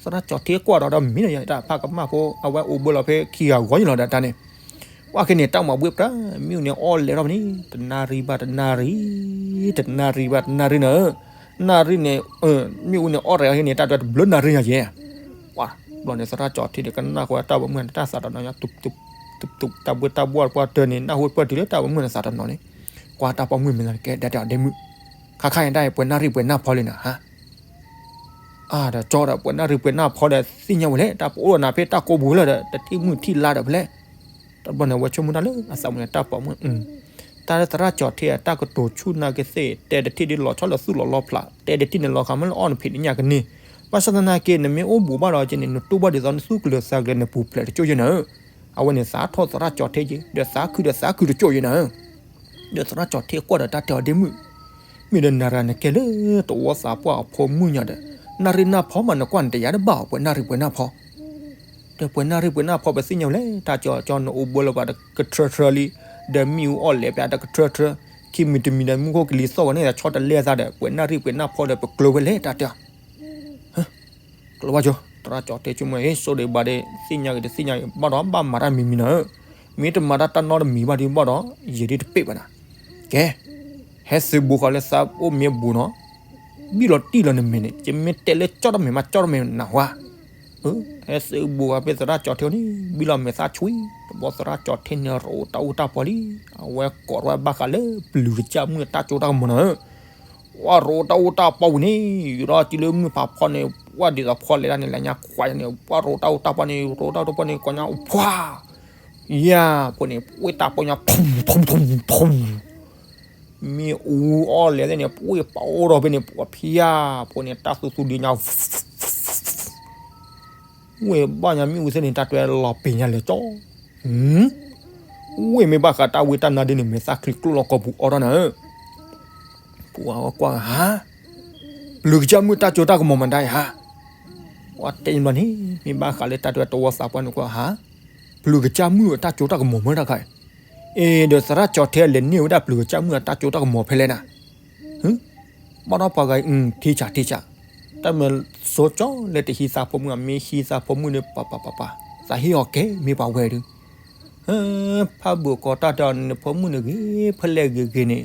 သရၣ်ကၠီၤထ့ကွၢ်ဒီးဒီးမ့ၢ်ဒီးယတၢ်ဖးကမၣ်ဖိ အဝဲအိၣ်ဘၢလီၤဖဲခံဂၤဂီၢ်ယလီၤဒီးတၢ်န့ၣ်, ကွၢ်ခဲန့ၣ် တၢ်မၤဘှ့ၣ်ပြၢ မ့ၣ်အူန့ၣ်အီၣ်လဲၤထီၣ်ဖဲန့ၣ် တနၣ်ရံၣ်ဘၣ်တနၣ်ရံၣ်, တနၣ်ရံၣ်ဘၣ်တနၣ်ရံၣ်နၤ, နၣ်ရံၣ်န့ၣ်, မ့ၣ်အူန့ၣ်အီၣ်ရဲၣ်အီၤခဲန့ၣ် တၢ်ဒွဲတဘျုးနၣ်ရံၣ်ညါယဲ ကွၢ်, ဘျီန့ၣ်သရၣ်ကၠီၤထ့ဒီးကနၣ်ဃီတၢ်ပိာ်မုၣ်န့ၣ် တၢ်သးတနီၤညါ တူးတူး, တူးတူး တၢ်ဘှ့ၣ်တၢ်ဘှီၣ်ပှၢ်တၢၢ်န့ၣ် နၢ်ဟူပှၢ်တုၤလၢတၢ်ပိာ်မုၣ်န့ၣ်သးတနီၤန့ၣ်, ကွၢ်တၢ်ပိာ်မုၣ်မ့ၢ်သးကဲဒဲးတဲအီၤဒ့မုၣ်, ခါခါအံၤတၢ်အံၤ ပှဲၤနၣ်ရံၣ်ပှဲၤနၣ်ဖီလံနၤဟါ အါဒီးကၠီဒီး ပှဲၤနၣ်ရံၣ်ပှဲၤနၣ်ဖီဒီးသ့ၣ်ညါဝဲလဲၣ် တၢ်ပအိၣ်ဒီးနၤဖဲတၢ်ကိးပူၤလၢဒီး တထံၣ်မုၢ်ထံၣ်လါဒီးဖဲလဲၣ်, တဘျီန့ၣ် အဝဲဆိကမိၣ်တၢ်လၢအသးမုၣ်န့ၣ်တၢ်ပိာ်မုၣ်, တၢ်လၢသရၣ်ကၠီၤထ့အတၢ်ကတိၤဆူၣ်နာ်က့သ့ၣ် တဲတထံၣ်ဒ်လီၤဆီလီၤသူၣ်လီၤလီဖျး တဲတထံၣ်န့ၣ်လီၤဃးမ့ၢ်လၢအီၣ်နဖံးနညၣ်ကန့ၢ်, ဘၣ်ဆၣ်သနာ်က့ နမ့ၢ်အိၣ်ဘူးဘၣ်ဒီးက့န့ၣ် နတူၢ်ဘၣ်ဒ်သိးနသူၣ်ကလၢၤသးကလၢၤ နပူၤဖျဲးတကၠိၢ်ယဲနၤဧၢ, အဝဲန့ၣ်သးထီၣ်သရၣ်ကၠီၤထ့က့ ဒီးသးခုဒီးသးခုတကၠိၢ်ယဲနၤဧၢ ဒီးသရၣ်ကၠီၤထ့ကွၢ်ဒီးတၢ်တဲအီၤဒ့မုၣ်, မ့ၢ်ဒီးနၤရၤနကဲလၢတဝီသးပှၢ်အဖိမုၣ်ညါဒီး, နၣ်ရံၣ်နၢ်ဖီမးနကွၢ်နတယါတဘၣ်အီၤ ပှဲၤနၣ်ရံၣ်ပှဲၤနၢ်ဖီ, ဒီးပှဲၤနၣ်ရံၣ်ပှဲၤနၢ်ဖီပသ့ၣ်ညါဝဲလဲၣ် တၢ်ကၠီကၠီနအိၣ်ဘှီလၢပှၤကထြၢထြၢလံ, ဒီးမ့ၣ်အူအီၣ်လဲၤပှၤတကထြၢထြၢ, ခံမံၤတမံၤဒီးမူခိၣ်ကလံၤသီၣ်ဝဲန့ၣ် ဆီတလဲသးဒီး ပှဲၤနၣ်ရံၣ်ပှဲၤနၢ်ဖီဒီးပကျၢၤဝဲလဲၣ်တၢ်တဲအီၤ ကျီဘၣ်ကၠီ, သရၣ်ကၠီၤထ့ဆိကမိၣ် ဟ့ၣ် ဆိဒံးဘၣ်ဒီး သ့ၣ်ညါက့ၤတသ့ၣ်ညါက့ၤ ဘၣ်ဒီးဘၣ်မၤတၢ်မံၤမံၤနၤဧၢ, မ့ၢ်တမၤတၢ်တၢ်နီတမံၤဘၣ်ဒီးဘၣ်ဒီး ယံာ်ဒ်တပ့ၢ်ဘၣ်နၤ, ကဲ, ဟဲသုးဘူးဃီလၢသးအိၣ်မ့ၢ်ဘူးနီၤ, ဘံၣ်လီၤတံၢ်လီၤနမဲာ်န့ၣ် ယမ့ၢ်တဲလၢကၠီတမဲာ်မးကၠီတမဲာ်နၢ်ဟူဧါ ဟဲသုးဘူးဃီဖဲသရၣ်ကၠီၤထ့န့ၣ် ဘံၣ်လီၤမဲာ်သၣ်ဆွံ, တဘျီသရၣ်ကၠီၤထ့န့ၣ်ရိးတၢ်အူတၢ်ပီလံ, အဝဲကိးထီၣ်ဝဲဘၣ်ဃးလၢပျုၤကစၢ်မုၢ်တၢ်ကၠိတၢ်ကမီၤနၤဧၢ ပှၤရိးတၢ်အူတၢ်ပီဝံၤန့ၣ် ယူၤထီၣ်ကံလၢမုၢ်ဖးဖီန့ၣ် ပှၤဒ်သိးဖီလဲၤတၢ်န့ၣ် လဲၤညါခွါန့ၣ် ပှၤရိးတၢ်အူတၢ်ပီန့ၣ် ရိးတၢ်အူတၢ်ပီန့ၣ် ကိးညါအိၣ်ဖှါ, ယၤ ဖိန့ၣ် ပှ့ၢ်တၢ်ပီညါ ထူထူထူထူ, မ့ၣ်အူအီၣ်လဲၤသ့ၣ်န့ၣ် ပှ့ၢ်ပအိၣ်ဒီးဖဲန့ၣ် ပှၤဖၠါ ဖိန့ၣ် တၢ်သူသူဒံးညါ ဝ့ၢ်ဘၣ်ညါမ့ၣ်အူသ့ၣ်န့ၣ် တၢ်တွဲလီၤပ့ၤညါလဲၤကၠီ, ဝ့ၢ်မ့ၢ်ဘၣ်ဃးတၢ်ဝ့ၢ်တၢ်နါဒ်န့ၣ် မဲာ်သၣ်ချံကျိၣ်လီၤကီၢ်ပူၤအီၣ်ထီၣ်နၤဧၢ, ပှၤဝဲကွၢ်ဟါ, ပျုၤကစၢ်မုၢ်တၢ်ကၠိတၢ်ကမီၤမၤဒၣ်အံၤဟါ, ပှၤတဲန့ၣ်ဘျီန့ၣ် မ့ၢ်ဘၣ်ဃးလၢတၢ်တဲဝဲတဝီသးပှၢ်န့ၣ်ကွၢ်ဟါ, ပျုၤကစၢ်မုၣ်အတၢ်ကၠိတၢ်ကမီၤမ့ၢ်တၢ်ခါအံၤ, အ့ ဒီးသရၣ်ကၠီၤထဲလဲၤန့ၢ်ဝဲဒၣ်ပျုၤကစၢ်မုၣ်အတၢ်ကၠိတၢ်ကမီၤဖဲလဲၣ်နၤ, ဘၣ်ဒီးပှၤဂၤအံၤ ထံဆးထံဆး, တၢ်မ့ၢ်စိကၠီလၢတဟံးသးဖိမုၣ် အမ့ၢ်ဟံးသးဖိမုၣ်ဒီး ပှၤပှၤပှၤပှၤ သးဟ့ၣ်အီၤကဲမ့ၢ်ပှၤဝဲဒုး ဖးဘိၣ်ကီးတၢ်တဲအီၤ နဖိမုၣ်န့ၣ်ဂ့ၤဖဲလဲၣ်ဂ့ၤဂ့ၤန့ၣ်,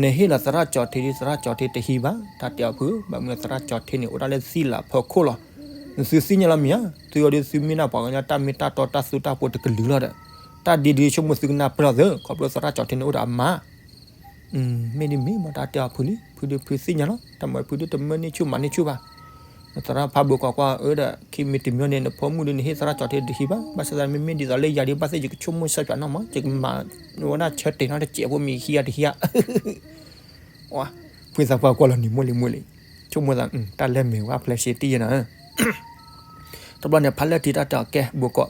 နဟ့ၣ်လီၤသရၣ်ကၠီၤထဲဒီး သရၣ်ကၠီၤထဲတဟံးဘၣ် တၢ်တဲအီၤဖု, ဘၣ်မနုၤသရၣ်ကၠီၤထဲန့ၣ် အိၣ်ဒၣ်လၢသံလၢဖီခိၣ်လီၤ. နသုသ့ၣ်ညါလီၤမ့ၢ်ဧါ, သုအီၤဒီးသုမ့ၢ်ဒၣ်ပှၤကညီတၢ်မ့ၢ်တၢ်တီတၢ်သူတၢ်ပိတကလုာ်လီၤဒီး, တၢ်ဒ်ဒုးဆိကမိၣ်သုကနၢ်ပၢၢ်လီၤသၢ ခီဖျိသရၣ်ကၠီၤထဲန့ၣ်အိၣ်ဒီးအမါ မ့ၢ်ဒ်မ့ၢ်မး တၢ်တဲအီၤဖုလံ ဖုဒုးဖုသ့ၣ်ညါလီၤ တၢ်မၤဖုဒုးတမၢန့ၢ်ဆူၣ်မၤန့ၢ်ဆူၣ်ဘၣ်. သရၣ်ဖးဘိၣ်ကီးကွၢ်အၢဒီး ခံမံၤတမံၤန့ၣ် နဖိမုၣ်ဒုးနဟ့ၣ်သရၣ်ကၠီၤထဲတဟံးဘၣ် ဘၣ်ဆၣ်သနာ်က့ မ့မ့ၢ်ဒ်သိးလၢယၤဒုး ဘၣ်သ့ၣ်ယကဆိကမိၣ်ဆၢပၠးနီၢ်မး ယကမၤဝဲဒၣ်ဆၢတဲာ်နီတစဲးဖိမ့ၢ်ဟံးယၤတဟံးဧါ ဖုသးပှၢ်ကွၢ်လီၤန့ၣ် မိၢ်လံမိၢ်လံ, ဆိကမိၣ်သး တၢ်လဲၢ်မဲာ်ဝဲဖျဲးစ့တံၢ်ယဲနၤ တဘျီန့ၣ် ဖးလဲၢ်ထံတၢ်တဲအီၤ ကဲ ဘိၣ်ကီး,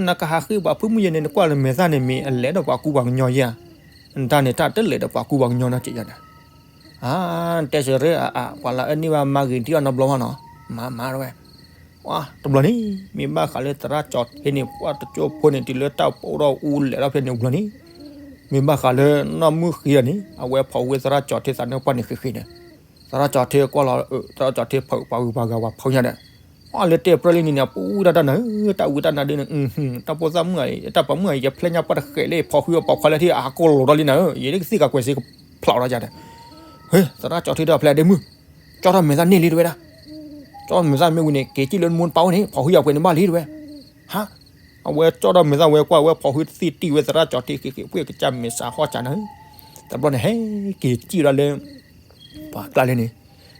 နကဟးဃ့ပှၤဖုမုၣ်ယဲန့ၣ် နကွၢ်လၢမဲာ်သၣ်န့ၣ် မ့ၢ်အလဲၤဒီးပှၤကူပှၤကညီယဲဧါ, နတၢ်န့ၣ် တၢ်တလဲၤဒီးပှၤကူပှၤကညီနီတစဲးယဲန့ၣ်, အါ နတဲစရ့အါအါ ပှၤလၢအန့ၢ်ဘၣ်မါဂ့ၤထံအီၤနီတဘျီမးနီၤ, မၤမၤတဝဲ တဘျီန့ၣ် မ့ၢ်ဘၣ်ဃးလၢသရၣ်ကၠီၤထဲန့ၣ် ပှၤတကၠိဖိန့ၣ် တုၤလၢတၢ်ပိာ်ထီၣ်အူလဲၤထီၣ်ဖဲန့ၣ်တဘျီန့ၣ်, မ့ၢ်ဘၣ်ဃးလၢနီၢ်မုၣ်ဃ့အီၤန့ၣ် အဝဲဖီၣ်ဝဲသရၣ်ကၠီၤထဲသးန့ၣ်ပှၢ်န့ၣ်ဃ့ဃ့န့ၣ်, သရၣ်ကၠီၤထဲကွၢ်လီၤ သရၣ်ကၠီၤထဲဖီၣ်ပှၤဂုၤပှၤဂၤပှၤဖီၣ်ညါဒီး, အီလၢတဲပြၢလံန့ၣ်န့ၣ် ပူတၢ်တၢ်နၤဧၢ တၢ်ဝံတၢ်နါဒုးန့ၣ်, တၢ်ပိာ်သးမုၣ်ဧါ တၢ်ပိာ်မုၣ်ဧါ ယဖျဲညါပှၢ်တဃဲးလၢဖီၣ်ဃုအပိာ်ခွါလၢထံ အကိးလိာ်ဒီးလံနၤဧၢ ယကသံၣ်ကးကွဲးစ့ကဖျိးထီၣ်ယၤဒီး, ဟ့ သရၣ်ကၠီၤထဲဒီးဖျဲးဒ့မုၣ်, ကၠီထီၣ်မဲာ်သၣ်န့ၢ်လံတဝဲဒၣ်, ကၠီထီၣ်မဲာ်သၣ်မ့ၢ်ဝံၤန့ၣ် က့ၤစံၣ်လၢနမိၢ်နပၢ်အိၣ်န့ၣ် ဖီၣ်ဃုယၤပှဲၤန့ၣ်ဘၣ်လံတဝဲ, ဟါ, အဝဲကၠီထီၣ်မဲာ်သၣ်ဝဲကွၢ်ဝဲ ဖီၣ်ဃုသံၣ်တံၢ်ဝဲသရၣ်ကၠီၤထဲဃ့ဃ့ ပှ့ၤကစၢ်မဲာ်ဆှးဟီၣ်စးနၤဧၢ, တဘျီန့ၣ် ဟဲက့ၤစံၣ်လီၤလၢ ပှၤကျါလၢန့ၣ်,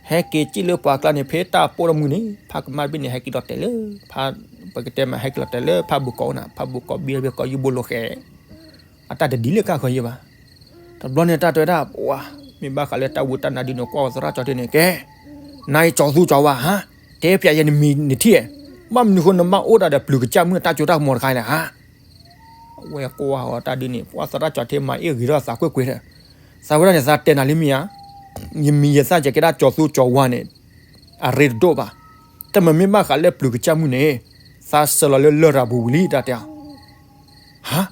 ဟဲက့ၤစံၣ်လၢပှၤကျါန့ၣ် ဖဲတၢ်ပိာ်ထီၣ်မုၢ်န့ၣ် ဖးကမၣ်တဘ့ၣ်န့ၣ် ဟဲက့ၤလီၤတဲာ်လၢ ဖး, ပကတဲမး ဟဲက့ၤလီၤတဲာ်လၢဖးဘိၣ်ကီးအိၣ်နၤ ဖးဘိၣ်ကီးဘံလီၤဖဲကီးယုၢ်ဘိလိာ်ဃဲ အတၢ်တဒ်လၢကၢ်ဃီၤယဲဘၣ်. တဘျီန့ၣ်တၢ်တဲဝဲဒၣ် ပှၤ, မ့ၢ်ဘၣ်ဃးလၢတၢ်ဝံတၢ်နါဒုးန့ၣ် ကွၢ်ဝဲသရၣ်ကၠီၤထဲန့ၣ် ကဲ, နၤအံၤကၠီၤသူကၠီၤဝါဟါ, တဲပျးယဲနမံၤနထံၣ်, ဘၣ်မနုၤဃိနဘၣ်အိၣ်ဒၣ်ဒီးပျုၤကစၢ်မုၣ်အတၢ်ကၠိတၢ်ကမီၤတခါလဲၣ်ဟါ အဝဲကွၢ်အီၤတၢ်ဒုးန့ၣ် ပှၤသရၣ်ကၠီၤထဲမၤအ့ၣ်ဂ့ၤထီၣ်သးကွ့ၢ်ကွ့ၢ်ဒီး, သးဝဲဒၣ်န့ၣ် သးတဲနၤလံမ့ၢ်ဧါ, ယမံၤယသၣ်ယကဲဒၣ်ကၠီၤသူကၠီၤဝါန့ၣ် အရ့တဒိၣ်ဘၣ်. တမ့ၢ်မ့ၢ်ဘၣ်ဃးလၢပျုၤကစၢ်မုၣ်န့ၣ် သးဆှၢလီၤလၢလရာ်ပူၤဝံၤလံ တၢ်တဲအီၤ ဟါ,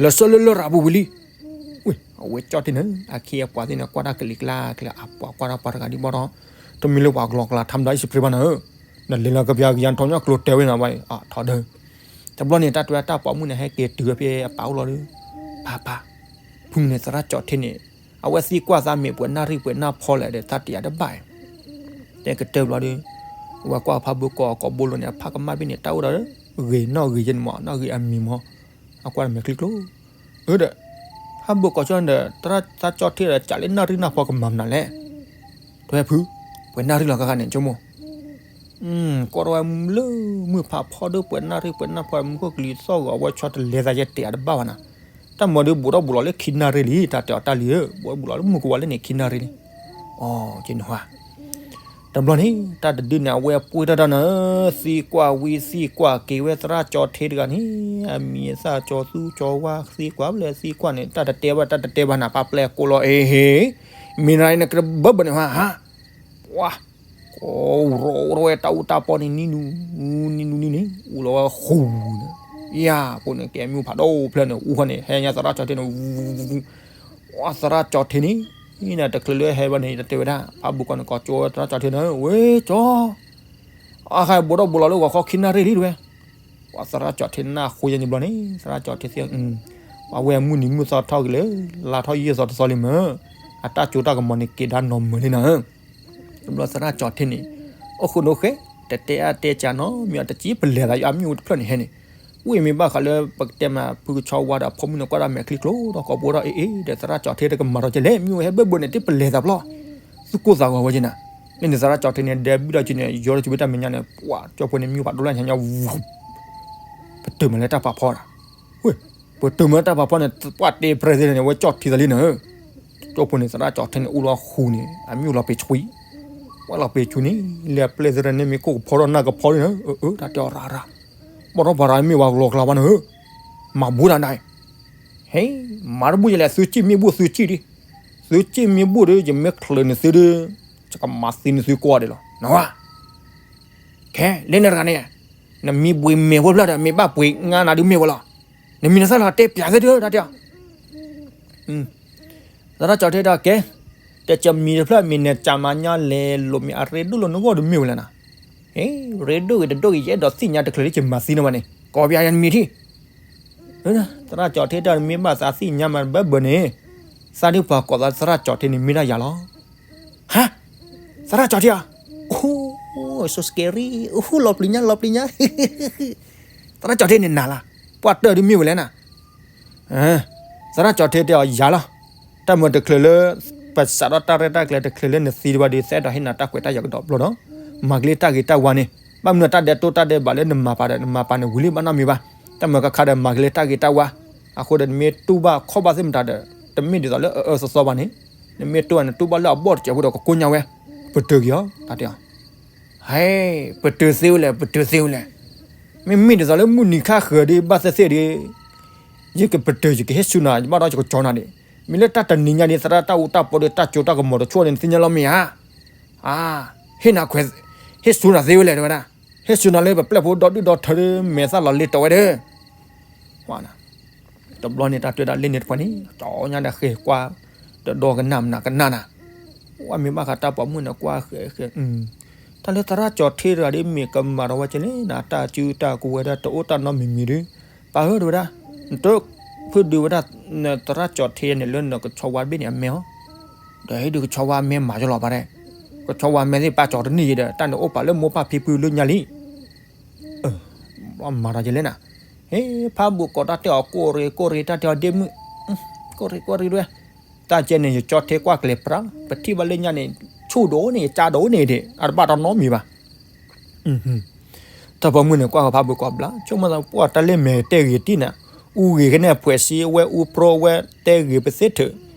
လၢဆှၢလၢလရာ်ပူၤဝံၤလံ. ဝ့ၢ် အဝဲကၠီၣ်ထံန့ၣ် အခ့အပှၤသ့ၣ်န့ၣ် ကွၢ်တၢ်ကလံၤကျါကျဲ အပှၤကွၢ်တၢ်ပှၤတဂၤဒံးဘၣ်ဒီး, တမ့ၢ်လၢပှၤကလီကလးထါမတၤအံၣ်စပရ့ဘၣ်နၤဧၢ, နလဲၤလီၤကပျၤကယၤထီၣ်ညီကျိၤတဲဝဲနၤဘၣ်အံၤ အထီၣ်ဒၢ တဘျီန့ၣ် တၢ်တဲတၢ်ပိာ်မုၣ်န့ၣ်ဟဲက့ၤတုၤဝဲဖဲအပၢ်အိၣ်လီၤဒီး, ပၢ်ပၢ်, ဖုန့ၣ်သရၣ်ကၠီၣ်ထံန့ၣ် အဝဲသံကွၢ်သးမ့ၢ်ပှဲၤနၣ်ရံၣ်ပှဲၤနၣ်ဖီလဲၣ်ဒီး သးတယာ်တဘၣ်အံၤ တဲကတၢၢ်ဘျီဒီး, အဝဲကွၢ်ဖးဘိၣ်ကီးကိးဘိလိၤန့ၣ် အဖးကမၣ်ဘ့ၣ်န့ၣ် တၢ်အိၣ်ဒီး ဂ့ၤနီၣ်ဂ့ၤယဲန့ၣ်မး နီၣ်ဂ့ၤအမံၤမး, အကွၢ်တမဲာ်ချံကျိ အၢဒီး, ဖးဘိၣ်ကီးကၠီၣ်ဒီး သရၣ်သးကၠီၣ်ထံဒီး ကးလၢနၣ်ရံၣ်နၣ်ဖီကမၤမနုၤလဲၣ်, တဲဖု, ပှဲၤနၣ်ရံၣ်လီၤဂၤဂၤန့ၣ် ဆိကမိၣ် ကိးထီၣ်ဝဲလၢမုၢ်ဖးဖီဒီး ပှဲၤနၣ်ရံၣ်ပှဲၤနၣ်ဖီ မူခိၣ်ကလံၤသီၣ်ဂီၤ အဝဲဆီတလဲသးယဲတဲာ်အတဘၣ်ဘၣ်နၤ, တၢ်မၤဒီးဘူးထီၣ်ဘူးလီၤလၢခံနၣ်ရံၣ်လံ တၢ်တဲအီၤတၢ်လံဧၢ ဘူးထီၣ်ဘူးလီၤလၢမုၢ်ကဝၤလၢန့ၣ်ခံနၣ်ရံၣ်လံ, အကနဟါ တဘျီန့ၣ် တၢ်တဒုန့ၣ် အဝဲပှ့ၤထီၣ်တၢ်နၤဧၢ, သံကွၢ်ဝံသံကွၢ်က့ၤဝဲသရၣ်ကၠီၣ်ထံတဂၤန့ၣ်, အမံၤအသၣ်ကၠီၤသူကၠီၤဝါ သံကွၢ်ဖဲလဲၣ်သံကွၢ်န့ၣ် တၢ်တတဲဘၣ်တၢ်တတဲဘၣ်နၤ ပာ်ပျဲၢ်ကိးလီၤအ့ဟ့, မ့ၢ်နၤအံၤနကဘၢဘၢန့ၣ်ဟါဟါ, ပှၤ ကိးရီၤအိၣ်ထီၣ်ဝဲတၢ်အူတၢ်ပီန့ၣ် နံၤနူၤ နံၤနူၤနံၤနံၤ အူလီၤဝဲဃူၤန့ၣ်, ယၤ ဖိန့ၣ်ကဲမ့ၣ်အူဖးဒိၣ်ဖျၢၣ်န့ၣ် အူဃီန့ၣ် ဟဲညါသရၣ်ကၠီၣ်ထံန့ၣ်, ဝံ သရၣ်ကၠီၣ်ထံန့ၣ်, နတချုးလၢဟဲဘၣ်န့ၣ် တတဲဝဲဒၣ် ဖးဘိၣ်ကီးန့ၣ် ကိးကၠိသရၣ်ကၠီၣ်ထံန့ၣ် ဝဲကၠီၣ် အဃိဘူးထီၣ်ဘူးလီၤလၢဂီၤခီခံနၣ်ရံၣ်လံတဝဲ, ပှၤသရၣ်ကၠီၣ်ထံနၢ်ဃိယဲန့ၣ်ဘျီန့ၣ် သရၣ်ကၠီၣ်ထံသ့ၣ်, ပှၤဝဲအမုၢ်နံၤမုၢ်သီထီၣ်က့ၤလၢ လါထီၣ်ယဲၢ်သီတသီလံမ့ၢ်, အတၢ်ကၠိတၢ်ကမီၤန့ၣ် က့ၤဒါနီၢ်မုာ်လံနၤဧၢ, တဘျီသရၣ်ကၠီၣ်ထံန့ၣ်, အိၣ်ဃုာ်ဒိၣ်ဃဲ, တတဲအါတဲကၢ်နီတမံၤ တစံးပလဲၤသးယအမ့ၣ်အူတဖျၢၣ်န့ၣ်ဟဲန့ၣ်, ဝံၤမ့ၢ်ဘၣ်ဃးလၢပကတဲမး ဖုကဆီဝါဒီးဖိမုၣ်န့ၣ် ကွၢ်တၢ်မဲာ်ချံကျိဒီးကိးဘိထီၣ်အ့ၣ်အ့ၣ်ဒီး သရၣ်ကၠီၣ်ထံတကမၤထီၣ်ကလဲၣ် မ့ၣ်အူဟဲဘၢဘၢန့ၣ် တပလဲၤသးဖျီ, သူၣ်ကိၢ်သးဂီၤဝဲက့ၤနၤ, လၢန့ၣ်သရၣ်ကၠီၣ်ထံန့ၣ် ဒဲဘံၣ်ထီၣ်က့ၤန့ၣ် ယီထီၣ်က့ၤဝဲတၢ်မဲာ်ညါန့ၣ် ပှၤကၠီၣ်ဖိန့ၣ် မ့ၣ်အူဖးဒိၣ်လၢညါညါ ပတုာ်မးလၢတၢ်ပာ်ဖီဒၣ်, ဝ့ၢ်, ပတုာ်မးလၢတၢ်ပာ်ဖီန့ၣ် ပှၤတ့ပြဲသ့ၣ်န့ၣ် ဝဲကၠီၣ်ထံသးလံနၤဧၢ, ကၠီၣ်ဖိန့ၣ် သရၣ်ကၠီၣ်ထံန့ၣ် အိၣ်လီၤဃူၤန့ၣ် အမ့ၣ်အူလီၤပ့ၤဆှံ, ဝဲလီၤပ့ၤဆှံန့ၣ် လၢအပျဲၢ်သ့ၣ်တဖၣ်န့ၣ် မ့ၢ်ကိၣ်ကဖီထီၣ်နၢ်ကဖီလံနၤဧၢ, အၢ တၢ်တဲအီၤရၤရၤ, ဘၣ်ထီၣ်ပှၤရၤမ့ၢ်ဝဲကလီကလီဘၣ်နၤဧၢ, မၤဘူးတၢ်နၤ, ဟဲ, မၤတဘူၣ်ယလဲၣ် သုစံၣ်မ့ၢ်ဘူၣ်သုစံၣ်ဒံး, သုစံၣ်မ့ၢ်ဘူၣ်ဒီး ယမ့ၢ်ချုးန့ၢ်သုဒီး, ယကမၤသံန့ၢ်သုကိးဂၤဒဲးလီၤ, နဝဲ ခဲလၢနတဂၤန့ၣ်, နမံပှ့ၤမဲာ်ဖိဖျၢၣ်ဒီး မ့ၢ်ဘၣ်ပှ့ၤငါနၤဒုးမ့ၢ်ဝဲလီၤ. နမံၤနသၣ်လီၤတဲပၠးသ့ၣ်ဒုး တၢ်တဲအီၤ. သရၣ်ကၠီၤထံဒီးကဲ, တဲကမံၤတဖျၢၣ်မ့ၢ်နကမၤညါလဲၤလိာ်မ့ၢ်အရ့ဒိၣ်လၢနဂီၢ်ဒုးမ့ၢ်ဝဲလဲၣ်နၤ. ရ့ဒိၣ်ဂ့ၤတဒိၣ်ဂ့ၤ ယအဲၣ်ဒိးသ့ၣ်ညါတချုးလၢယမၤသံနဘၣ်န့ၣ် ကိးပယါယနမံၤထံၣ် သရၣ်ကၠီၤထံတၢ်မ့ၢ်ဘၣ်သးသ့ၣ်ညါမးဘၢဘၢန့ၣ်, သးဒုးပှၤကိးသးသရၣ်ကၠီၤထံန့ၣ်မ့ၢ်ဒၣ်ယၤလီၤ. ဟါ, သရၣ်ကၠီၤထံဧါ, အိ, so scary, အိ, လီၤပျံၤညါ လီၤပျံၤညါ, သရၣ်ကၠီၤထံန့ၣ်နၤလီၤ, ပှၤတၢၢ်ဒုးမ့ၢ်ဝဲလဲၣ်နၤ. သရၣ်ကၠီၤထံတဲအီၤယၤလီၤ, တၢ်မၤတချုးလၢ ပစးထီၣ်တၢ်ရဲၣ်တၢ်ကျဲၤတချုးလၢနသံတဘၣ်ဒီး သဲဒီးဟ့ၣ်နၤတၢ်ကွဲးတၢ်ယာ်ကဒီးဘျီဒီး, မၤကလ့တၢ်ဂ့ၤတၢ်ဝါန့ၣ်, ဘၣ်မနုၤတၢ်ဒဲးတိၢ်တၢ်ဒဲးဘးလၢနမၤပာ်ဒီး နမၤပာ်န့ၣ်ဝံၤလံဘၣ်နီတမံၤဘၣ်, တၢ်မၤကခါဒီးမၤကလ့တၢ်ဂ့ၤတၢ်ဝါ, အဃိဒီးနမ့ၢ်တူၢ်ဘၣ်ခီၣ်ဘၣ်သ့ၣ်မတၤဒီး, တမ့ၢ်ဒ်သိးလၢအအၢအၢသီသီဘၣ်န့ၣ်, နမ့ၢ်တူၢ်ဘၣ်နတူၢ်ဘၣ်လၢအဘီၣ်တစဲးဖိဒီးကကိညါဝဲ, ပတုာ်က့ၤအီၤ, တၢ်တဲအီၤ ဟဲ, ပတုာ်သ့ဝဲလဲၣ် ပတုာ်သ့ဝဲလဲၣ်, မ့မ့ၢ်ဒ်သိးလၢမုၢ်နံၤခါဃၢၤဒီးဘၣ်သ့ၣ်သ့ၣ်ဒီး, ယကပတုာ်ယကဟ့ၣ်ဆူနၤ ယဘၣ်ဒီးယကကၠီနၤဒံး, မ့ၢ်လၢတၢ်တနံၤညါဒီး သရၣ်တၢ်အူတၢ်ပီဒီးတၢ်ကၠိတၢ်ကမီၤတဆိန့ၣ် နသ့ၣ်ညါလီၤမ့ၢ်ဧါ, ဟ့ၣ်နၤခွဲး, ဟ့ၣ်ဆူနၤသ့ဝဲလဲၣ်တဲဝဲဒၣ်, ဟ့ၣ်ဆူနၤလၢပပျဲၢ်ဖိဒီဒူၣ်ဒီထၢဒီးမဲာ်သၣ်လီၤလ့တီဝဲဒီး တဘျီန့ၣ်တၢ်တဲဒၣ်လၢန့ၣ်တဖၣ်န့ၣ် ကၠီညါဒီးဃ့ကွၢ်, ဒီးဒီကနၣ်မနၤကနၣ်နၤ, ဝဲမ့ၢ်ဘၣ်ဃးတၢ်ပိာ်မုၣ်န့ၣ်ကွၢ်ဃဲဃဲ, တၢ်လၢသရၣ်ကၠီၤထံတဂၤဒ်မ့ၢ်ကမၤဒီးဝဲကလဲၣ်နၤ တၢ်စုတၢ်ကဝဲၤဒီးတအိၣ်တၢ်နီတမံၤမံၤဒီး, ပၢ်ဧၢတဲဝဲဒၣ်, နတဖုဒုးဝဲဒၣ်, နသရၣ်ကၠီၤထံန့ၣ်လၢနကဆီဝါတဘ့ၣ်န့ၣ်အမဲာ်အီၤ, ဒီးဟ့ၣ်ဒုးကဆီဝါအမဲာ်မၤယလီၤပၢ်ဒဲး, ကဆီဝါအမဲာ်သ့ၣ်ပၢ်ကၠီၤတန့ၢ်ယံၤဒီး တၢ်န့ၣ်အိၣ်ပာ်လၢမိၢ်ပၢ်ဖံဖုလၢညါလံ မၤဒီးယလဲၣ်နၤ, ဟ့ၣ် ဖးဘူးကိးတၢ်တဲအီၤကိၣ်ရ့ၣ်ကိၣ်ရ့ၣ်တၢ်တဲအီၤဒ့မုၣ်, ကိၣ်ရ့ၣ်ကိၣ်ရ့ၣ်ဒွဲ, တၢ်ကဲန့ၣ် ယကၠီၤထံကွၢ်ကျဲၤပြးလီၤ ပထံၣ်ဘၣ်လၢညါန့ၣ်, ဆူၣ်ဒိၣ်န့ၣ် ယကၠါဒိၣ်န့ၣ်ဒံး အတဘၣ်တၢ်နီတမံၤဘၣ် တၢ်ပိာ်မုၣ်န့ၣ်ကွၢ်ဃီဖးဘူးကိးဘျီ ဆိကမိၣ်သးပှၢ်တၢ်လၢမဲာ်တဲဂ့ၤတံၢ်နၤ, အူဂ့ၤကနဲၣ်ဖှဲးစ့ဝဲအူဖြိဝဲတဲဂ့ၤပသ့ထုး,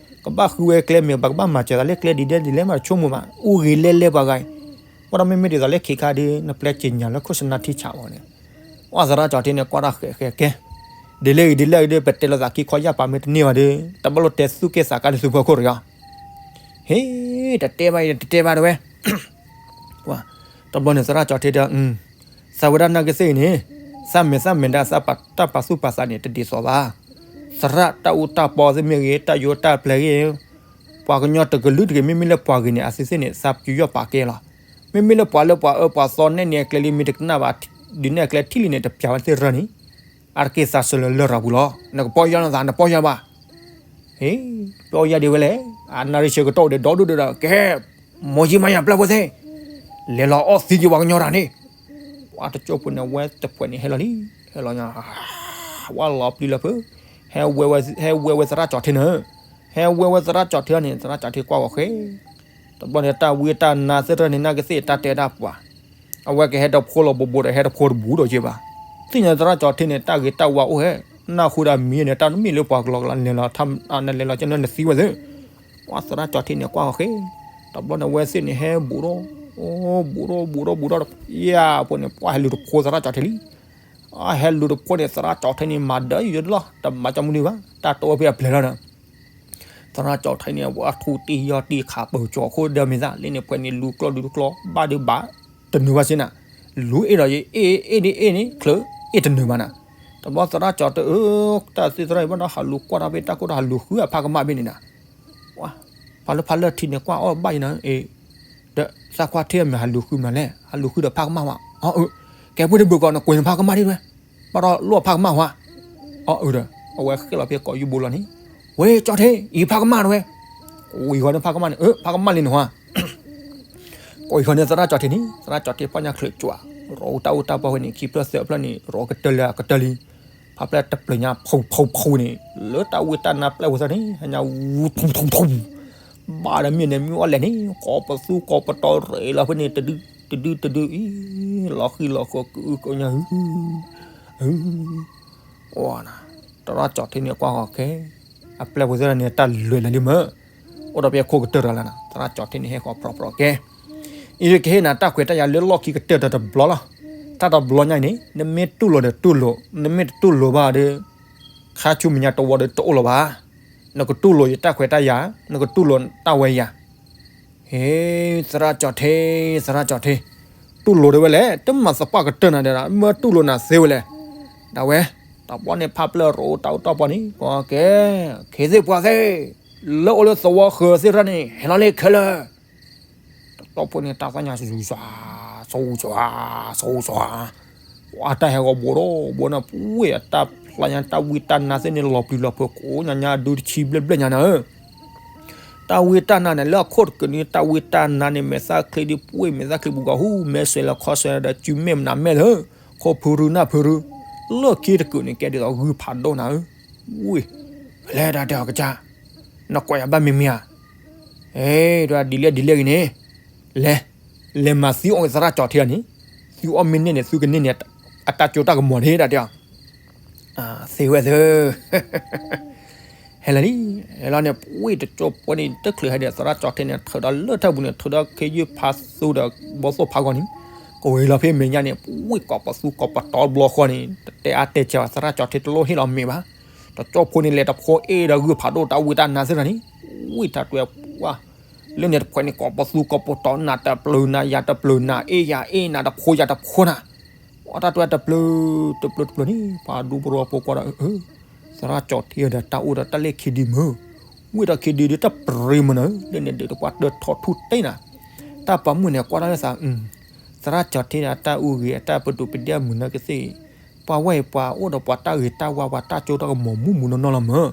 ကဘၣ်ဃုဝဲကျဲမ့ၢ်ပကဘၣ်မၤစၢၤသးလၢကျဲဒ်လဲၣ်ဒ်လဲၣ်မးတဆိကမိၣ်ဘၣ် အူဂ့ၤလဲၤလဲၤပှၤဂၤအံၤ, ဝဲဒီးမ့မ့ၢ်ဒ်သိးလၢခံခါဒီး နပျဲက့ၤညါလၢခိၣ်စနါထံဆးအီၤန့ၣ်, အသရၣ်ကၠီၤထံန့ၣ်ကွၢ်တၢ်ဃဲးဃဲးကဲ, ဒ်လဲၣ်ဂ့ၤဒ်လဲၣ်ဂ့ၤဒီး ပတဲလိာ်သးခံခီယၢ်ပာ်မ့ၢ်တန့ၢ်ဘၣ်ဒီး တဘၣ်လိာ်တဲသူၣ်က့ၣ်သးကါလၢသုဖီခိၣ်တဂ့ၤအီၤ ဟ့ၣ် တတဲဘၣ်အံၤ တတဲဘၣ်တဝဲ, တဘျီန့ၣ်သရၣ်ကၠီၤထံတဲ, သးဝဲဒၣ်နာ်က့သ့ၣ်အံၤန့ၣ်, သးမဲာ်သၣ်မဲာ်ဒၣ်သးပာ်တၢ်ပာ်သူၣ်ပာ်သးန့ၣ် တဒ်သိးဘၣ်. သရၣ်တၢ်အူတၢ်ပီသ့ၣ်မ့ၢ်ဂ့ၤ, တၢ်ယိးတၢ်ပျဲၢ်ဂ့ၤ, ပှၤကညီတကလုာ်တဂ့ၤ မ့မ့ၢ်လၢပှၤဂ့ၤန့ၣ် အသ့ၣ်သ့ၣ်န့ၣ် သးပယူးယီၣ်ပာ်ကဲလီၤ. မ့မ့ၢ်လၢပှၤလၢပှၤအၢပှၤသီနဲၣ်န့ၢ်အကျဲလံ မ့ၢ်တကနၣ်ဘၣ်, ဒုးနဲၣ်အကျဲထံၣ်လံန့ၣ် တပျးဝဲသ့ၣ်ရၢန့ၣ် အါတက့ၢ်သးစၢၤလၢလရာ်ပူၤလီၤ. နကပီၢ်ယၢ်နသး နပီၢ်ယၢ်ဘၣ်. ဟ့ၣ်, ပီၢ်ယၢ်ဒံးဝဲလဲၣ်. အနၣ်ရံၣ်ဆၢကတီၢ်ဒီး ဒီဒူၣ်ဒီး ကဲ, မိၢ်ယံမါယၤပျဲၢ်ဖိသ့ၣ်, လဲၤလီၤအီၣ်သံက့ၤပှၤကညီတၢ်န့ၣ်. ပှၤတကၠိၢ်ဖိန့ၣ် ဝဲတဖှဲးန့ၣ်ဟဲလီၤလံ, ဟဲလီၤညါ, ဝဲလီၤပျံၤလၢဖု, ဟဲဝဲဝဲသရၣ်ကၠီၤထံန့ၣ်, ဟဲဝဲဝဲသရၣ်ကၠီၤထံန့ၣ် သရၣ်ကၠီၤထံကွၢ်ဂီၤဃဲ တဘျီန့ၣ် တၢ်ဝံတၢ်နါသ့ၣ်တဖၣ်န့ၣ် နာ်က့သ့ၣ်တၢ်တဲတၢ်ပှၤ, အဝဲကဟဲတဖိလီၤဘိးဘိးဒီး ဟဲတဖိတဘူးဒီးက့ဘၣ်. သ့ၣ်ညါသရၣ်ကၠီၤထံန့ၣ် တၢ်ဂ့ၤတၢ်ဝါအိၣ်ဟဲ, နၢ်ဟူဒီးမံၤန့ၣ် တၢ်တမ့ၢ်လၢပှၤကလီကလီ လဲၤလီၤ, လဲၤလီၤကဲန့ၣ်နသံဝဲသ့ၣ်. ပှၤသရၣ်ကၠီၤထံန့ၣ် ကွၢ်ဂီၤဃဲ, တဘျီန့ၣ် ဝဲသ့ၣ်န့ၣ် ဟဲဘူးဒီး, ဘူးဒီး ဘူးဒီး ဘူးဒီး, ယဖိန့ၣ် ပှၤဟဲလူၤတဖိသရၣ်ကၠီၤထံလံ. အဟဲလူၤတဖိန့ၣ် သရၣ်ကၠီၤထံန့ၣ် မၤဒၢယိာ်လီၤ, တမၤကၠီမနုၤဘၣ်, တၢ်တအိၣ်ဖဲအပျဲၢ်လီၤဒီး သရၣ်ကၠီၤထံန့ၣ် အဝဲအထူတံၢ်ယီၢ်တံၢ်ခးပၢၤကၠီၤအခိၣ်ဒီးမ့ၢ်သး လၢန့ၣ်ဖှဲးန့ၣ် လူၤကျီၢ်ဒုးတကျီၢ် ဘၣ်ဒုးဘၣ်, တနုာ်ဘၣ်စ့ၢ်နၤ, လူၤအ့ၣ်ဒီးယအ့ၣ် အ့ၣ်ဒ်အ့ၣ်န့ၣ် ချၢးအ့ၣ်တနုာ်ဘၣ်နၤ. တဘျီသရၣ်ကၠီၤထံ အၢ, တၢ်သ့ၣ်သရၣ်အံၤဘၣ်ဒီး ဟးလူၤကွၢ်တၢ်ဖဲတၢ်ခိၣ်ဒီး ဟးလူၤဃုအဖးကမၣ်ဖဲန့ၣ်နၤ. ပှၤလၢဖးလၢထံန့ၣ် ကွၢ်အီၣ်ဘၣ်ယနၤ, အ့ၣ်, ဒီးသးကွၢ်ထံအမ့ၢ်ဟးလူၤဃုမနုၤလဲၣ်, ဟးလူၤဃုဒီးဖးကမၣ်ဝဲ, အၢ, ကဲ ပှ့ၤတဘုးကီး နကွံာ်နဖးကမၣ်ဒ်ဝဲ, ဘၣ်ဒီးလိၣ်အဖးကမၣ်ဝဲ, အၢ, အဝဲဃ့ၣ်လီၤဖဲကိးယူၢ်ဘိလီၤန့ၣ်, ဝဲကၠီၤထံ အံၤဖးကမၣ်တဝဲ, ကိးဃီန့ၣ်ဖးကမၣ်န့ၣ်, ဖးကမၣ်လံန့ၣ်ဟါ ကိးဃီန့ၣ်သရၣ်ကၠီၤထံန့ၣ် သရၣ်ကၠီၤထံပီၢ်ညါချုးကွၢ်, ရီတၢ်အူတၢ်ပီဝဲန့ၣ် ခံဖျၢၣ်သၢဖျၢၣ်န့ၣ် ရီကတၢၢ်လၢအကတၢၢ်လံ, ဖးဖျၢၣ်တပျၢၤညါ ဖူဖူဖူန့ၣ် လၢတၢ်ဝံတၢ်နါပျဲၢ်ဝဲသ့ၣ်န့ၣ် ဟဲညါဝူထူထူထူ, ဘၣ်ဒီးမ့ၢ်န့ၣ်မ့ၢ်အီၣ်လဲၣ်န့ၣ် ကိးပသူကိးပတီၤရ့းလီၤဖဲန့ၣ် တဒုတဒုတဒုအံၤ, လီၤဃံလီၤဃီၤကအုကညါ, သရၣ်ကၠီၤထံန့ၣ်ကွၢ်ဃီၤခဲ, အပျဲၢ်ဝဲသ့ၣ်န့ၣ် တၢ်လွဲၢ်လၢာ်လံမ့ၢ် အိၣ်ဒီးဖဲခိၣ်ကတၢၢ်တဂၤလၢနၤ, သရၣ်ကၠီၤထံန့ၣ် ဟဲဃီၤပြီပြီကဲ, အံၤကဟ့ၣ်နၤတၢ်ခွဲးတၢ်ယာ်လၢလီၢ်ခံကတၢၢ်တဘျီလီၤ. တၢ်တဘျီညါအံၤန့ၣ် နမ့ၢ်တူၢ်လိာ်ဒီးတူၢ်လိာ်, နမ့ၢ်တတူၢ်လိာ်ဘၣ်ဒီး ခါဆူမဲာ်ညါတဝီဒီးတအိၣ်လၢၤဘၣ်. နကတူၢ်လိာ်ယတၢ်ခွဲးတၢ်ယာ်, နကတူၢ်လိာ်တၢ်ဝဲယၤ, ဟ့ၣ်, သရၣ်ကၠီၤထံ, သရၣ်ကၠီၤထံ, တူၢ်လိာ်ဒၣ်ဝဲလဲၣ်, တမၤသပှၢ်ကတၢၢ်နၤဒီး မ့ၢ်တူၢ်လိာ်နၤသ့ဝဲလဲၣ်. ဒၣ်ဝဲ, တဘျီန့ၣ် ဖးပျဲၢ်ရိးတၢ်အူတၢ်ပီန့ၣ် ကီကဲ, ခ့သ့ၣ်ပှၢ်သ့ၣ်, လၢအိၣ်လၢသဝီဃၢၤသ့ၣ်တဖၣ်န့ၣ် ဟဲလီၤလၢခဲလၢာ်. တကၠီဖိန့ၣ် တၢ်သၣ်ညါစူၤစှၤ, စူၤစှၤ, စူၤစှၤ, ပှၤတၢ်ဟဲဂီၤဘိးဒီးဘိးန့ၣ် ပှ့ၢ်အတၢ်ဖျါညါ တၢ်ဝံတၢ်နါသ့ၣ်န့ၣ် လီၤပျံၤလီၤဖုးကိးညါညါ ဒုတဆံဘျဲၣ်ဘျဲၣ်ညါနၤဧၢ. တၢ်ဝံတၢ်နါန့ၣ် လၢအခိၣ်တကုးန့ၣ် တၢ်ဝံတၢ်နါန့ၣ် မဲာ်သၣ်ချံဒ်ပှ့ၢ် မဲာ်သၣ်ချံပူၤကီးဟူ မဲာ်ဆွဲလၢခီဆွဲဒီး စုမဲာ်မနုၤမဲာ်လၢ ခိၣ်ဖုရူနၢ်ဖုရူ, လၢခံတကုးန့ၣ် ကဲဒ်သိးဂုၢ်ဖးဒိၣ်နၤဧၢ. ဝ့ၢ်, ဖဲလဲၣ်တၢ်တဲအီၤကစၢ်, နကွၢ်ယၤဘၣ်မ့ၢ်မ့ၢ်ဧါ. အဲ, ဒ်လဲၣ်ဒ်လဲၣ်ဂ့ၤန့ၣ်, လဲၤ, လဲၤမၤသံအီၣ်သရၣ်ကၠီၤထ့အီၤန့ၣ်, သုအီၣ်မ့ၢ်န့ၢ်န့ၣ် သုကန့ၢ်န့ၢ် အတၢ်ကၠိတၢ်ကမီၤန့ၣ် တၢ်တဲအီၤ သ့ဝဲသ့, ဟဲလီၤလံ, ဟဲလီၤန့ၣ် ပှ့ၢ်တကၠိဖိန့ၣ် တချုးဟဲဒီးသရၣ်ကၠီၤထ့န့ၣ် ထုးဒီးလၢထၢၣ်ပူၤန့ၣ် ထုးဒီးခ့ယုၢ်ဖးသူဒီး ဘီသိၣ်ဖးဂီၤန့ၣ်, ကဝဲၤလီၤဖဲမဲာ်ညါန့ၣ် ပှ့ၢ်ကိးပသူကိးပတီၤတဘျီဃီန့ၣ် တတဲအါတဲဆဲးဘၣ် သရၣ်ကၠီၤထ့တလိၣ်ဟ့ၣ်လီၤမ့ၢ်ဘၣ်. တကၠိဖိန့ၣ် လဲၤတဖိအ့ၣ်ဒီးဂုၢ်ဖးဒိၣ်တၢ်ဝံတၢ်နါသ့ၣ်တဖၣ်န့ၣ်, ဝံတၢ်တွဲပှၤ လၢန့ၣ်တဖှဲးန့ၣ် ကိးပသူကိးပတီၤ နၤတပျုၤနၤ ယၤတပျုၤနၤ အ့ၣ်ယၤအ့ၣ် နၤတဖိယၤတဖိနၤ, ပှၤတၢ်တွဲတပျုၤ, တပျုၤတပျုၤန့ၣ် ပှၤဒူပရီဖိကွၢ်ဒီး သရၣ်ကၠီၤထ့ဒီးတၢ်အိၣ်ဒီးတၢ်လဲၣ်ခံဒုမုၢ်, ဝံတၢ်ခံဒုဒီးတၢ်ပြ့မုၢ်နၤ, လၢန့ၣ်ဒုးတပှၤတၢထီၣ်ထူၣ်တ့ၢ်နၤ, တၢ်ပိာ်မုၣ်န့ၣ် ကွၢ်တၢ်လၢသး သရၣ်ကၠီၤထ့ဒီးတၢ်အူဂ့ၤ အတၢ်ပဒိၣ်ပဒ့ၣ်အမုၢ်နၤကသ့ၣ်, ပှၤဝဲအံၤပှၤအိၣ်ဒီးပှၤတၢ်ဂ့ၤတၢ်ဝါ ပှၤတၢ်ကၠိတၢ်ကမီၤမူးမူးနီၢ်နီၢ်လီၤမၢ်.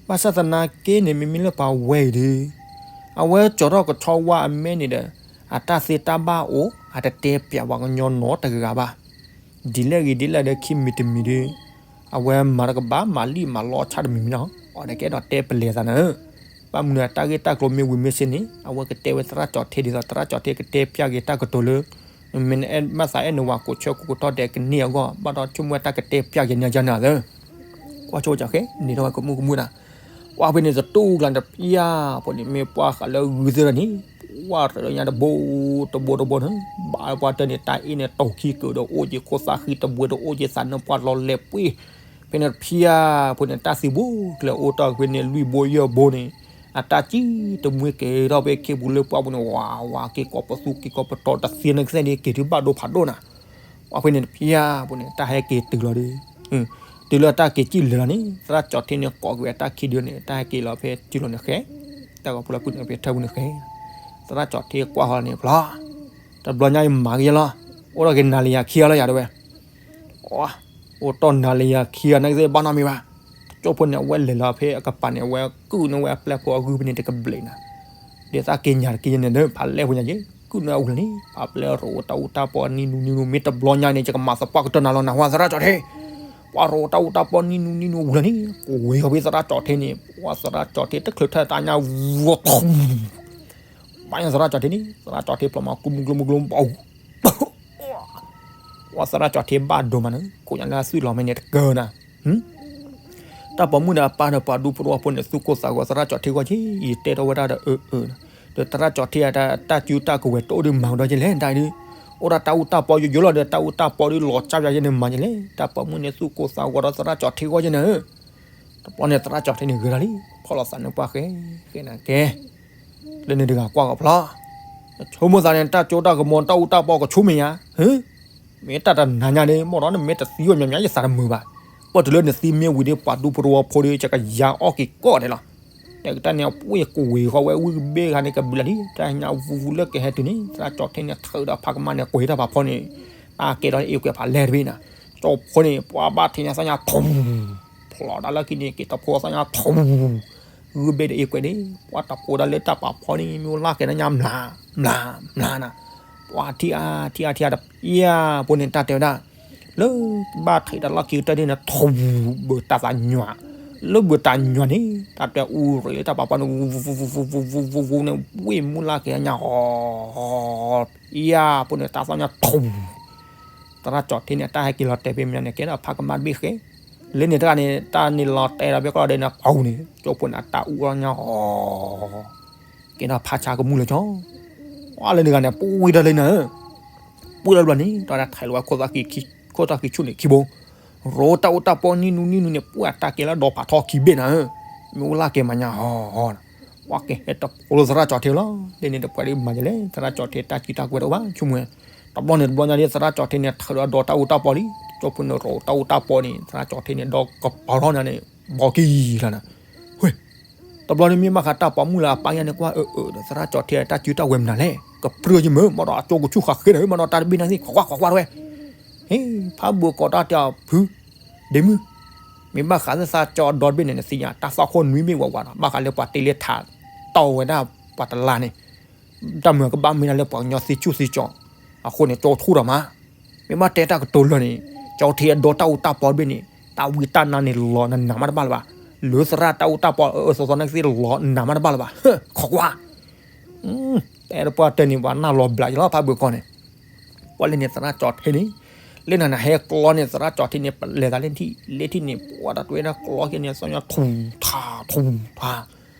ဘၣ်ဆၣ်သနာ်က့န့ၣ် မ့မ့ၢ်လၢပှၤဝဲအံၤဒီး အဝဲကၠီၤထီၣ်ကဆီဝါအမဲန့ၣ်ဒီး အတၢ်သ့တၢ်ဘၣ်အိၣ် အတတဲပျးပှၤကညီနီတဂၤဘၣ်. ဒ်လဲၣ်ဂ့ၤဒ်လဲၣ်ဒီး ခံမံၤတမံၤဒီး အဝဲမၤတကဘၣ် မၤလံၣ်မၤလီဆၣ်တမံၤမံၤနီၤ အီၤဒီးကအဲၣ်ဒိးတဲပလဲၤသးနၤဧၢ. ဘၣ်မနုၤအတၢ်ဂ့ၢ်တၢ်ကျိၤမ့ၢ်ဝံၤမ့ၢ်စ့ၢ်န့ၣ် အဝဲကတဲဝဲသရၣ်ကၠီၤထ့ဒ်သိး သရၣ်ကၠီၤထ့ကတဲပျးက့ၤတၢ်ကတိၤလၢ မ့ၢ်နအဲၣ်မၤသးအဲၣ်နဝၤကိးဆၢကိးကတီၢ်ဒဲးကန့ၢ်အဂီၢ် ဘၣ်ဒီးဆိကမိၣ်ဝဲတၢ်ကတဲပျးက့ၤန့ၢ်ယၤနၤသၢ ကွၢ်ဆိကမိၣ်က့ၤ န့ၢ်ထီၣ်ဝဲကမူၣ်ကမူၣ်နၤ, ပှၤဖဲန့ၣ်သတူၢ်ကျါတပျၢ်ဖိန့ၣ် မ့ၢ်ပှၤဃးလၢဂုၢ်သ့ၣ်ဒီးန့ၣ် ပှၤရၢညါတဘိတဘိတဘိန့ၣ် ဘၣ်ပှၤတၢၢ်န့ၣ် တၢ်အ့ၣ်န့ၣ် တိာ်ခံကုာ်ဒီးအိၣ်က့ၤခိၣ်သၣ်ဃံတဘှဲဒီးအိၣ်က့ၤသးနၢပှၢ်လီၤလဲၤပှ့ၢ်, ဖဲန့ၣ်တပျၢ်ဖိန့ၣ် တၢ်သံဘိကျဲအိၣ်တ့ၢ်ဖဲန့ၣ် လွံၢ်ဘိယဲၢ်ဘိန့ၣ် အတၢ်စံၣ်တမှံက့ၤထီၣ်ဖဲခ့ပူၤလၢပှၢ်ပူၤန့ၣ် ဝးဝးက့ၤကိးပသူက့ၤကိးပတီၤ တသ့နကသ့ၣ်န့ၣ် က့ၤတုၤဘၣ်ဒိဖးဒိၣ်နၤ ပှၤဖဲန့ၣ်တပျၢ်ဖိန့ၣ် တၢ်ဟဲက့ၤတုၤလီၤဒီး တုၤလၢတၢ်က့ၤစံၣ်လၢာ်လီၤန့ၣ် သရၣ်ကၠီၤထ့န့ၣ် ကိးက့ၤအတၢ်ခံဒုန့ၣ် တၢ်ဟဲက့ၤလီၤဖဲတုၤလီၤန့ၣ်ဃဲ, တၢ်ဂီၤဖိလီၤကုန့ၣ်ဖဲထၢပူၤန့ၣ်ဃဲ, သရၣ်ကၠီၤထ့ကွၢ်ဃီန့ၣ်ဖျီ, တဘျီညါအံၤမၤက့ၤလီၤ, အိၣ်ထီၣ်က့ၤနၤလၢယၤခံဂၤလီၤယၤတဲဝဲ, အိၣ်တ့ၢ်နၤလၢယၤခံဂၤန့ၣ်ကသ့ၣ်ဘၣ်နီတမံၤဘၣ်, တကၠိဖိန့ၣ် အဝဲလဲၤလီၤဖဲအကပၤန့ၣ် အဝဲကုၢ်န့ၢ်ဝဲအပျဲၢ်ဖိအဂုၢ်ဖဲန့ၣ်တကဘျံးနၤ, ဒ်သးက့ၤညါတက့ၢ်ယဲန့ၣ်ဒီး ဖးလဲၢ်ဖိညါက့ၤ ကုၢ်န့ၢ်အဝဲန့ၣ် ပှၤပျဲၢ်ရိးတၢ်အူတၢ်ပီနံၤနူနံၤနူ မ့ၢ်တဘျီညါန့ၣ် ယကမၤသပှၢ်ကတၢၢ်နၤလီၤနဟါသရၣ်ကၠီၤထ့, ပှၤရိးတၢ်အူတၢ်ပီနံၤနူနံၤနူဝံၤလီၤန့ၣ် ကဝ့ၤဃီၤဖဲသရၣ်ကၠီၤထ့န့ၣ် ပှၤသရၣ်ကၠီၤထ့တချုးထၢၣ်တၢ်ညါ ဝီၤထူ ဘၣ်ညါသရၣ်ကၠီၤထ့န့ၣ် သရၣ်ကၠီၤထ့ဖျီမၤကျိမုကျိမုကျိမုဘၣ် ပှၤသရၣ်ကၠီၤထ့ဘၣ်ဒိမးန့ၣ် ကိးညါလၢအသွံၣ်လီၤမ့ၢ်န့ၣ်တကၢနၤ, တၢ်ပိာ်မုၣ်ဒီးအပၢ်ဒီးပှၤဒူပရီဖိန့ၣ် သူၣ်ကိၢ်သးဂီၤသရၣ်ကၠီၤထ့ဂီၢ်က့ၤ ယတဲထီၣ်ဝဲဒၣ်ဒီးအၢအၢ, ဒီးသရၣ်ကၠီၤထ့အတၢ်စုတၢ်ကဝဲၤတအိၣ်ဒီးမၤကဒီးက့ၤလဲၣ်ဒၣ်ဒီး, အိၣ်ဒၣ်တၢ်အူတၢ်ပီယိယိလီၤဒီး တၢ်အူတၢ်ပီဒီးလီၤကၢ်ယၤယဲန့ၣ်မၤက့ၤလဲၣ်, တၢ်ပိာ်မုၣ်န့ၣ်သူၣ်ကိၢ်သးဂီၤဒီးသရၣ်ကၠီၤထ့ဂီၢ်က့ၤနၤဧၢ တဘျီန့ၣ်သရၣ်ကၠီၤထ့န့ၣ်ဂ့ၤလီၤလံ ဖီၣ်လီၤသးနၢပှၢ်ဃဲ, ဃဲနၤကဲ လၢန့ၣ်တဂၤကွၢ်ဂီၤဖျီ, ဆိကမိၣ်သးန့ၣ် တၢ်ကၠိတၢ်ကမီၤတၢ်အူတၢ်ပီကဆိမ့ၢ်ယါ, မ့ၢ်တၢ်တနၤညါန့ၣ် မ့ၢ်ဒီးနမ့ၢ်တသံဝဲမးမး ယသးတမုာ်ဘၣ်, ပှၤတုၤလၢနသံမ့ၢ်ဝံၤဒီး ပှၤဒူပရီဖိဒီး ယကယၤအီၣ်က့ၤကိးဒဲးလီၤ, တဲကတၢၢ်န့ၣ် အပှ့ၤကဝ့ၤဃီဝဲဝံၣ်ကဘ့ၣ်ဂၤန့ၣ် ကဘျးလံ တၢ်ညါဝူဝူလၢကဟဲတုၤန့ၣ် သရၣ်ကၠီၤထ့န့ၣ်ထုးဒီးဖးကမၣ်န့ၣ် ကွံာ်တၢ်ဖးဖီန့ၣ်, တၢ်ကဲဒီးအ့ၣ်ကွဲးဖးလဲၢ်တဘ့ၣ်နၤ, ကၠီၤဖိန့ၣ် ပှၤဘၣ်ထံးညါသးညါထူ ဖျီတၢ်လၢခံန့ၣ် က့ၤတဖိသၣ်ညါထူ, ဂုၢ်ဘ့ၣ်ဒီးအ့ၣ်ကွဲးန့ၣ် ပှၤတဖိဒၣ်လၢတၢ်ပာ်ဖီန့ၣ် မ့ၢ်အိၣ်လၢကဲနညါမျး, မျး, မျးနၤ, ပှၤထံၣ်အါထံၣ်အါထံၣ်အါတပျၢ်ဖိန့ၣ် တၢ်တဲဝဲဒၣ်, လၢဘၣ်ထံးတၢ်လီၢ်ခံကတၢၢ်န့ၣ် ထူ, ဘုးတၢ်သးညွး, လၢဘုးတၢ်ညွးန့ၣ် တၢ်တဲအူရ့းလၢတၢ်ပာ်ဖီန့ၣ် ဝူဝူဝူဝူဝူဝူဝူန့ၣ် ဝ့ၢ်မူလၢကဲနညါဟီ ယၤဖိန့ၣ် တၢ်သီၣ်ညါထူ, သရၣ်ကၠီၤထ့န့ၣ် တၢ်ဟဲက့ၤလီၤတဲာ်ဖဲမ့ၢ်န့ၣ် ကဲဒီးဖးကမၣ်တဘ့ၣ်ဃဲ, လၢန့ၣ်တဂၤန့ၣ် တၢ်န့ၣ်လီၤတဲာ်ဒီးဖဲကီၢ်ဒီးန့ၣ် ပှၤန့ၣ် ကၠိဖိန့ၣ် အတၢ်အူအီၣ်ညါဟီ, ကဲဒီးဖးဆါကမူၣ်လၢကၠီ, ပှၤလၢန့ၣ်တဂၤန့ၣ် ပှ့ၤဒီးလၢနၤဧၢ, ပှ့ၤလီၤတဘျီန့ၣ် တၢ်ဒၣ်ထဲးလီၤဝဲခိၣ်သၣ်ခံဆူၣ်န့ၣ်ခံဘိ, ရိးတၢ်အူတၢ်ပီနံၤနူနံၤနူန့ၣ် ပှ့ၤအတၢ်ကဲလၢဒီးဖးထီခံဘ့ၣ်နၤဧၢ, မ့ၢ်အိၣ်လၢကဲမၤညါဟီဟီ, ပှၤကဟဲတဖိလၢသရၣ်ကၠီၤထ့လီၤ, လၢန့ၣ်တပှၤဒ်မၤယလဲၣ် သရၣ်ကၠီၤထ့တၢ်စုတၢ်ကဝဲၤတအိၣ်ဘၣ် ဆိကမိၣ်ဝဲ, တဘျီန့ၣ်တဘျီညါဒ် သရၣ်ကၠီထံန့ၣ် ထုးဒီးဒီးတၢ်အူတၢ်ပီလံ, ကၠိဖိန့ၣ်ရိးတၢ်အူတၢ်ပီန့ၣ် သရၣ်ကၠီထံန့ၣ် ဒီးကပီၤထီၣ်ညါန့ၣ် ဘီကံလီၤနၤ, ဝဲ, တဘျီန့ၣ် မ့ၢ်ဘၣ်ဃးတၢ်ပိာ်မုၣ်လၢအပၢ်ယါန့ၣ်ကွၢ် အၢ အၢ ဒီးသရၣ်ကၠီထံတၢ်စုတၢ်ဝဲၤမနုၤလဲၣ်, ကပြုၢ်ယမုၢ် မ့ၢ်ဒီးအကၠိကဆူၣ်ဃာ်ဃ့ဒီး မ့ၢ်ဒီးတၢ်တဘ့ၣ်န့ၣ်သ့ၣ် ခွးခွးခွးခွးတဝဲ, ဟ့ ဖးဘိးကိးတၢ်တဲအီၤဖု ဒ့မုၣ်, မ့ၢ်ဘၣ်ဃးလၢသးကၠီအဒီတဘ့ၣ်န့ၣ် နသ့ၣ်ညါ တၢ်သီၣ်ခိၣ်နွံဘ့ၣ်ဝးဝးဒီး ဘၣ်ဃးလၢပှၤတ့လၢထးတီၢ်ဝဲဒၣ်ပှၤတလါန့ၣ်, တၢ်မုာ်ကဘၣ်မ့ၢ်ဒၣ်လၢပှၤကညီသ့ၣ်ဆူၣ်သ့ၣ်ကၠီ, အဃိန့ၣ် ကၠီထူၣ်ဒီးမး, မ့ၢ်ဘၣ်တဲတၢ်ကတိၤလၢာ်န့ၣ် ကၠီထံအဒီတၢ်အူတၢ်ပီတဘ့ၣ်န့ၣ် တၢ်ဝံတၢ်နါန့ၣ်လီၤနးနးမးတဘၣ်လၢၤဘၣ်, လၢသရၣ်တၢ်အူတၢ်ပီအၢအၢသီသီန့ၣ်သ့ၣ် လီၤနးမးတဘၣ်လၢၤဘၣ်, ခွးခွး တဲတပှၢ်တဲန့ၣ် ပှၤနၢ်လီၤဘျးယလီၤ ဖးဘိးကိးန့ၣ်, ပှၤလၢန့ၣ်သရၣ်ကၠီထံန့ၣ်, လၢနၤနၤဟဲကျီန့ၣ် သရၣ်ကၠီထံန့ၣ် ပလဲၤသးလၢထံၣ် လၢထံၣ်န့ၣ် ပှၤတၢ်တွဲဒၣ်ကျီက့ၤန့ၣ် သီညါထူၣ်ထါထူၣ်ထါ,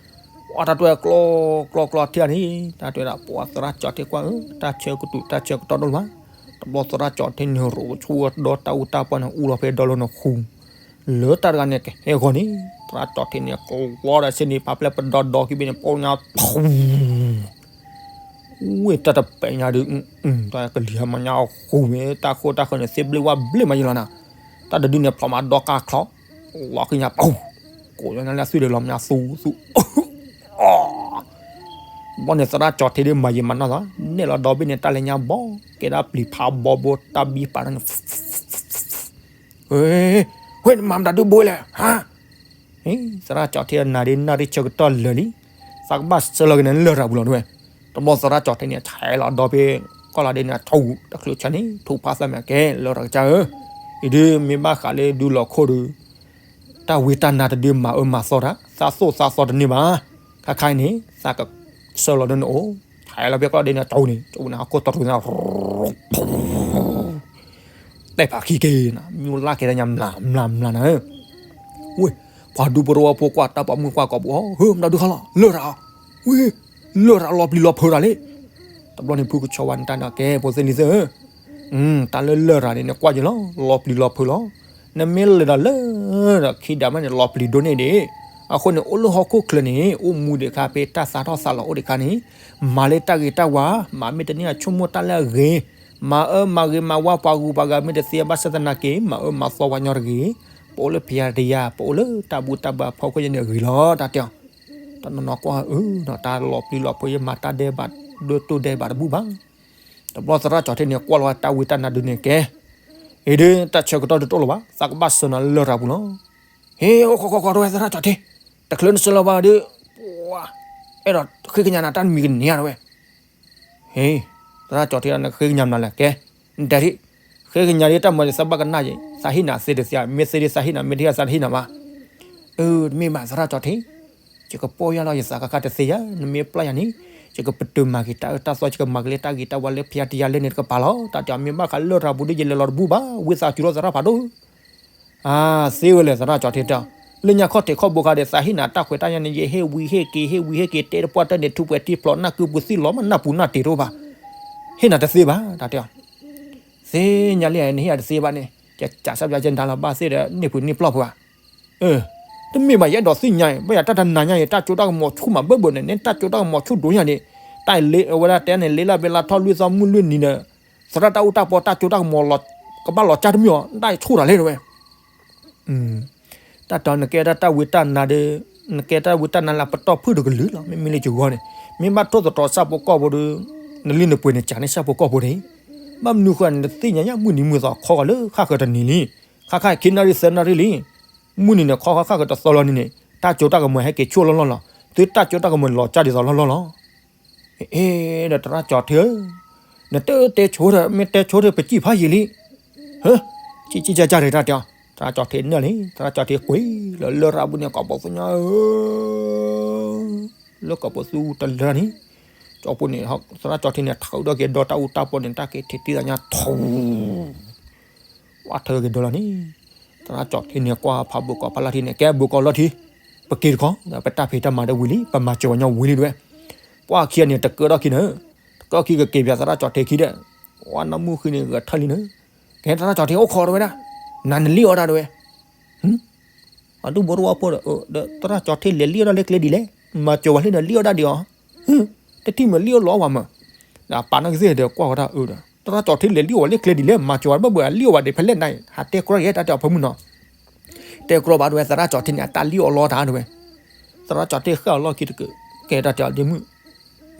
ပှၤတၢ်တွဲကျီ ကျီကျီထံၣ်န့ၣ် တၢ်တွဲဒၣ် ပှၤသရၣ်ကၠီထံကွၢ်ဧၢ တၢ်ဆၢကတူာ် တၢ်ဆၢကတီၢ်ဒိၣ်လၢၤဘၣ်, တဘျီသရၣ်ကၠီထံန့ၣ် ရိးဆူဒီးတၢ်အူတၢ်ပီန့ၣ် အူလီၤဖဲဒီလီၤနဃူ လၢတၢ်တဂၤန့ၣ်ကဟဲဂီၤန့ၣ် သရၣ်ကၠီထံန့ၣ် ကျီဒီးဆ့န့ၣ် ပာ်ဖျဲၣ်ပဒီဒီက့ၤဘ့ၣ်န့ၣ် ပိညါထူၣ်, ဝ့ၢ်တၢ်တပဲာ်ညါဒုး, တၢ်ကလံၤဟဲမၤညါအဃူမ့ၢ် တၢ်ခိၣ်တၢ်ဃၢၤန့ၣ် သ့ဘျ့ဝၣ်ဘျ့မးယလီၤနၤ, တၢ်တဒုန့ၣ် ဖျိးမးဒီကါချီ, လီၤဃံညါပူၤ, ကိးညါလၢအသွံၣ်ဒီးလီၤမးညါသူသူ, ဘီန့ၣ်သရၣ်ကၠီထံဒုးမၤယံာ်မၤနီၢ်သီ, နဲၣ်လီၤဒီဘ့ၣ်န့ၣ် တၢ်လဲၤညါဘီ, ကဲဒၣ်ပျံၤဖးဘီဘိတၢ်ဘံၣ်ပာ်န့ၣ် ဝ့ၢ် နမၤမတၤဒုးဘိလဲၣ်, ဟါ, သရၣ်ကၠီထံနၤဒ်နၣ်ရံၣ်ဆၢကတီၢ်လၢာ်လံ, သးကဘၣ်ဆှၢလီၤက့ၤနၤလၢၢ်ရၤပူၤလီၤဒ်ဝဲ, တဘျီသရၣ်ကၠီထံန့ၣ် ဆဲးလီၤဒီဘ့ၣ် ကီၢ်လီၤဒ်န့ၣ် ထူၣ်တချုးဆၢန့ၣ် ထူၣ်ဖးသးမးကဲ လၢၢ်ရၤကစၢ်ဧၢ, အံၤဒုးမ့ၢ်ဘၣ်ဃးလၢဒုးလီၤခိၣ်ဒုး တၢ်ဝံတၢ်နါတဒုးမၤအၢမၤသီတၢ် သးသိၣ်သးသီတန့ၢ်ဘၣ်, ခါခါအံၤန့ၣ် သးကဆှၢလီၤဒ်န့ၣ်အိၣ်, ဆဲးလီၤဘ့ၣ်ကီၢ်လီၤဒ်န့ၣ် ထူၣ်န့ၣ် ကၠိန့ၣ် ဟီၣ်ခိၣ်တရူးန့ၣ် တဲဖးခံက့ၤနၤ မံၤလၢ်က့ၤတၢ်ညါမျးမျးမျးနၤဧၢ, ဝ့ၢ် ပှၤဒူပရိဝီဖိကွၢ်တၢ်ပိာ်မုၣ်ကွၢ်ကိးပူၤအီၤ ဟၢ မတၤဒုးခါလီၤ လၢၢ်ရၤ, ဝ့ၢ် လၢၢ်ရၤလီၤပျံၤလီၤဖုးတၢ်လံ, တဘျီန့ၣ်ဖုကဆီဝါန့ၣ်တၢ်န့ၣ်ကဲ ဖိသ့ၣ်လံၤသ့ၣ်ဧၢ, တၢ်လၢလၢၢ်ရၤန့ၣ် နကွၢ်က့ၤလီၤ လီၤပျံၤလီၤဖုးလီၤ, နမ့ၢ်လဲၤဒီးလၢၢ်ဒီးခံဒးမးန့ၣ် လီၤပျံၤဒိၣ်န့ၢ်ဒံး, အဃိန့ၣ် အိၣ်လၢဟီၣ်ခိၣ်ချၢန့ၣ် အိၣ်မူဒံးခါဖဲတၢ်သးထီၣ်သးလီၤအိၣ်ဒံးခါန့ၣ်, မၤလၢတၢ်ဂ့ၤတၢ်ဝါ, မၤမ့ၢ်တန့ၢ်အဆိကမိၣ်တၢ်လၢအဂ့ၤ, မၤအၢမၤဂ့ၤမၤဝါပှၤဂုၤပှၤဂၤမ့ၢ်တသ့ဘၣ်ဆၣ်သနာ်က့ မၤအၢမၤသီပှၤကညီတဂ့ၤ, ပအိၣ်လၢဖံးယါတယါ ပအိၣ်လၢတၢ်ဘူၣ်တၢ်ဘါဖီခိၣ်ညါန့ၣ်အဂ့ၤလီၤ တၢ်တဲအီၤ, တနီၤနီၤကွၢ်အၢ ဒီးတၢ်လီၤပျံၤလီၤဖုးယမၤတၢ်ဒဲးဘးဒိၣ်တိၢ်ဒဲးဘးတဘူၣ်ဘၣ်, တဘျီသရၣ်ကၠီထံန့ၣ် ကွၢ်လီၤတၢ်ဝံတၢ်နါဒုးန့ၣ်ကဲ, အံၤဒုးတၢ်ဆၢကတီၢ်တတိၢ်လၢၤဘၣ် သးကဘၣ်ဆှၢနၤလၢၢ်ရၤပူၤလီၤ, ဟ့ၣ် အိၣ်ခိးခိးခိးတဝဲသရၣ်ကၠီထံ, တချုးနဆှၢလီၤဘၣ်ဒီး, အဲၣ်ဒိးဃ့ကညးနၤတၢ်တမံၤကန့ၢ်တဝဲ ဟ့ၣ်, သရၣ်ကၠီထံ နဃ့ကညးမနုၤလဲၣ် ကဲ, နတဲဒ်, ဃ့ကညးဒ်တၢ်မၤဒ်သးဘၣ်ကနၣ်ယဲ, သးဟ့ၣ်နၤသ့တသ့, မ့ၢ်သ့ဒ်သးဟ့ၣ်နၤ မ့ၢ်တဟ့ၣ်သးတဟ့ၣ်နၤဘၣ်. အၢ တမ့ၢ်ဘၣ် သရၣ်ကၠီထံ, ယကပီၢ်ယၢ်လီၤ ယသးခါခါတသ့ယၤ, နမ့ၢ်ပျၢ်ယၤန့ၣ်, ယကပတုာ်မၤက့ၤတၢ်အၢတၢ်သီ ယကမၤက့ၤလၢတၢ်ဂ့ၤတၢ်ဝါလၢဖံးယါတယါလၢန့ၣ်တကပၤလီၤ. တၢ်တဲအီၤ မ့ၢ်ဘၣ်ဃးလၢၢ်ရၤပူၤဒီး ယလဲၤလီၤတဘူၣ်ဘၣ်, ဝံသးစူၤထီၣ်သရၣ်ဖးဒိၣ် အါ, သ့ဝဲလဲၣ် သရၣ်ကၠီထံတဲအီၤ, လၢညါခီၣ်ထံးခီၣ်ဘိခါဒီး သးဟ့ၣ်နၤတၢ်ခွဲးတၢ်ယာ်န့ၣ် ယဟ့ၣ်ဝံဟ့ၣ်က့ၤ ဟ့ၣ်ဝံဟ့ၣ်က့ၤ တဲတပှၢ်တၢၢ်န့ၣ် ထူးပှဲၤထံဖျိး နၢ်ကုပူၤသံလီၤမး နၢ်ပူၤနၢ်တ့ၢ်တအိၣ်ဘၣ်, ဟ့ၣ်နၤတသ့ဘၣ် တၢ်တဲအီၤ. သ့ၣ်ညါလံ နဟ့ၣ်ယၤတသ့ဘၣ်န့ၣ် ယကးစၢ်ပျးကဲနတၢ်လီၤ ဘၣ်သ့ၣ်ဒီး န့ၢ်ပှ့ၤန့ၢ်ပျီၢ်ပှၤဧါ. တမ့ၢ်ဘၣ် ယအဲၣ်ဒိးသ့ၣ်ညါအံၤ ဘၣ်ယၤတၢ်တနၤညါအံၤ တၢ်ကၠိတၢ်ကမီၤဆူၢ်မးဘၢဘၢန့ၣ် နတၢ်ကၠိတၢ်ကမီၤဆူၢ်ဒိၣ်ညါန့ၣ်, တၢ်အံၤလ့အဝဲဒၣ်တဲန့ၣ် လ့လၢဘဲလါထီၣ်လွံၢ်သီမုၢ်လွံၢ်နံၤဒီး သရၣ်တၢ်အူတၢ်ပီတၢ်ကၠိတၢ်ကမီၤ ကဘၣ်လီၤကၢ်တမံၤအီၤ တၢ်အံၤဆူၣ်တၢ်လဲၣ်တဝဲ တၢ်တီၤနကဲဒၣ်တၢ်ဝံတၢ်နါဒီး, နကဲတၢ်ဝံတၢ်နါလၢပတီၢ်ဖုၣ်တကလုာ်လီၤ. မ့မ့ၢ်လၢယဂီၢ်န့ၣ် မ့ၢ်ဘၣ်ထိၣ်သတြီၤဆၣ်ဖိကီၢ်ဖိဒီး, နလံၢ်နပှဲၤန့ၣ် ကးန့ၢ်ဆၣ်ဖိကီၢ်ဖိန့ၣ်, ဘၣ်မနုၤဃိနတသ့ၣ်ညါညါ မုၢ်နံၤမုၢ်သီခီဂီၤလၢဃၣ်ဃၢၤတနံၤလံ, ခါခါခံနၣ်ရံၣ်သၢနၣ်ရံၣ်လံ, မုၢ်နံၤန့ၣ်ခီဃီဃၣ်ဃၢၤတသီလီၤန့ၣ်န့ၣ် တၢ်ကၠိတၢ်ကမီၤဟဲက့ၤဆူၣ်လီၢ်လီၢ်လီၤ. သုတၢ်ကၠိတၢ်ကမီၤလီၤကၢ်ဒ်သိးလီၢ်လီၢ်လီၤ. အ့ ဒီးသရၣ်ကၠီထံဧၢ, နတတဲဆိဒီး မ့ၢ်တဲဆိဒီး ပစံၣ်ဖးယံာ်လံ. ဟၢ, ကံကံကၢ်ကၢ်တၢ်တဲအီၤ, သရၣ်ကၠီထံနၢ်လံ, သရၣ်ကၠီထံကွံာ်လီၤလၢၢ်ရၤပူၤန့ၣ် ကိးပသူညါဧၢ, လၢကိးပသူတလၢန့ၣ်, ကၠီဖိန့ၣ် သရၣ်ကၠီထံန့ၣ် ထုးဒီးက့ၤဒီတၢ်အူတၢ်ပီန့ၣ် တၢ်က့ၤထံၣ်တံၢ်သးညါထူ ဝဲထုးက့ၤဒီလီၤန့ၣ်, သရၣ်ကၠီထံန့ၣ် ကွၢ်ဖးဘိးကိးဖးလီၤထံန့ၣ် ကဲဘိးကိးလီၤထံ, ပက့ၤတခီ, ဒီးပတၢ်ဖံးတၢ်မၤဒီးဝံၤလံ, ပမၤစၢၤဝဲညီဝံၤလံတဝဲ, ပှၢ်ခံဂၤန့ၣ် တကၢထီၣ်ခံန့ၣ်, တကၢထီၣ်ခံကက့ၤပၠးသရၣ်ကၠီထံခံဒီး, ဝဲနီၢ်မုၣ်ဃံန့ၣ် ဂဲၤထၢၣ်လံန့ၣ်, ကဲသရၣ်ကၠီထံအိၣ်ခိးတဝဲဒၣ်, နၤနလံၣ်အီၣ်တၢ်တဝဲ, အဒူၣ်ဘိတဝီဖိဒီး, ဒီးသရၣ်ကၠီထံလဲၤလံၣ်အီၣ်တၢ်လၢကျဲဒ်လဲၣ်, မၤစၢၤဝဲလံဒီးလံၣ်အီၣ်တၢ်ဒံးအီၤ, တထံၣ်မ့ၢ်လံၣ်အီၣ်လီၤအီၣ်ဝဲမး, ဒီးအပာ်နီၣ်ကသ့ၣ်ဒီးကွၢ်ဝဲဒၣ်အၢဒီး သရၣ်ကၠီၤထ့လဲၤလံၣ်အီၣ်ဝဲလၢကျဲဒ်လဲၣ် မၤစၢၤဝဲဘၣ်ဘၣ် အလံၣ်အီၣ်ဝဲဒၣ်ဖဲလဲၣ်နၤ ဟးတဲကြီယဲတၢ်တဲအီၤဖၢမုၢ်နီၤ တဲကြီဘၣ်ဒဝဲ သရၣ်ကၠီၤထ့န့ၣ် အတၢ်လံၣ်အီၣ်လီတၢ်ဒဝဲ သရၣ်ကၠီၤထ့ဃၣ်အီၤလီၢ်ခံတက့ၢ် ကဲတၢ်တဲအီၤဒ့မုၣ်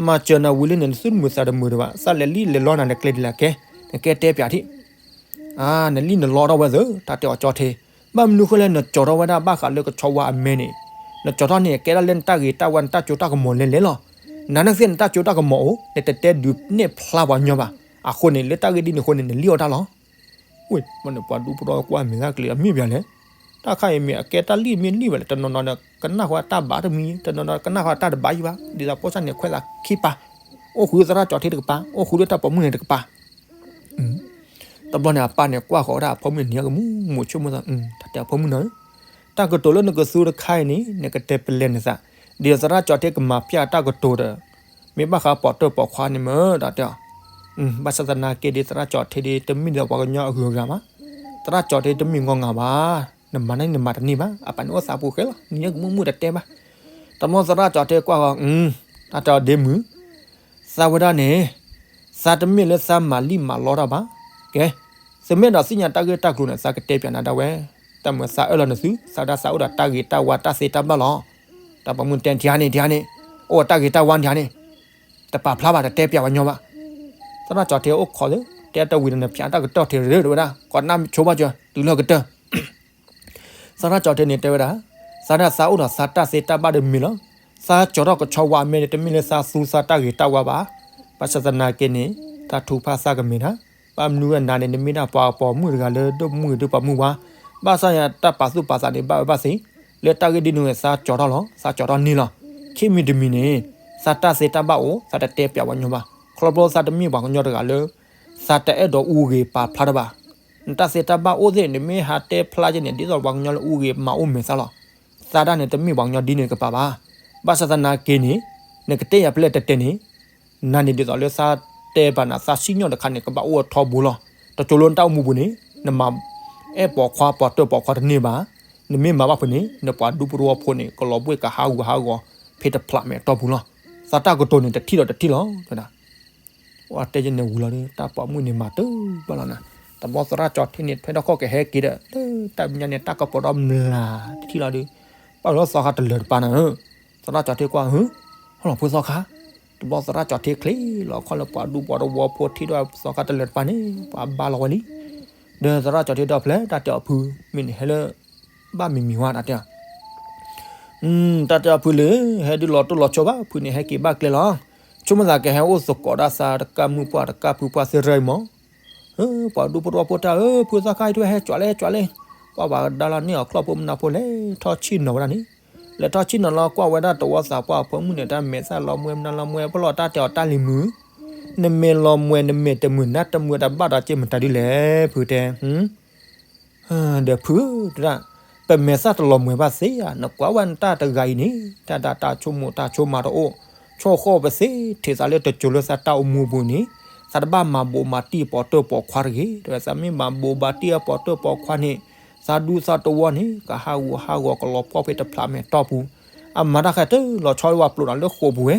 မၤစၢၤနၤဝံၤလံန့ၣ် နသုတမုာ်သးတမုာ်ဒံးဘၣ် သးလဲၤလံၣ်လဲၤလီနၤလၢကျဲဒ်လဲၣ်ကဲ နကဲတဲပၠးထံၣ် နလံၣ်နလီတၢ်ဝဲသၢ တၢ်တဲအီၤကၠီၤထ့ ဘၣ်မနုၤဃိလဲၣ် နကၠီၤထီၣ်ဝဲဒၣ်ဘၣ်ဃးလၢကဆီဝါအမဲန့ၣ် နကၠီၤထီၣ်န့ၣ် ကဲဒၣ်လၢနတၢ်ဂ့ၤတၢ်ဝါ နတၢ်ကၠိတၢ်ကမီၤလဲၤလဲၤလီၤ နၤနသ့ၣ်နတၢ်ကၠိတၢ်ကမီၤအိၣ် နတတဲဒုးနဲၣ်ဖျါပှၤကညီဘၣ် အဃိန့ၣ် လၢတၢ်ဂ့ၢ်ဒ်န့ၣ်အဃိန့ၣ် နလံၣ်အီၣ်တၢ်လီၤ ဝ့ၢ် မ့ၢ်န့ၣ်ပှၤဒူဖိတဝီကွၢ်မဲာ်သၣ်ကျဲၤအမ့ၢ်ပၠးလဲၣ် တၢ်ခါအံၤမ့ၢ်အကဲတၢ်လံၣ်မ့ၢ်လံၣ်ဝဲလဲၣ် တနီၤနီၤန့ၣ် ကနၣ်ဃီတၢ်ဘၣ်တမံၤ တနီၤနီၤကနၣ်ဃီတၢ်တဘၣ်ယံၤဘၣ် ဒ်သိးဖိစၢ်န့ၣ်ခွဲးသးခံပာ် အိၣ်ဃုသရၣ်ကၠီၤထ့တကပၤ အိၣ်ဃုလၢတၢ်ပိာ်မုၣ်န့ၣ်တကပၤ တဘျီန့ၣ် အပၢ်န့ၣ်ကွၢ်ဃီၤဝဲဒၣ်အဖိမုၣ်န့ၣ် ကမူမူဆိကမိၣ်သး တၢ်တဲအဖိမုၣ်နီၤ တၢ်ကတိၤလၢနကသူတခါအံၤန့ၣ် နကတဲပလဲနသး ဒ်သိးသရၣ်ကၠီၤထ့ကမၤပျၢ်တၢ်ကတိၤဒီး မ့ၢ်ဘၣ်ဃးပိာ်တၢၢ်ပိာ်ခွါန့ၣ်မ့ၢ် တၢ်တဲအီၤ ဘၣ်ဆၣ်သနာ်က့ဒ်သရၣ်ကၠီၤထ့ဒ် တမ့ၢ်ဒ်သိးပှၤကညီအဂုၤအဂၤဘၣ် သရၣ်ကၠီၤထ့တမ့ၢ်ငီငၤဘၣ် နမၤန့ၢ်နမၤတန့ၢ်ဘၣ် အပၢ်န့ၣ်အိၣ်သးပူၤဃဲလီၤ နံၤကမူမူတတဲဘၣ် တမီသရၣ်ကၠီၤထ့ကွၢ်ဃီၤ တၢ်တဲအီၤဒ့မုၣ် သးဝဲဒၣ်န့ၣ် သးတမ့ၢ်လၢသးမၤလံၣ်မၤလီတၢ်ဘၣ် ကဲ သုမ့ၢ်အဲၣ်ဒိးသ့ၣ်ညါတၢ်ဂ့ၢ်တၢ်ကျိၤန့ၣ် သးကတဲပၠးနၤဒၣ်ဝဲ တၢ်မၤသးအၢၣ်လီၤနသု သးဒၣ်သးအိၣ်ဒီးတၢ်ဂ့ၤတၢ်ဝါတၢ်သ့တၢ်ဘၣ်လီၤ တၢ်ပိာ်မုၣ်တဲထံၣ်န့ၣ် ထံၣ်န့ၣ် အိၣ်တၢ်ဂ့ၤတၢ်ဝါထံၣ်န့ၣ် တပာ်ဖျါဘၣ် တတဲပၠးပှၤကညီဘၣ် သရၣ်ကၠီၤထ့အိၣ်ခိးသ့ တဲတဝံၤဒီးနဖၠးတၢ်ကတီၢ်ထံးရၢၢ်တဝဲဒၣ် ကိးနၢ်ဆိဘၣ်ကၠီၤ တုၤလၢကတၢၢ် သရၣ်ကၠီၤထ့န့ၣ်တဲဝဲဒၣ် သးဒၣ်သးအိၣ်ဒီးသးတၢ်သ့တၢ်ဘၣ်ဒီးမ့ၢ်လီၤ သးကၠီၤထီၣ်ကဆီဝါအမဲန့ၣ် တမ့ၢ်လၢသးသူသးတၢ်ဂ့ၤတၢ်ဝါဘၣ် ဘၣ်ဆၣ်သနာ်က့န့ၣ် သးထူးဖးသးကမ့ၢ်ဒၣ် ဘၣ်မနုၤအနၤန့ၣ် နမ့ၢ်ဒၣ်ပှၤပိာ်မုၣ်တဂၤလၢဒိၣ်မုၢ်ဒိၣ်ပိာ်မုၣ်ဝါ ဘၣ်ဆၣ်ယတၢ်ပာ်သူၣ်ပာ်သးန့ၣ် ဘၣ်ဝဲဘၣ်သ့ လၢတၢ်ဂ့ၢ်ဒ်န့ၣ် သးကၠီၤထီၣ်လီၤ သးကၠီၤထီၣ်န့ၢ်လီၤ ခံမံၤတမံၤန့ၣ် သးတၢ်သ့တၢ်ဘၣ်အိၣ် သးတတဲပၠးပှၤကညီဘၣ် ခီဖျိသးတမ့ၢ်ပှၤကညီတဂၤလၢ သးတအဲၣ်ဒိးအူဂ့ၤပာ်ဖျါတဘၣ် နတၢ်သ့တၢ်ဘၣ်အိၣ်သ့ၣ်န့ၣ် နမ့ၢ်ဟးတဲဖျါက့န့ၣ် ဒ်သိးပှၤကညီလၢအူဂ့ၤမၤအိၣ်မဲာ်သးလီၤ သးဒၣ်န့ၣ်တမ့ၢ်ပှၤကညီဒ်န့ၣ်တကပၤဘၣ် ဘၣ်ဆၣ်သနာ်က့န့ၣ် နကတဲယၤဖဲလဲၣ်တဲတဲန့ၣ် နၤန့ၣ်ဒ်သိးလၢသးတဲဘၣ်နၤသးစံၣ်ညီၣ်တခါန့ၣ် ကဘၣ်အိၣ်အထီဘိလီၤ တကၠိလၢနတၢ်အိၣ်မူပူၤန့ၣ် နမၤအဲၣ်ပိာ်ခွါပိာ်တၢၢ်ပိာ်ခွါတန့ၢ်ဘၣ် နမ့ၢ်မၤဘၣ်ဖဲန့ၣ် နပှၤဒူဖိတဝီဖိန့ၣ် ကလီၤဘှ့ၣ်ကဟးဂူာ်ဟးဂီၤ ဖဲတဖျးမဲာ်တီၢ်ပူၤလီၤ သးတၢ်ကတိၤန့ၣ်တထံၣ်ဒီးတထံၣ်လီၤ တဲဝဲဒၣ် အတဲယဲန့ၣ်ဝံၤလီၤဒီး တၢ်ပိာ်မုၣ်န့ၣ်မၤတၢ်ဘၣ်လီၤနၤ, တဘျီသရၣ်ကၠီထ့န့ၣ် ထွဲထီၣ်ခီၣ်ကဟဲက့ၤဒီး လၢတၢ်မဲာ်ညါန့ၣ် တၢ်ကပီၤဒီးမျးတထံၣ်လီၤဒီး ပာ်လီၤသီခါတလၢာ်တပၤနၤဧၢ, သရၣ်ကၠီထ့ကွၢ် ဟၢ ဟီၣ်လီၤဖိသီခါ, တဘျီသရၣ်ကၠီထ့ချ့လီၤခီၣ်လၢပှၤဒူပှၤတဝီဖိထံၣ်ဒီးသီခါတလၢာ်တပၤန့ၣ် ပှၤဘါလီၤဝဲလံ, ဒီးသရၣ်ကၠီထ့ဒီဖျၢၣ် တၢ်တဲအီၤဖု မ့ၢ်န့ၣ်ဟဲလၢ ဘၣ်မံၤမံၤဝဲ တၢ်တဲအီၤ တၢ်တဲအီၤဖုလၢ ဟဲဒုးလီၤတိၢ်လီၤဆီဘၣ် ဖုန့ၣ်ဟဲက့ၤဘၣ်ကျဲလီၤ, ဆိကမိၣ်သးကဟဲအိၣ်သကိးဒၣ်သးတကၢ်မုၣ်ပှၢ်တကၢ်ဖုပှၢ်သ့ၣ်ရၢအံၤမး, ဟၢ ပှၤဒူဖိတဝီဖိတၢ်ဧၢ ဖုသီခါအံၤတဝဲဟဲကၠွးလဲၣ်ကၠွးလဲၣ်, ပှၤဘၣ်ကဒါလီၤန့ၢ်အီၤချီၣ်ဖိမနုၤဖိလဲၣ် ထီၣ်ဆံၣ်နီၤဝဲဒၣ်န့ၣ်, လဲၤထီၣ်ဆံၣ်နီၤလီၤ ကွၢ်ဝဲဒၣ်တဝီသးပှၢ်အဖိမုၣ်န့ၣ် တၢ်မဲာ်သၣ်လီၤမှဲမနုၤလီၤမှဲ ပလီၢ်တၢ်တဲအီၤတၢ်လံၤမုၣ်, နမဲာ်လီၤမှဲနမဲာ်တမုာ်နါတမုာ်တဘၣ်ဒီးက့မတၤဒ်လဲၣ် ဖုတဲ ဒီးဖု တဒၣ် ပမဲာ်သၣ်တလီၤမှဲဘၣ်သ့ဧါ, နကွၢ်ဝဲနတၢ်တဂၤအံၤန့ၣ် တၢ်ဒၣ်တၢ်ဆိကမိၣ်တၢ်ဆိကမးတအိၣ်, ဆိကမိၣ်ပသ့ ထံၣ်သးလၢတစိၤလၢသးတၢ်အိၣ်မူအပူၤန့ၣ် သးတဘၣ်မၤဘိးမၤတံၢ်အပိာ်တၢၢ်ပိာ်ခွါတဂ့ၤ, ဒီးသးမ့ၢ်မၤဘိးမၤတံၢ်အပိာ်တၢၢ်ပိာ်ခွါန့ၣ် သးဒူသးတဝီန့ၣ် ကဟးဂူာ်ဟးဂီၤကလီၤပှီၢ်ဖဲတဖျးမဲာ်တီၢ်ပူၤ, အမၤတၢ်ဃဲတၢၢ်လီၤဆီဝဲပျိးနၤလၢဃိာ်ပူၤဝဲ,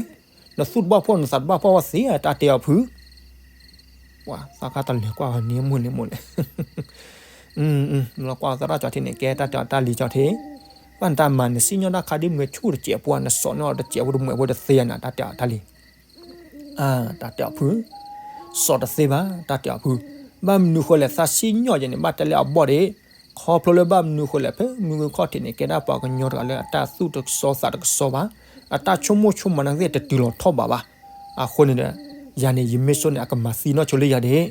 နသူၣ်တဘၣ်ဖှီၣ်နသးတဘၣ်ဖှီၣ်ဝဲသ့ဧါ တၢ်တဲအီၤဖု ပှၤသီခါတလဲၤကွၢ်ဝဲန့ၣ်မိၢ်လဲၣ်မိၢ်လဲၣ်, လီၤကွၢ်သရၣ်ကၠီထ့န့ၣ် ကဲတၢ်တဲအီၤတၢ်လံၤကၠီထ့, ဘၣ်နတၢ်မၤနစံၣ်ညီၣ်တၢ်ခါဒ်မ့ၢ်ဆူၣ်တစဲးပှၤ နစိာ်န့ၢ်အီၤတစဲးဖိတမှဲးဖိတသ့ဧါနၤ တၢ်တဲအီၤတၢ်လံၤ, တၢ်တဲအီၤဖု စိာ်တသ့ဘၣ် တၢ်တဲအီၤဖု, ဘၣ်မနုၤဃိလဲၣ် သးစံၣ်ညီၣ်ယဲန့ၣ် ဘၣ်တဲလၢအဘီၣ်ဒ့ၣ်, ခီဖျိလၢဘၣ်မနုၤဃိလဲၣ် ဖဲမုၢ်ဂုၢ်ခီၣ်ထံးန့ၣ် ကဲဒၣ်ပှၤကညီတဂၤလၢအတၢ်သူၣ်တကစီသးတကစီဘၣ်, အတၢ်ဆိကမိၣ်ဆိကမးနာ်က့တတုၤလီၤထီၣ်ဘးဘၣ်, အဃိန့ၣ်ဒီး ယၤန့ၣ် ယမ့ၢ်ဆိန့ၣ် အကမၤသံနီၢ်ဆိလၢယၤဒ့ၣ်,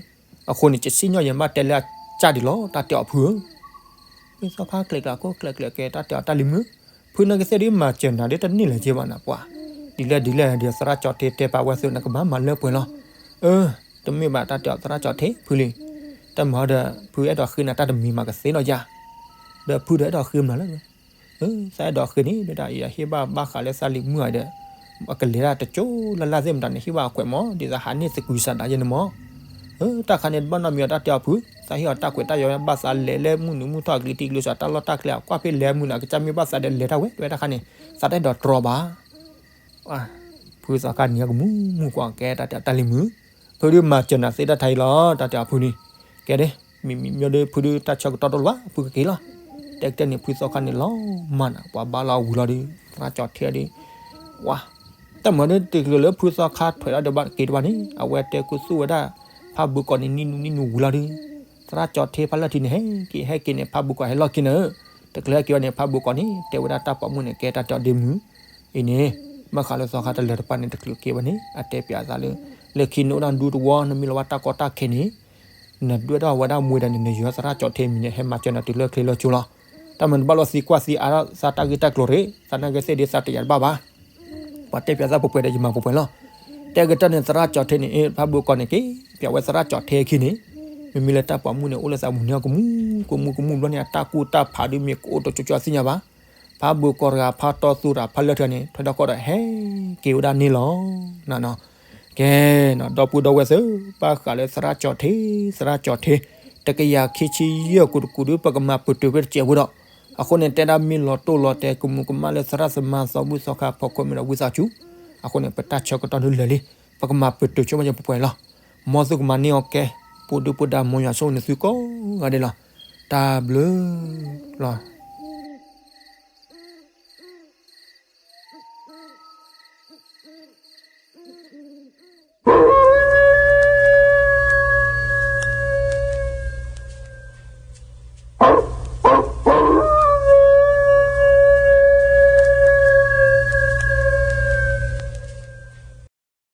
အဃိန့ၣ် ယစံၣ်ညီၣ်ယဲ ဘၣ်တဲလၢအကၢ်ဒံးလီၤ တၢ်တဲအီၤဖုဧၢ မ့ၢ်သီခါကျဲးကျးခိၣ်ကျဲးကျဲးကဲ တၢ်တဲအီၤတၢ်လံၤမုၣ်, ဖုနာ်က့သ့ၣ်ဒ်မၤစၢၤနၤဒ်တန့ၢ်လၢၤက့ဘၣ်နၤပှၤ, ဒ်လဲၣ်ဒ်လဲၣ်ဒီးသရၣ်ကၠီထ့တဲပာ်ဝဲသု နကဘၣ်မၤလၢပှဲၤလီၤ, အၢ တမ့ၢ်ဘၣ်တၢ်တဲအီၤသရၣ်ကၠီထ့ ဖုလံ, တမၤဒီး ဖုအဲၣ်ဒိးဃ့နၤတၢ်တမံၤမးကသ့နီၢ်ယၤ, ဒီးဖုဒီးအဲၣ်ဒိးဃ့မနုၤလၢ သးအဲၣ်ဒိးဃ့န့ၣ် ဒ်ဒၣ်အံၤအဟ့ၣ်ဘၣ်ဘၣ်ဃးလၢသးလံၤမုၣ်အံၤဒီး အကလဲၤဒၣ်တကၠိလၢ်လၢ်သ့ၣ်မတၤန့ၣ် ဟ့ၣ်ဘၣ်အခွဲးမး ဒ်သိးဟးန့ၢ်သကွံာ်စးဒၣ်ယဲန့ၣ်မး, တၢ်ခါန့ၣ် တဘၣ်နီတမံၤအီၤတၢ်တဲအီၤဖု, သးဟ့ၣ်အီၤတၢ်ခွဲးတၢ်ယာ်ဝဲ ဘၣ်သးလဲၤလၢမုၢ်နုာ်မုၢ်ထီၣ်အကလံၤထံးကလံၤစး တၢ်လီၢ်တၢ်ကျဲအကွၢ်ဖဲလဲၤမုၢ်နၤ အကစၢ်မ့ၢ်ဘၣ်သးဒီးလဲၤတၢ်ဝဲ တဝဲတၢ်ခါန့ၣ် သးတအဲၣ်ဒိးတြီဘၣ်, ဖုသီခါန့ၣ်ကမူမူကွၢ်ကဲတၢ်တဲအီၤတၢ်လံၤမုၣ်, ဖုဒုးမၤစၢၤနၤသ့တၢ်ထါအံၤလီၤ တၢ်တဲအီၤဖုန့ၣ်, ကဲဒ်, မ့မ့ၢ်မ့ၢ်ဒီးဖုဒုးတၢ်ဆၢကတီၢ်တအိၣ်လၢၤဘၣ် ဖုကက့ၤလီၤ. တဲကတၢၢ်န့ၣ် ဖုသီခါန့ၣ်လီၤမၢ်နၤ ပှၤဘါလီၤအဝံၤလီၤဒီး သရၣ်ကၠီၤထ့ဒီး, ဝါ, တၢ်မၤဒီးတချုးလၢဖုသီခါထွဲးလီၤဒီးဘၣ်က့ၤတဘၣ်န့ၣ် အဝဲတဲကသူၣ်ဝဲဒၣ် ဖးဘုးကီးန့ၣ် နံၣ်နူနံၣ်နူဝံၤလီၤဒီး သရၣ်ကၠီၤထ့ဖးလၢထံန့ၣ် ဟဲက့ၤဟဲက့ၤန့ၣ် ဖးဘုးကီးဟဲလီၢ်ခံန့ၣ်, တချုးဟဲက့ၤဘၣ်န့ၣ် ဖးဘုးကီးန့ၣ် တဲဝဲဒၣ်တၢ်ပိာ်မုၣ်န့ၣ် ကဲတၢ်တဲအီၤဒ့မုၢ် အံၤန့ၣ်, ဘၣ်ဃးလၢသီခါတလၢၤတပၤန့ၣ် တချုးက့ၤဘၣ်န့ၣ် အတဲပၠးသးလၢ လၢခံနအိၣ်ဒၣ်ဒူတဝီ နမ့ၢ်လီၤဘၣ်တၢ်ကီတၢ်ခဲန့ၣ် နဒွဲၣ်ထီၣ်ဝဲဒၣ်မူဒါန့ၣ် နယီၤသရၣ်ကၠီၤထ့မံၤန့ၣ် ဟဲမၤစၢၤနၤတုၤလၢချ့လၢကၠိလီၤ. တၢ်မၤနဘၣ်လိာ်သံကွၢ်သံအါထီၣ်သးတၢ်ဂ့ၢ်တၢ်ကျိၤရ့ၣ် သးနာ်က့သ့ၣ်ဒ်သးတယာ်တဘၣ်ဘၣ် ပှၤတဲပၠးသးပှဲၤပှဲၤဒီးယမၤပှဲၤပှဲၤလီၤ. တဲကတၢၢ်န့ၣ် သရၣ်ကၠီၤထ့န့ၣ် ဖးဘုးကီးန့ၣ်က့ၤပၠးဝဲသရၣ်ကၠီၤထ့ခံန့ၣ်, မ့မ့ၢ်လၢတၢ်ပိာ်မုၣ်န့ၣ် အိၣ်လၢသးမုၢ်နံၤကမူကမူဘျီန့ၣ် အတၢ်ကူၣ်တၢ်ဖးဒုးမ့ၢ်ကအိၣ်တကၠိကၠိအသ့ၣ်ညါဘၣ်. ဖးဘုးကီးတဂၤဖးတီသူတဂၤဖးလၢထံန့ၣ် ထွဲဒီခိၣ်ဒီးဟဲက့ၤဝဲဒၣ်န့ၣ်လီၤ. ကဲ, ဒီပုၢ်ဒီဝဲၢ်သ့ၣ် ဘၣ်ဃးလၢသရၣ်ကၠီၤထ့, သရၣ်ကၠီၤထ့, တကယၤခံဆံယဲၢ်ကူတကူဒုး ပကမၤပတုာ်ဝဲတစဲးဖိဒီး, အဃိန့ၣ် တဲဒၣ်မ့ၢ်လီၤတိၢ်လီၤတဲာ်ကမူးကမၣ်လၢသရၣ်သမါသီဘူၣ်သီခါဖီခိၣ်မ့ၢ်ဒီးဝံသးစူၤ, အဃိန့ၣ် ပတၢ်ဆၢကတီၢ်ဒုးလၢာ်လံ, ပကမၤပတုာ်ဆိကမိၣ်ပှဲၤပှဲၤလီၤ. မ်သုကမၤန့ၢ်အီၤကဲ, ပူၤဒုပူၤဒါ မ်ယွၤဆိၣ်ဂ့ၤန့ၢ်သုကိးဂၤဒဲးလီၤ. တၢ်ဘျုးလီၤ.